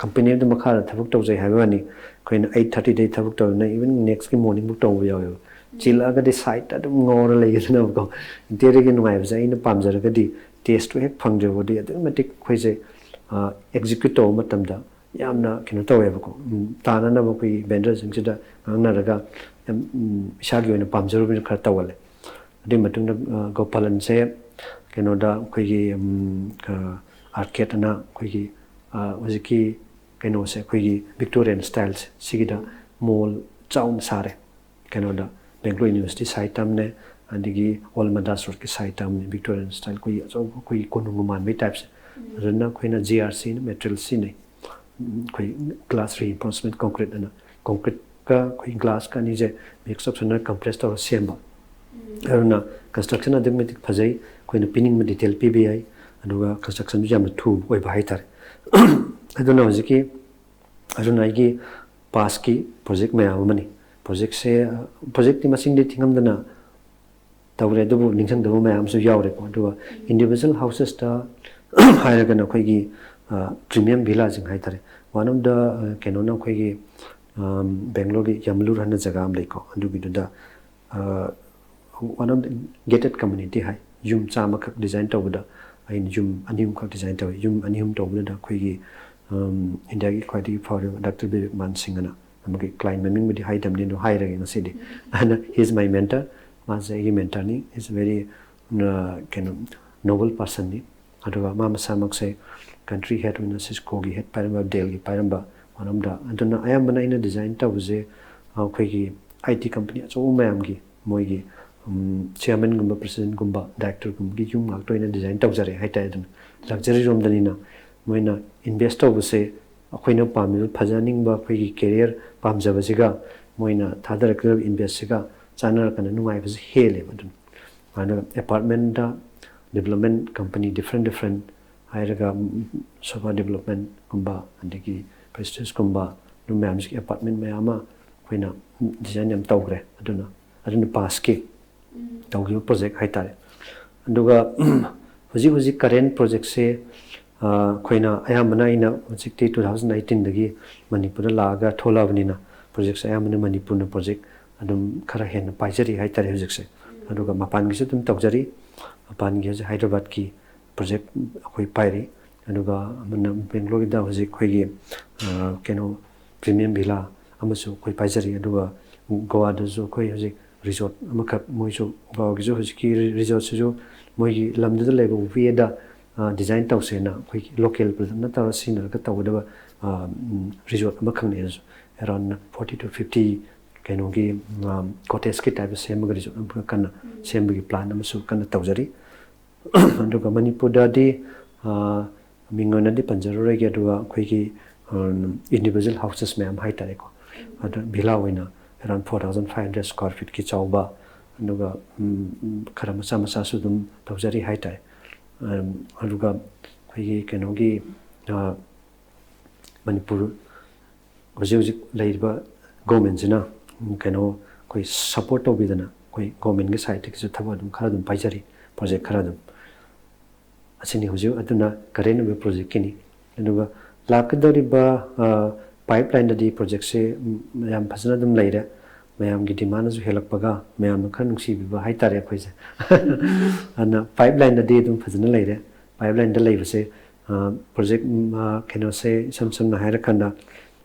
ꯀꯝꯄꯅꯤ ꯑꯗꯨ ꯃꯈꯥꯗ ꯊꯕꯛ ꯇꯧꯖꯩ ꯍꯥꯏꯕ ꯋꯥꯅꯤ꯫ ꯑꯩꯈꯣꯏꯅ ꯑꯩꯠ ꯊꯥꯔꯇꯤꯗꯩ ꯊꯕꯛ ꯇꯧꯗꯨꯅ ꯏꯚꯟ ꯅꯦꯛꯁꯀꯤ ꯃꯣꯔꯅꯤꯡꯐꯥꯎ ꯇꯧꯕ ꯌꯥꯎꯋꯦꯕ꯫ ꯆꯤꯜꯂꯛꯑꯒꯗꯤ ꯁꯥꯏꯠꯇ ꯑꯗꯨꯝ ꯉꯧꯔ ꯂꯩꯒꯗꯅꯕꯀꯣ꯫ ꯏꯟꯇꯤꯔꯤꯌꯔꯒꯤ ꯅꯨꯡꯉꯥꯏꯕꯁꯦ ꯑꯩꯅ ꯄꯥꯝꯖꯔꯒꯗꯤ ꯇꯦꯁꯇꯨ ꯍꯦꯛ ꯐꯪꯗ꯭ꯔꯕꯗꯤ ꯑꯗꯨꯛꯀꯤ ꯃꯇꯤꯛ ꯑꯩꯈꯣꯏꯁꯦ ꯑꯦꯛꯖꯤꯀ꯭ꯌꯨꯠ ꯇꯧꯕ ꯃꯇꯝꯗ ꯌꯥꯝꯅ ꯀꯩꯅꯣ ꯇꯧꯋꯦꯕꯀꯣ꯫ ꯎꯝ, ꯇꯥꯅꯅꯕ ꯑꯩꯈꯣꯏꯒꯤ ꯚꯦꯟꯗꯔꯁꯤꯡꯁꯤꯗ ꯉꯥꯡꯅꯔꯒ ꯌꯥꯝ, ꯎꯝ, ꯏꯁꯥꯒꯤ ꯑꯣꯏꯅ ꯄꯥꯝꯖꯔꯨꯕꯅ ꯈꯔ ꯇꯧꯒꯜꯂꯦ꯫ ꯑꯗꯨꯒꯤ ꯃꯇꯨꯡꯗ ꯑ, ꯒꯣꯄꯥꯂꯟꯁꯦ ꯀꯩꯅꯣꯗ ꯑꯩꯈꯣꯏꯒꯤ ꯎꯝ, ꯑ, ꯑꯥꯔꯀꯦꯠ ꯑꯅ ꯑꯩꯈꯣꯏꯒꯤ ꯑ, ꯍꯧꯖꯤꯛꯀꯤ ꯀꯩꯅꯣꯁꯦ ꯑꯩꯈꯣꯏꯒꯤ ꯚꯤꯛꯇꯣꯔꯤꯌꯟ ꯁ꯭ꯇꯥꯏꯜꯁꯦ ꯁꯤꯒꯤꯗ ꯃꯣꯜ ꯆꯥꯎꯅ ꯁꯥꯔꯦ꯫ ꯀꯩꯅꯣꯗ ꯕꯦꯡꯒ꯭ꯂꯣꯔ ꯌꯨꯅꯤꯚꯔꯁꯤꯇꯤ ꯁꯥꯏꯠꯇ ꯑꯃꯅꯦ, ꯑꯗꯒꯤ ꯑꯣꯜ ꯃꯗꯥꯁ ꯔꯣꯗꯀꯤ ꯁꯥꯏꯠꯇ ꯑꯃꯅꯦ꯫ ꯚꯤꯛꯇꯣꯔꯤꯌꯟ ꯁ꯭ꯇꯥꯏꯜ ꯑꯩꯈꯣꯏꯒꯤ ꯑꯆꯧꯕ ꯑꯩꯈꯣꯏꯒꯤ ꯀꯣꯅꯨꯡ ꯃꯥꯟꯕꯒꯤ ꯇꯥꯏꯞꯁꯦ꯫ ꯑꯗꯨꯅ ꯑꯩꯈꯣꯏꯅ ꯖꯤ ꯑꯥꯔ ꯁꯤ ꯃꯦꯇꯔꯤꯌꯦꯜ ꯁꯤꯖꯤꯟꯅꯩ꯫ ꯎꯝ, ꯑꯩꯈꯣꯏ ꯒ꯭ꯂꯥꯁ ꯔꯤꯏꯟꯐꯣꯔꯁꯃꯦꯟ ꯀꯣꯡꯀ꯭ꯔꯤꯠ ꯑꯅ, ꯀꯣꯡꯀ꯭ꯔꯤꯠꯀ ꯑꯩꯈꯣꯏ ꯒ꯭ꯂꯥꯁꯀ ꯑꯅꯤꯁꯦ ꯃꯤꯛꯁ ꯑꯞ ꯁꯨꯅ ꯀꯝꯄ꯭ꯔꯦꯁ ꯇꯧꯔ ꯁꯦꯝꯕ꯫ ꯑꯗꯨꯅ ꯀꯟꯁꯇ꯭ꯔꯛꯁꯟ ꯑꯗꯨꯛꯀꯤ ꯃꯇꯤꯛ ꯐꯖꯩ꯫ ꯑꯩꯈꯣꯏꯅ ꯄꯤꯅꯤꯡꯕ ꯗꯤꯇꯦꯜ ꯄꯤꯕ ꯌꯥꯏ, ꯑꯗꯨꯒ ꯀꯟꯁꯇ꯭ꯔꯛꯁꯟꯁꯨ ꯌꯥꯝꯅ ꯊꯨꯕ ꯑꯣꯏꯕ ꯍꯥꯏꯇꯥꯔꯦ꯫ ꯑꯗꯨꯅ ꯍꯧꯖꯤꯛꯀꯤ ꯑꯗꯨꯅ ꯑꯩꯒꯤ ꯄꯥꯁꯀꯤ ꯄ꯭ꯔꯣꯖꯦꯛ ꯃꯌꯥꯝ ꯑꯃꯅꯤ꯫ ꯄ꯭ꯔꯣꯖꯦꯛꯁꯦ, ꯄ꯭ꯔꯣꯖꯦꯛꯇꯤ ꯃꯁꯤꯡꯗꯤ ꯊꯤꯉꯝꯗꯅ ꯇꯧꯔꯦ, ꯑꯗꯨꯕꯨ ꯅꯤꯡꯁꯤꯡꯗꯕ ꯃꯌꯥꯝ ꯑꯃꯁꯨ ꯌꯥꯎꯔꯦꯀꯣ꯫ ꯑꯗꯨꯒ ꯏꯟꯗꯤꯕꯤꯖꯨꯋꯦꯜ ꯍꯥꯎꯁꯦꯁꯇ ꯍꯥꯏꯔꯒꯅ ꯑꯩꯈꯣꯏꯒꯤ ꯄ꯭ꯔꯤꯃꯤꯌꯝ ꯚꯤꯂꯥꯁꯤꯡ ꯍꯥꯏꯇꯥꯔꯦ꯫ ꯋꯥꯟ ꯑꯣꯐ ꯗ ꯀꯩꯅꯣꯅ ꯑꯩꯈꯣꯏꯒꯤ ꯕꯦꯡꯒ꯭ꯂꯣꯔꯒꯤ ꯌꯥꯝꯂꯨꯔ ꯍꯥꯏꯅ ꯖꯒꯥ ꯑꯃ ꯂꯩꯀꯣ꯫ ꯑꯗꯨꯒꯤꯗꯨꯗ ꯋꯥꯟ ꯑꯣꯐ ꯗ ꯒꯦꯇꯦꯠ ꯀꯝꯃ꯭ꯌꯨꯅꯤꯇꯤ ꯍꯥꯏ, ꯌꯨꯝ ꯆꯥꯝꯃꯈꯛ ꯗꯤꯖꯥꯏꯟ ꯇꯧꯕꯗ ꯑꯩꯅ ꯌꯨꯝ ꯑꯅꯤ ꯑꯍꯨꯝꯈꯛ ꯗꯤꯖꯥꯏꯟ ꯇꯧꯋꯤ꯫ ꯌꯨꯝ ꯑꯅꯤ ꯑꯍꯨꯝ ꯇꯧꯕꯗꯨꯗ ꯑꯩꯈꯣꯏꯒꯤ ꯏꯟꯗꯤꯌꯥꯒꯤ ꯈ꯭ꯋꯥꯏꯗꯒꯤ ꯐꯥꯎꯔꯤꯕ ꯗꯥꯛꯇꯔ ꯕꯤꯕꯦꯛ ꯃꯥꯟ ꯁꯤꯡ ꯑꯅ ꯑꯃꯒꯤ ꯀ꯭ꯂꯥꯏꯟ ꯃꯃꯤꯡꯕꯨꯗꯤ ꯍꯥꯏꯗꯕꯅꯤ, ꯑꯗꯨ ꯍꯥꯏꯔꯒꯦ ꯉꯁꯤꯗꯤ꯫ ꯑꯗꯨꯅ he is my mentor, ꯃꯥꯁꯦ ꯑꯩꯒꯤ ꯃꯦꯟꯇꯔꯅꯤ꯫ Is very ꯀꯩꯅꯣ, ꯅꯣꯕꯜ ꯄꯥꯔꯁꯟꯅꯤ꯫ ꯑꯗꯨꯒ ꯃꯥ ꯃꯁꯥꯃꯛꯁꯦ ꯀꯟꯇ꯭ꯔꯤ ꯍꯦꯠ ꯑꯣꯏꯅ ꯁꯤꯁꯀꯣꯒꯤ ꯍꯦꯠ ꯄꯥꯏꯔꯝꯕ, ꯗꯦꯜꯒꯤ ꯄꯥꯏꯔꯝꯕ ꯋꯥꯔꯝꯗ꯫ ꯑꯗꯨꯅ ꯑꯌꯥꯝꯕꯅ ꯑꯩꯅ ꯗꯤꯖꯥꯏꯟ ꯇꯧꯕꯁꯦ ꯑꯩꯈꯣꯏꯒꯤ ꯑꯥꯏ ꯇꯤ ꯀꯝꯄꯅꯤ ꯑꯆꯧꯕ ꯃꯌꯥꯝꯒꯤ ꯃꯣꯏꯒꯤ ꯆꯤꯌꯔꯃꯦꯟꯒꯨꯝꯕ, ꯄ꯭ꯔꯁꯤꯗꯦꯟꯒꯨꯝꯕ, ꯗꯥꯏꯔꯦꯛꯇꯔꯒꯨꯝꯕꯒꯤ ꯌꯨꯝ ꯉꯥꯛꯇ ꯑꯣꯏꯅ ꯗꯤꯖꯥꯏꯟ ꯇꯧꯖꯔꯦ ꯍꯥꯏꯇꯥꯔꯦ꯫ ꯑꯗꯨꯅ ꯂꯛꯖꯔꯤ ꯔꯣꯝꯗꯅꯤꯅ ꯃꯣꯏꯅ ꯏꯟꯚꯦꯁ ꯇꯧꯕꯁꯦ ꯑꯩꯈꯣꯏꯅ ꯄꯥꯝꯃꯤꯕ, ꯐꯖꯍꯟꯅꯤꯡꯕ ꯑꯩꯈꯣꯏꯒꯤ ꯀꯦꯔꯤꯌꯔ ꯄꯥꯝꯖꯕꯁꯤꯒ ꯃꯣꯏꯅ ꯊꯥꯗꯔꯛꯀꯗꯕ ꯏꯟꯚꯦꯁꯁꯤꯒ ꯆꯥꯟꯅꯔꯀꯥꯟꯗ ꯅꯨꯡꯉꯥꯏꯕꯁꯦ ꯍꯦꯜꯂꯦꯕ꯫ ꯑꯗꯨꯅ ꯑꯗꯨꯒ ꯑꯦꯄꯥꯔꯠꯃꯦꯟꯗ ꯗꯤꯕꯂꯞꯃꯦꯟ ꯀꯝꯄꯅꯤ ꯗꯤꯐ꯭ꯔꯦꯟ ꯗꯤꯐ꯭ꯔꯦꯟ ꯍꯥꯏꯔꯒ ꯁꯣꯐꯥ ꯗꯤꯕꯂꯞꯃꯦꯟꯒꯨꯝꯕ, ꯑꯗꯒꯤ ꯄ꯭ꯔꯦꯁꯇꯤꯖꯀꯨꯝꯕ, ꯑꯗꯨ ꯃꯌꯥꯝꯁꯤꯒꯤ ꯑꯦꯄꯥꯔꯠꯃꯦꯟ ꯃꯌꯥꯝ ꯑꯃ ꯑꯩꯈꯣꯏꯅ ꯗꯤꯖꯥꯏꯟ ꯌꯥꯝ ꯇꯧꯈ꯭ꯔꯦ꯫ ꯑꯗꯨꯅ ꯑꯗꯨꯅ ꯄꯥꯁꯀꯤ ꯇꯧꯈꯤꯕ ꯄ꯭ꯔꯣꯖꯦꯛ ꯍꯥꯏꯇꯥꯔꯦ꯫ ꯑꯗꯨꯒ ꯍꯧꯖꯤꯛ ꯍꯧꯖꯤꯛ ꯀꯔꯦꯟ ꯄ꯭ꯔꯣꯖꯦꯛꯁꯦ ꯑꯩꯈꯣꯏꯅ ꯑꯌꯥꯝꯕꯅ, ꯑꯩꯅ ꯍꯧꯖꯤꯛꯇꯤ ꯇꯨ ꯊꯥꯎꯖꯟ ꯑꯩꯠꯇꯤꯟꯗꯒꯤ ꯃꯅꯤꯄꯨꯔꯗ ꯂꯥꯛꯑꯒ ꯊꯣꯛꯂꯛꯑꯕꯅꯤꯅ ꯄ꯭ꯔꯣꯖꯦꯛꯁꯦ ꯑꯌꯥꯝꯕꯅ ꯃꯅꯤꯄꯨꯔꯅ ꯄ꯭ꯔꯣꯖꯦꯛ ꯑꯗꯨꯝ ꯈꯔ ꯍꯦꯟꯅ ꯄꯥꯏꯖꯔꯤ ꯍꯥꯏꯇꯥꯔꯦ ꯍꯧꯖꯤꯛꯁꯦ꯫ ꯑꯗꯨꯒ ꯃꯄꯥꯟꯒꯤꯁꯨ ꯑꯗꯨꯝ ꯇꯧꯖꯔꯤ꯫ ꯃꯄꯥꯟꯒꯤ ꯍꯧꯖꯤꯛ ꯍꯥꯏꯗ꯭ꯔꯕꯥꯠꯀꯤ ꯄ꯭ꯔꯣꯖꯦꯛ ꯑꯩꯈꯣꯏ ꯄꯥꯏꯔꯤ꯫ ꯑꯗꯨꯒ ꯑꯃꯅ ꯕꯦꯡꯒ꯭ꯂꯣꯔꯒꯤꯗ ꯍꯧꯖꯤꯛ ꯑꯩꯈꯣꯏꯒꯤ ꯀꯩꯅꯣ ꯄ꯭ꯔꯤꯃꯤꯌꯝ ꯚꯤꯂꯥ ꯑꯃꯁꯨ ꯑꯩꯈꯣꯏ ꯄꯥꯏꯖꯔꯤ꯫ ꯑꯗꯨꯒ ꯒꯣꯋꯥꯗꯁꯨ ꯑꯩꯈꯣꯏ ꯍꯧꯖꯤꯛ ꯔꯤꯖꯣꯔꯠ ꯑꯃꯈꯛ, ꯃꯣꯏꯁꯨ ꯒꯣꯋꯥꯒꯤꯁꯨ ꯍꯧꯖꯤꯛꯀꯤ ꯔꯤꯖꯣꯔꯠꯁꯤꯁꯨ ꯃꯣꯏꯒꯤ ꯂꯝꯗꯨꯗ ꯂꯩꯕ ꯋꯦꯗ ꯗꯤꯖꯥꯏꯟ ꯇꯧꯁꯦꯅ ꯑꯩꯈꯣꯏꯒꯤ ꯂꯣꯀꯦꯜ ꯄ꯭ꯔꯗꯛꯅ ꯇꯧꯔ ꯁꯤꯖꯤꯟꯅꯔꯒ ꯇꯧꯒꯗꯕ ꯔꯤꯖꯣꯔꯠ ꯑꯃꯈꯛꯅꯤ꯫ ꯑꯗꯨꯁꯨ around forty to fifty ꯀꯩꯅꯣꯒꯤ ꯀꯣꯇꯦꯖꯀꯤ ꯇꯥꯏꯞꯇ ꯁꯦꯝꯃꯒ ꯔꯤꯖꯣꯔꯠ ꯑꯃꯈꯛ ꯀꯟꯅ ꯁꯦꯝꯕꯒꯤ ꯄ꯭ꯂꯥꯟ ꯑꯃꯁꯨ ꯀꯟꯅ ꯇꯧꯖꯔꯤ꯫ ꯑꯗꯨꯒ ꯃꯅꯤꯄꯨꯔꯗꯗꯤ ꯃꯤꯡ ꯑꯣꯏꯅꯗꯤ ꯄꯟꯖꯔꯔꯣꯏꯒꯦ, ꯑꯗꯨꯒ ꯑꯩꯈꯣꯏꯒꯤ ꯏꯟꯗꯤꯚꯤꯖꯨꯋꯦꯜ ꯍꯥꯎꯁꯦꯁ ꯃꯌꯥꯝ ꯍꯥꯏꯇꯥꯔꯦꯀꯣ, ꯑꯗꯨ ꯚꯤꯂꯥ ꯑꯣꯏꯅ around four thousand five hundred square feetꯀꯤ ꯆꯥꯎꯕ, ꯑꯗꯨꯒ ꯈꯔ ꯃꯆꯥ ꯃꯆꯥꯁꯨ ꯑꯗꯨꯝ ꯇꯧꯖꯔꯤ ꯍꯥꯏꯇꯥꯔꯦ꯫ ꯑꯗꯨꯒ ꯑꯩꯈꯣꯏꯒꯤ ꯀꯩꯅꯣꯒꯤ ꯃꯅꯤꯄꯨꯔ ꯍꯧꯖꯤꯛ ꯍꯧꯖꯤꯛ ꯂꯩꯔꯤꯕ ꯒꯣꯔꯃꯦꯟꯁꯤꯅ ꯀꯩꯅꯣ ꯑꯩꯈꯣꯏ ꯁꯞꯄꯣꯔꯠ ꯇꯧꯕꯤꯗꯅ ꯑꯩꯈꯣꯏ ꯒꯣꯔꯃꯦꯟꯒꯤ ꯁꯥꯏꯠꯇꯒꯤꯁꯨ ꯊꯕꯛ ꯑꯗꯨꯝ ꯈꯔ ꯑꯗꯨꯝ ꯄꯥꯏꯖꯔꯤ, ꯄ꯭ꯔꯣꯖꯦꯛ ꯈꯔ ꯑꯗꯨꯝ꯫ ꯑꯁꯤꯅꯤ ꯍꯧꯖꯤꯛ ꯑꯗꯨꯅ ꯀꯔꯦꯟ ꯑꯣꯏꯕ ꯄ꯭ꯔꯣꯖꯦꯛꯀꯤꯅꯤ꯫ ꯑꯗꯨꯒ ꯂꯥꯛꯀꯗꯧꯔꯤꯕ ꯄꯥꯏꯞ ꯂꯥꯏꯟꯗꯗꯤ ꯄ꯭ꯔꯣꯖꯦꯛꯁꯦ ꯌꯥꯝ ꯐꯖꯅ ꯑꯗꯨꯝ ꯂꯩꯔꯦ꯫ ꯃꯌꯥꯝꯒꯤ ꯗꯤꯃꯥꯟꯅꯁꯨ ꯍꯦꯜꯂꯛꯄꯒ ꯃꯌꯥꯝꯅ ꯈꯔ ꯅꯨꯡꯁꯤꯕꯤꯕ ꯍꯥꯏꯇꯥꯔꯦ ꯑꯩꯈꯣꯏꯁꯦ꯫ ꯑꯗꯨꯅ ꯄꯥꯏꯞ ꯂꯥꯏꯟꯗꯗꯤ ꯑꯗꯨꯝ ꯐꯖꯅ ꯂꯩꯔꯦ꯫ ꯄꯥꯏꯞ ꯂꯥꯏꯟꯗ ꯂꯩꯕꯁꯦ ꯄ꯭ꯔꯣꯖꯦꯛ ꯀꯩꯅꯣꯁꯦ ꯏꯁꯝ ꯁꯝꯅ ꯍꯥꯏꯔꯀꯥꯟꯗ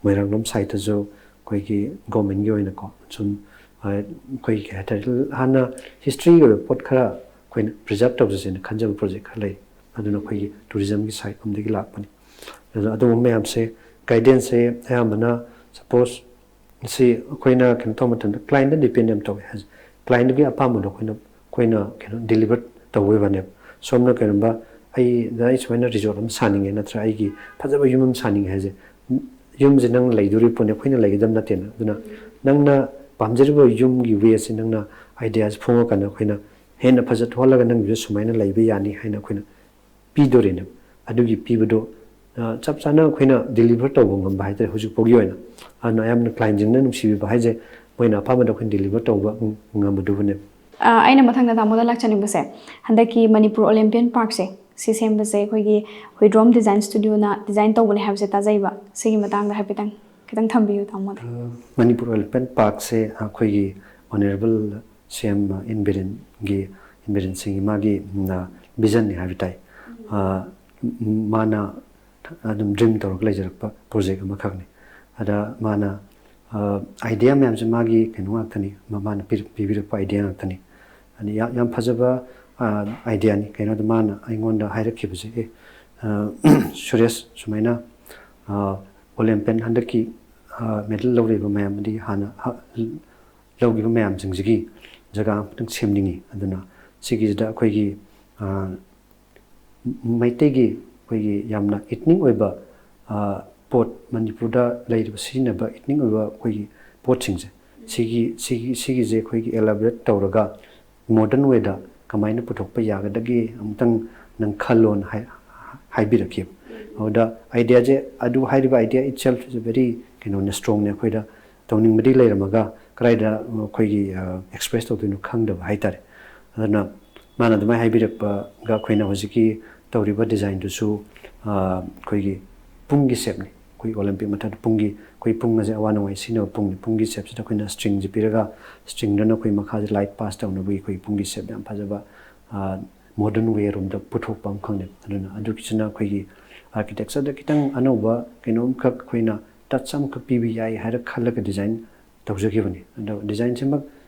ꯃꯣꯏꯔꯥꯡꯂꯣꯝ ꯁꯥꯏꯠꯇꯁꯨ ꯑꯩꯈꯣꯏꯒꯤ ꯒꯣꯔꯃꯦꯟꯒꯤ ꯑꯣꯏꯅꯀꯣ ꯁꯨꯝ ꯑꯩꯈꯣꯏ ꯀꯩ ꯍꯥꯏꯇꯥꯔꯦ, ꯍꯥꯟꯅ ꯍꯤꯁꯇ꯭ꯔꯤꯒꯤ ꯑꯣꯏꯕ ꯄꯣꯠ ꯈꯔ ꯑꯩꯈꯣꯏꯅ ꯄ꯭ꯔꯤꯖꯥꯕ ꯇꯧꯖꯁꯦꯅ ꯈꯟꯖꯕ ꯄ꯭ꯔꯣꯖꯦꯛ ꯈꯔ ꯂꯩ꯫ ꯑꯗꯨꯅ ꯑꯩꯈꯣꯏꯒꯤ ꯇꯨꯔꯤꯖꯝꯒꯤ ꯁꯥꯏꯠ ꯂꯣꯝꯗꯒꯤ ꯂꯥꯛꯄꯅꯤ꯫ ꯑꯗꯨꯅ ꯑꯗꯨꯒꯨꯝꯕ ꯃꯌꯥꯝꯁꯦ ꯒꯥꯏꯗꯦꯟꯁꯁꯦ ꯑꯌꯥꯝꯕꯅ ꯁꯄꯣꯁ ꯁꯤ ꯑꯩꯈꯣꯏꯅ ꯀꯩꯅꯣ ꯇꯧꯕ ꯃꯇꯝꯗ clientꯇ depend ꯌꯥꯝ ꯇꯧꯋꯦ꯫ Clientꯇꯨꯒꯤ ꯑꯄꯥꯝꯕꯗꯣ ꯑꯩꯈꯣꯏꯅ ꯑꯩꯈꯣꯏꯅ ꯀꯩꯅꯣ deliver ꯇꯧꯕ ꯑꯣꯏꯕꯅꯦꯕ꯫ ꯁꯣꯝꯅ ꯀꯩꯒꯨꯝꯕ ꯑꯩ ꯑꯩ ꯁꯨꯃꯥꯏꯅ resort ꯑꯃ ꯁꯥꯅꯤꯡꯉꯦ, ꯅꯠꯇ꯭ꯔꯒ ꯑꯩꯒꯤ ꯐꯖꯕ ꯌꯨꯝ ꯑꯃ ꯁꯥꯅꯤꯡꯉꯦ ꯍꯥꯏꯁꯦ, ꯌꯨꯝꯁꯦ ꯅꯪ ꯂꯩꯗꯣꯔꯤ ꯄꯣꯠꯅꯤ, ꯑꯩꯈꯣꯏꯅ ꯂꯩꯒꯗꯕ ꯅꯠꯇꯦꯅ꯫ ꯑꯗꯨꯅ ꯅꯪꯅ ꯄꯥꯝꯖꯔꯤꯕ ꯌꯨꯝꯒꯤ wayꯁꯦ, ꯅꯪꯅ ideaꯁꯦ ꯐꯣꯡꯉꯀꯥꯟꯗ ꯑꯩꯈꯣꯏꯅ ꯍꯦꯟꯅ ꯐꯖꯊꯣꯛꯍꯜꯂꯒ ꯅꯪꯒꯤꯁꯨ ꯁꯨꯃꯥꯏꯅ ꯂꯩꯕ ꯌꯥꯅꯤ ꯍꯥꯏꯅ ꯑꯩꯈꯣꯏꯅ ꯄꯤꯗꯣꯔꯤꯅꯦꯕ꯫ ꯑꯗꯨꯒꯤ ꯄꯤꯕꯗꯣ ꯑ, ꯆꯞ ꯆꯥꯅ ꯑꯩꯈꯣꯏꯅ deliver ꯇꯧꯕ ꯉꯝꯕ ꯍꯥꯏꯇꯥꯔꯦ ꯍꯧꯖꯤꯛ ꯐꯥꯎꯒꯤ ꯑꯣꯏꯅ꯫ ꯑꯗꯨꯅ ꯑꯌꯥꯝꯕꯅ clientꯁꯤꯡꯅ ꯅꯨꯡꯁꯤꯕꯤꯕ ꯍꯥꯏꯁꯦ ꯃꯣꯏꯅ ꯑꯄꯥꯝꯕꯗꯣ ꯑꯩꯈꯣꯏꯅ deliver ꯇꯧꯕ ꯉꯝꯕꯗꯨꯕꯨꯅꯦꯕ꯫ ꯑ, ꯑꯩꯅ ꯃꯊꯪꯗ ꯇꯥꯃꯣꯗ ꯂꯥꯛꯆꯅꯤꯡꯕꯁꯦ, ꯍꯟꯗꯛꯀꯤ ꯃꯅꯤꯄꯨꯔ Olympian Parkꯁꯦ, ꯁꯤ ꯁꯦꯝꯕꯁꯦ ꯑꯩꯈꯣꯏꯒꯤ ꯍꯨꯏꯗ꯭ꯔꯣꯝ Design Studioꯅ design ꯇꯧꯕꯅꯦ ꯍꯥꯏꯕꯁꯦ ꯇꯥꯖꯩꯕ꯫ ꯁꯤꯒꯤ ꯃꯇꯥꯡꯗ ꯍꯥꯏꯐꯦꯠꯇꯪ ꯈꯤꯇꯪ ꯊꯝꯕꯤꯌꯨ ꯇꯥꯃꯣꯗ꯫ ꯑ, ꯃꯅꯤꯄꯨꯔ Olympian Parkꯁꯦ ꯑꯩꯈꯣꯏꯒꯤ Honourable C M ꯑꯦꯟ ꯕꯤꯔꯦꯟꯒꯤ, ꯑꯦꯟ ꯕꯤꯔꯦꯟ ꯁꯤꯡꯒꯤ ꯃꯥꯒꯤ, ꯎꯝ, ꯑ, visionꯅꯤ ꯍꯥꯏꯕ ꯇꯥꯏ꯫ ꯑ, ꯃꯥꯅ ꯑꯗꯨꯝ dream ꯇꯧꯔꯒ ꯂꯩꯖꯔꯛꯄ project ꯑꯃꯈꯛꯅꯤ꯫ ꯑꯗ ꯃꯥꯅ, ꯑ, idea ꯃꯌꯥꯝꯁꯦ ꯃꯥꯒꯤ ꯀꯩꯅꯣ ꯉꯥꯛꯇꯅꯤ, ꯃꯥꯅ ꯄꯤꯔꯛ-, ꯄꯤꯕꯤꯔꯛꯄ idea ꯉꯥꯛꯇꯅꯤ꯫ ꯑꯗ ꯌꯥꯝ, ꯌꯥꯝ ꯐꯖꯕ, ꯑ, ideaꯅꯤ꯫ ꯀꯩꯅꯣꯗ ꯃꯥꯅ ꯑꯩꯉꯣꯟꯗ ꯍꯥꯏꯔꯛꯈꯤꯕꯁꯦ, "ꯑꯦ, ꯑ, ꯁꯨꯔꯦꯁ, ꯁꯨꯃꯥꯏꯅ, ꯑ, Olympian ꯍꯟꯗꯛꯀꯤ, ꯑ, medal ꯂꯧꯔꯤꯕ ꯃꯌꯥꯝ ꯑꯃꯗꯤ ꯍꯥꯟꯅ ꯍ-, ꯂꯧꯈꯤꯕ ꯃꯌꯥꯝꯁꯤꯡꯁꯤꯒꯤ ꯖꯒꯥ ꯑꯃꯈꯛꯇꯪ ꯁꯦꯝꯅꯤꯡꯉꯤ꯫ ꯑꯗꯨꯅ ꯁꯤꯒꯤꯁꯤꯗ ꯑꯩꯈꯣꯏꯒꯤ, ꯑ, ꯃꯩꯇꯩꯒꯤ ꯑꯩꯈꯣꯏꯒꯤ ꯌꯥꯝꯅ ethnic ꯑꯣꯏꯕ, ꯑ, ꯄꯣꯠ, ꯃꯅꯤꯄꯨꯔꯗ ꯂꯩꯔꯤꯕ ꯁꯤꯖꯤꯟꯅꯕ ethnic ꯑꯣꯏꯕ ꯑꯩꯈꯣꯏꯒꯤ ꯄꯣꯠꯁꯤꯡꯁꯦ, ꯁꯤꯒꯤ, ꯁꯤꯒꯤ, ꯁꯤꯒꯤꯁꯦ ꯑꯩꯈꯣꯏꯒꯤ elaborate ꯇꯧꯔꯒ modern wayꯗ ꯀꯃꯥꯏꯅ ꯄꯨꯊꯣꯛꯄ ꯌꯥꯒꯗꯒꯦ ꯑꯃꯨꯛꯇꯪ ꯅꯪ ꯈꯜꯂꯣꯅ ꯍꯥꯏ-, ꯍꯥꯏꯕꯤꯔꯛꯈꯤꯕ꯫ ꯑꯗꯨꯗ ideaꯁꯦ, ꯑꯗꯨ ꯍꯥꯏꯔꯤꯕ idea itself is very, ꯀꯩꯅꯣꯅꯦ, strongꯅꯦ꯫ ꯑꯩꯈꯣꯏꯗ ꯇꯧꯅꯤꯡꯕꯗꯤ ꯂꯩꯔꯝꯃꯒ ꯀꯗꯥꯏꯗ ꯑꯩꯈꯣꯏꯒꯤ, ꯑ, express ꯇꯧꯗꯣꯏꯅꯣ ꯈꯪꯗꯕ ꯍꯥꯏꯇꯥꯔꯦ꯫ ꯑꯗꯨꯅ ꯃꯥꯅ ꯑꯗꯨꯃꯥꯏꯅ ꯍꯥꯏꯕꯤꯔꯛꯄꯒ ꯑꯩꯈꯣꯏꯅ ꯍꯧꯖꯤꯛꯀꯤ ꯇꯧꯔꯤꯕ designꯗꯨꯁꯨ, ꯑ, ꯑꯩꯈꯣꯏꯒꯤ ꯄꯨꯡꯒꯤ shapeꯅꯤ꯫ ꯑꯩꯈꯣꯏ Olympic ꯃꯊꯛꯇ ꯄꯨꯡꯒꯤ, ꯑꯩꯈꯣꯏ ꯄꯨꯡ ꯑꯁꯦ ꯑꯋꯥ ꯅꯨꯡꯉꯥꯏ ꯁꯤꯖꯤꯟꯅꯕ ꯄꯨꯡꯅꯤ꯫ ꯄꯨꯡꯒꯤ shapeꯁꯤꯗ ꯑꯩꯈꯣꯏꯅ stringꯁꯦ ꯄꯤꯔꯒ, stringꯗꯨꯅ ꯑꯩꯈꯣꯏ ꯃꯈꯥꯁꯦ light pass ꯇꯧꯅꯕꯒꯤ ꯑꯩꯈꯣꯏ ꯄꯨꯡꯒꯤ shape ꯌꯥꯝ ꯐꯖꯕ, ꯑ, modern way ꯔꯣꯝꯗ ꯄꯨꯊꯣꯛꯄ ꯑꯃꯈꯛꯅꯦꯕ꯫ ꯑꯗꯨꯅ ꯑꯗꯨꯒꯤꯁꯤꯅ ꯑꯩꯈꯣꯏꯒꯤ architectureꯗ ꯈꯤꯇꯪ ꯑꯅꯧꯕ ꯀꯩꯅꯣꯝꯈꯛ ꯑꯩꯈꯣꯏꯅ touch ꯑꯃꯈꯛ ꯄꯤꯕ ꯌꯥꯏ ꯍꯥꯏꯔ ꯈꯜꯂꯒ design ꯇꯧꯖꯈꯤꯕꯅꯤ꯫ ꯑꯗꯣ designꯁꯤꯃꯛ,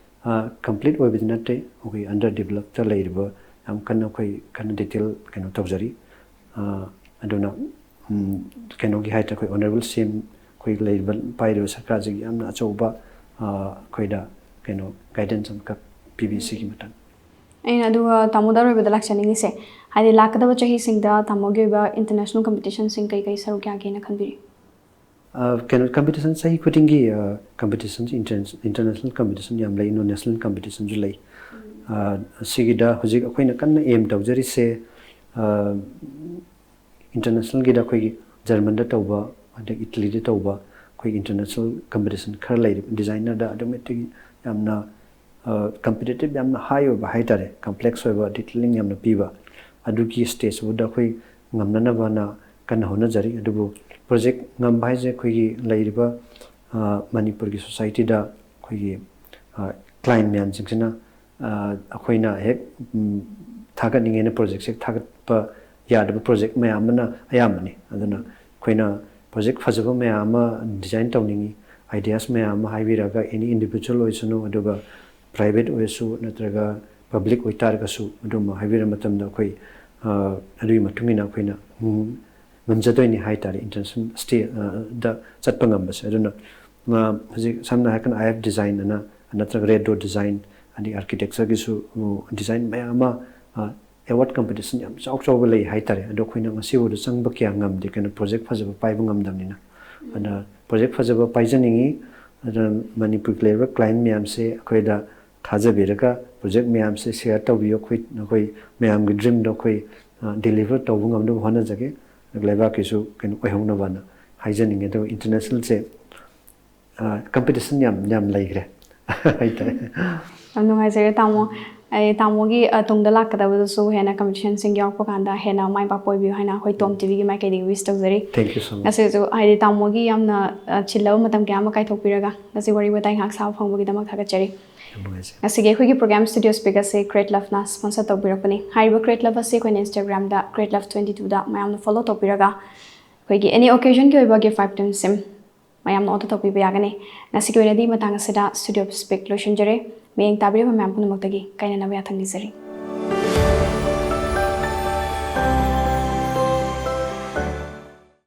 ꯑ, complete ꯑꯣꯏꯕꯗꯤ ꯅꯠꯇꯦ, ꯑꯩꯈꯣꯏ under developꯇ ꯂꯩꯔꯤꯕ, ꯌꯥꯝ ꯀꯟꯅ ꯑꯩꯈꯣꯏ ꯀꯟꯅ detail ꯀꯩꯅꯣ ꯇꯧꯖꯔꯤ꯫ ꯑ, ꯑꯗꯨꯅ, ꯎꯝ, ꯀꯩꯅꯣꯒꯤ ꯍꯥꯏꯇꯥꯔꯦ, ꯑꯩꯈꯣꯏ Honourable C M ꯑꯩꯈꯣꯏ ꯂꯩꯔꯤꯕ, ꯄꯥꯏꯔꯤꯕ ꯁꯔꯀꯥꯔꯁꯤꯒꯤ ꯌꯥꯝꯅ ꯑꯆꯧꯕ, ꯑ, ꯑꯩꯈꯣꯏꯗ ꯀꯩꯅꯣ, ꯒꯥꯏꯗꯦꯟꯁ ꯑꯃꯈꯛ ꯄꯤꯕꯤ ꯁꯤꯒꯤ ꯃꯇꯥꯡ꯫ ꯑꯩꯅ ꯑꯗꯨꯒ ꯇꯥꯃꯣꯗ ꯑꯔꯣꯏꯕꯗ ꯂꯥꯛꯆꯅꯤꯡꯉꯤꯁꯦ, ꯍꯥꯏꯗꯤ ꯂꯥꯛꯀꯗꯕ ꯆꯍꯤꯁꯤꯡꯗ ꯇꯥꯃꯣꯒꯤ ꯑꯣꯏꯕ ꯏꯟꯇꯔꯅꯦꯁꯅꯦꯜ ꯀꯝꯄꯤꯇꯤꯁꯟꯁꯤꯡ ꯀꯩ ꯀꯩ ꯁꯔꯨꯛ ꯌꯥꯒꯦꯅ ꯈꯟꯕꯤꯔꯤ? ꯑ, ꯀꯩꯅꯣ, ꯀꯝꯄꯤꯇꯤꯁꯟ ꯆꯍꯤ ꯈꯨꯗꯤꯡꯒꯤ, ꯑ, ꯀꯝꯄꯤꯇꯤꯁꯟ, ꯏꯟꯇꯔꯅꯦꯁ-, ꯏꯟꯇꯔꯅꯦꯁꯅꯦꯜ ꯀꯝꯄꯤꯇꯤꯁꯟ ꯌꯥꯝ ꯂꯩ, ꯏꯟꯗꯣ ꯅꯦꯁꯅꯦꯜ ꯀꯝꯄꯤꯇꯤꯁꯟꯁꯨ ꯂꯩ꯫ ꯑ, ꯑꯁꯤꯒꯤꯗ ꯍꯧꯖꯤꯛ ꯑꯩꯈꯣꯏꯅ ꯀꯟꯅ ꯑꯦꯝ ꯇꯧꯖꯔꯤꯁꯦ, ꯑ, ꯏꯟꯇꯔꯅꯦꯁꯅꯦꯜꯒꯤꯗ ꯑꯩꯈꯣꯏꯒꯤ ꯖꯔꯃꯟꯗ ꯇꯧꯕ, ꯑꯗꯩ ꯏꯇꯂꯤꯗ ꯇꯧꯕ, ꯑꯩꯈꯣꯏꯒꯤ ꯏꯟꯇꯔꯅꯦꯁꯅꯦꯜ ꯀꯝꯄꯤꯇꯤꯁꯟ ꯈꯔ ꯂꯩꯔꯤꯕ, ꯗꯤꯖꯥꯏꯟꯅꯔꯗ ꯑꯗꯨꯛꯀꯤ ꯃꯇꯤꯛ ꯌꯥꯝꯅ, ꯑ, ꯀꯝꯄꯤꯇꯤꯇꯤꯞ ꯌꯥꯝꯅ ꯍꯥꯏ ꯑꯣꯏꯕ ꯍꯥꯏ ꯇꯥꯔꯦ, ꯀꯝꯄ꯭ꯂꯦꯛꯁ ꯑꯣꯏꯕ, ꯗꯤꯇꯦꯂꯤꯡ ꯌꯥꯝꯅ ꯄꯤꯕ, ꯑꯗꯨꯒꯤ ꯁ꯭ꯇꯦꯖꯇꯨꯗ ꯑꯩꯈꯣꯏ ꯉꯝꯅꯅꯕꯅ ꯀꯟꯅ ꯍꯣꯠꯅꯖꯔꯤ꯫ ꯑꯗꯨꯕꯨ ꯄ꯭ꯔꯣꯖꯦꯛ ꯉꯝꯕ ꯍꯥꯏꯁꯦ ꯑꯩꯈꯣꯏꯒꯤ ꯂꯩꯔꯤꯕ, ꯑ, ꯃꯅꯤꯄꯨꯔꯒꯤ ꯁꯣꯁꯥꯏꯇꯤꯗ ꯑꯩꯈꯣꯏꯒꯤ, ꯑ, ꯀ꯭ꯂꯥꯏꯟ ꯃꯌꯥꯝꯁꯤꯡꯁꯤꯅ, ꯑ, ꯑꯩꯈꯣꯏꯅ ꯍꯦꯛ, ꯎꯝ, ꯊꯥꯒꯠꯅꯤꯡꯉꯦꯅ ꯄ꯭ꯔꯣꯖꯦꯛꯁꯦ ꯊꯥꯒꯠꯄ ꯌꯥꯗꯕ ꯄ꯭ꯔꯣꯖꯦꯛ ꯃꯌꯥꯝ ꯑꯃꯅ ꯑꯌꯥꯝꯕꯅꯤ꯫ ꯑꯗꯨꯅ ꯑꯩꯈꯣꯏꯅ ꯄ꯭ꯔꯣꯖꯦꯛ ꯐꯖꯕ ꯃꯌꯥꯝ ꯑꯃ ꯗꯤꯖꯥꯏꯟ ꯇꯧꯅꯤꯡꯉꯤ, ꯑꯥꯏꯗꯤꯌꯥꯁ ꯃꯌꯥꯝ ꯑꯃ ꯍꯥꯏꯕꯤꯔꯒ, ꯑꯦꯅꯤ ꯏꯟꯗꯤꯕꯤꯖꯨꯋꯦꯜ ꯑꯣꯏꯁꯅꯨ, ꯑꯗꯨꯒ ꯄ꯭ꯔꯥꯏꯚꯦꯠ ꯑꯣꯏꯔꯁꯨ ꯅꯠꯇ꯭ꯔꯒ ꯄꯕ꯭ꯂꯤꯛ ꯑꯣꯏꯇꯥꯔꯒꯁꯨ, ꯑꯗꯨꯝꯕ ꯍꯥꯏꯕꯤꯔ ꯃꯇꯝꯗ ꯑꯩꯈꯣꯏ, ꯑ, ꯑꯗꯨꯒꯤ ꯃꯇꯨꯡ ꯏꯟꯅ ꯑꯩꯈꯣꯏꯅ, ꯎꯝ, ꯉꯝꯖꯗꯣꯏꯅꯤ ꯍꯥꯏ ꯇꯥꯔꯦ, ꯏꯟꯇꯔꯅꯦꯁꯅꯦꯜ ꯁ꯭ꯇꯦ-, ꯑ, ꯗ ꯆꯠꯄ ꯉꯝꯕꯁꯦ꯫ ꯑꯗꯨꯅ, ꯑ, ꯍꯧꯖꯤꯛ ꯁꯝꯅ ꯍꯥꯏꯔꯀꯥꯟꯗ ꯑꯥꯏ ꯑꯦꯐ ꯗꯤꯖꯥꯏꯟ ꯑꯅ, ꯅꯠꯇ꯭ꯔꯒ ꯔꯦꯠ ꯗꯣꯠ ꯗꯤꯖꯥꯏꯟ, ꯑꯗꯩ ꯑꯥꯔꯀꯤꯇꯦꯛꯆꯔꯒꯤꯁꯨ, ꯎ, ꯗꯤꯖꯥꯏꯟ ꯃꯌꯥꯝ ꯑꯃ, ꯑ, ꯑꯦꯋꯥꯔꯗ ꯀꯝꯄꯤꯇꯤꯁꯟ ꯌꯥꯝ ꯆꯥꯎ ꯆꯥꯎꯕ ꯂꯩ ꯍꯥꯏ ꯇꯥꯔꯦ꯫ ꯑꯗꯣ ꯑꯩꯈꯣꯏꯅ ꯉꯁꯤ ꯐꯥꯎꯗ ꯆꯪꯕ ꯀꯌꯥ ꯉꯝꯗꯦ, ꯀꯩꯅꯣ, ꯄ꯭ꯔꯣꯖꯦꯛ ꯐꯖꯕ ꯄꯥꯏꯕ ꯉꯝꯗꯕꯅꯤꯅ꯫ ꯑꯗ ꯄ꯭ꯔꯣꯖꯦꯛ ꯐꯖꯕ ꯄꯥꯏꯖꯅꯤꯡꯉꯤ꯫ ꯑꯗꯨꯅ ꯃꯅꯤꯄꯨꯔꯒꯤ ꯂꯩꯔꯤꯕ ꯀ꯭ꯂꯥꯏꯟ ꯃꯌꯥꯝꯁꯦ ꯑꯩꯈꯣꯏꯗ ꯊꯥꯖꯕꯤꯔꯒ ꯄ꯭ꯔꯣꯖꯦꯛ ꯃꯌꯥꯝꯁꯦ ꯁꯤꯌꯔ ꯇꯧꯕꯤꯌꯨ꯫ ꯑꯩꯈꯣꯏ, ꯑꯩꯈꯣꯏ ꯃꯌꯥꯝꯒꯤ ꯗ꯭ꯔꯤꯝꯗꯣ ꯑꯩꯈꯣꯏ, ꯑ, ꯗꯤꯂꯤꯚꯔ ꯇꯧꯕ ꯉꯝꯅꯕ ꯍꯣꯠꯅꯖꯒꯦ꯫ ꯂꯩꯕꯥꯛꯀꯤꯁꯨ ꯀꯩꯅꯣ ꯑꯣꯏꯍꯧꯅꯕꯅ ꯍꯥꯏꯖꯅꯤꯡꯉꯦ꯫ ꯑꯗꯨꯒ ꯏꯟꯇꯔꯅꯦꯁꯅꯦꯜꯁꯦ, ꯑ, ꯀꯝꯄꯤꯇꯤꯁꯟ ꯌꯥꯝ, ꯌꯥꯝ ꯂꯩꯈ꯭ꯔꯦ ꯍꯥꯏꯇꯥꯔꯦ꯫ ꯌꯥꯝ ꯅꯨꯡꯉꯥꯏꯖꯔꯦ ꯇꯥꯃꯣ꯫ ꯑꯩ ꯇꯥꯃꯣꯒꯤ, ꯑ, ꯇꯨꯡꯗ ꯂꯥꯛꯀꯗꯕꯗꯁꯨ ꯍꯦꯟꯅ ꯀꯝꯄꯤꯇꯤꯁꯟꯁꯤꯡ ꯌꯥꯎꯔꯛꯄ ꯀꯥꯟꯗ ꯍꯦꯟꯅ ꯃꯥꯏ ꯄꯥꯛꯄ ꯑꯣꯏꯕꯤꯌꯨ ꯍꯥꯏꯅ ꯑꯩꯈꯣꯏ ꯇꯣꯝ ꯇꯤꯚꯤꯒꯤ ꯃꯥꯏꯀꯩꯗꯒꯤ ꯋꯤꯁ ꯇꯧꯖꯔꯤ꯫ Thank you so much. ꯉꯁꯤꯁꯨ ꯍꯥꯏꯗꯤ ꯇꯥꯃꯣꯒꯤ ꯌꯥꯝꯅ, ꯑ, ꯆꯤꯜꯂꯕ ꯃꯇꯝ ꯀꯌꯥ ꯑꯃ ꯀꯥꯏꯊꯣꯛꯄꯤꯔꯒ ꯉꯁꯤ ꯋꯥꯔꯤ ꯋꯥꯇꯥꯏ ꯉꯥꯏꯍꯥꯛ ꯁꯥꯕ ꯐꯪꯕꯒꯤꯗꯃꯛ ꯊꯥꯒꯠꯆꯔꯤ꯫ ꯌꯥꯝ ꯅꯨꯡꯉꯥꯏꯖꯩ꯫ ꯉꯁꯤꯒꯤ ꯑꯩꯈꯣꯏꯒꯤ ꯄ꯭ꯔꯣꯒ꯭ꯔꯥꯝ ꯁ꯭ꯇꯨꯗꯤꯑꯣ ꯁ꯭ꯄꯤꯛ ꯑꯁꯤ ꯀ꯭ꯔꯦꯠ ꯂꯚꯅ ꯁ꯭ꯄꯣꯟꯁꯔ ꯇꯧꯕꯤꯔꯛꯄꯅꯤ꯫ ꯍꯥꯏꯔꯤꯕ ꯀ꯭ꯔꯦꯠ ꯂꯚ ꯑꯁꯤ ꯑꯩꯈꯣꯏꯅ ꯏꯟꯁꯇꯥꯒ꯭ꯔꯥꯝꯗ ꯀ꯭ꯔꯦꯠ ꯂꯚ ꯇ꯭ꯋꯦꯟꯇꯤ ꯇꯨꯗ ꯃꯌꯥꯝꯅ ꯐꯣꯂꯣ ꯇꯧꯕꯤꯔꯒ ꯑꯩꯈꯣꯏꯒꯤ ꯑꯦꯅꯤ ꯑꯣꯀꯦꯖꯟꯒꯤ ꯑꯣꯏꯕ ꯒꯤꯐ ꯑꯥꯏꯇꯦꯝꯁꯤꯡ ꯃꯌꯥꯝꯅ ꯑꯣꯔꯗꯔ ꯇꯧꯕꯤꯕ ꯌꯥꯒꯅꯤ꯫ ꯉꯁꯤꯒꯤ ꯑꯣꯏꯅꯗꯤ ꯃꯇꯥꯡ ꯑꯁꯤꯗ ꯁ꯭ꯇꯨꯗꯤꯑꯣ ꯁ꯭ꯄꯤꯛ ꯂꯣꯏꯁꯤꯟꯖꯔꯦ꯫ ꯃꯤꯠꯌꯦꯡ ꯇꯥꯕꯤꯔꯤꯕ ꯃꯌꯥꯝ ꯄꯨꯝꯅꯃꯛꯇꯒꯤ ꯀꯥꯏꯅꯅꯕ ꯌꯥꯊꯪ ꯅꯤꯖꯔꯤ꯫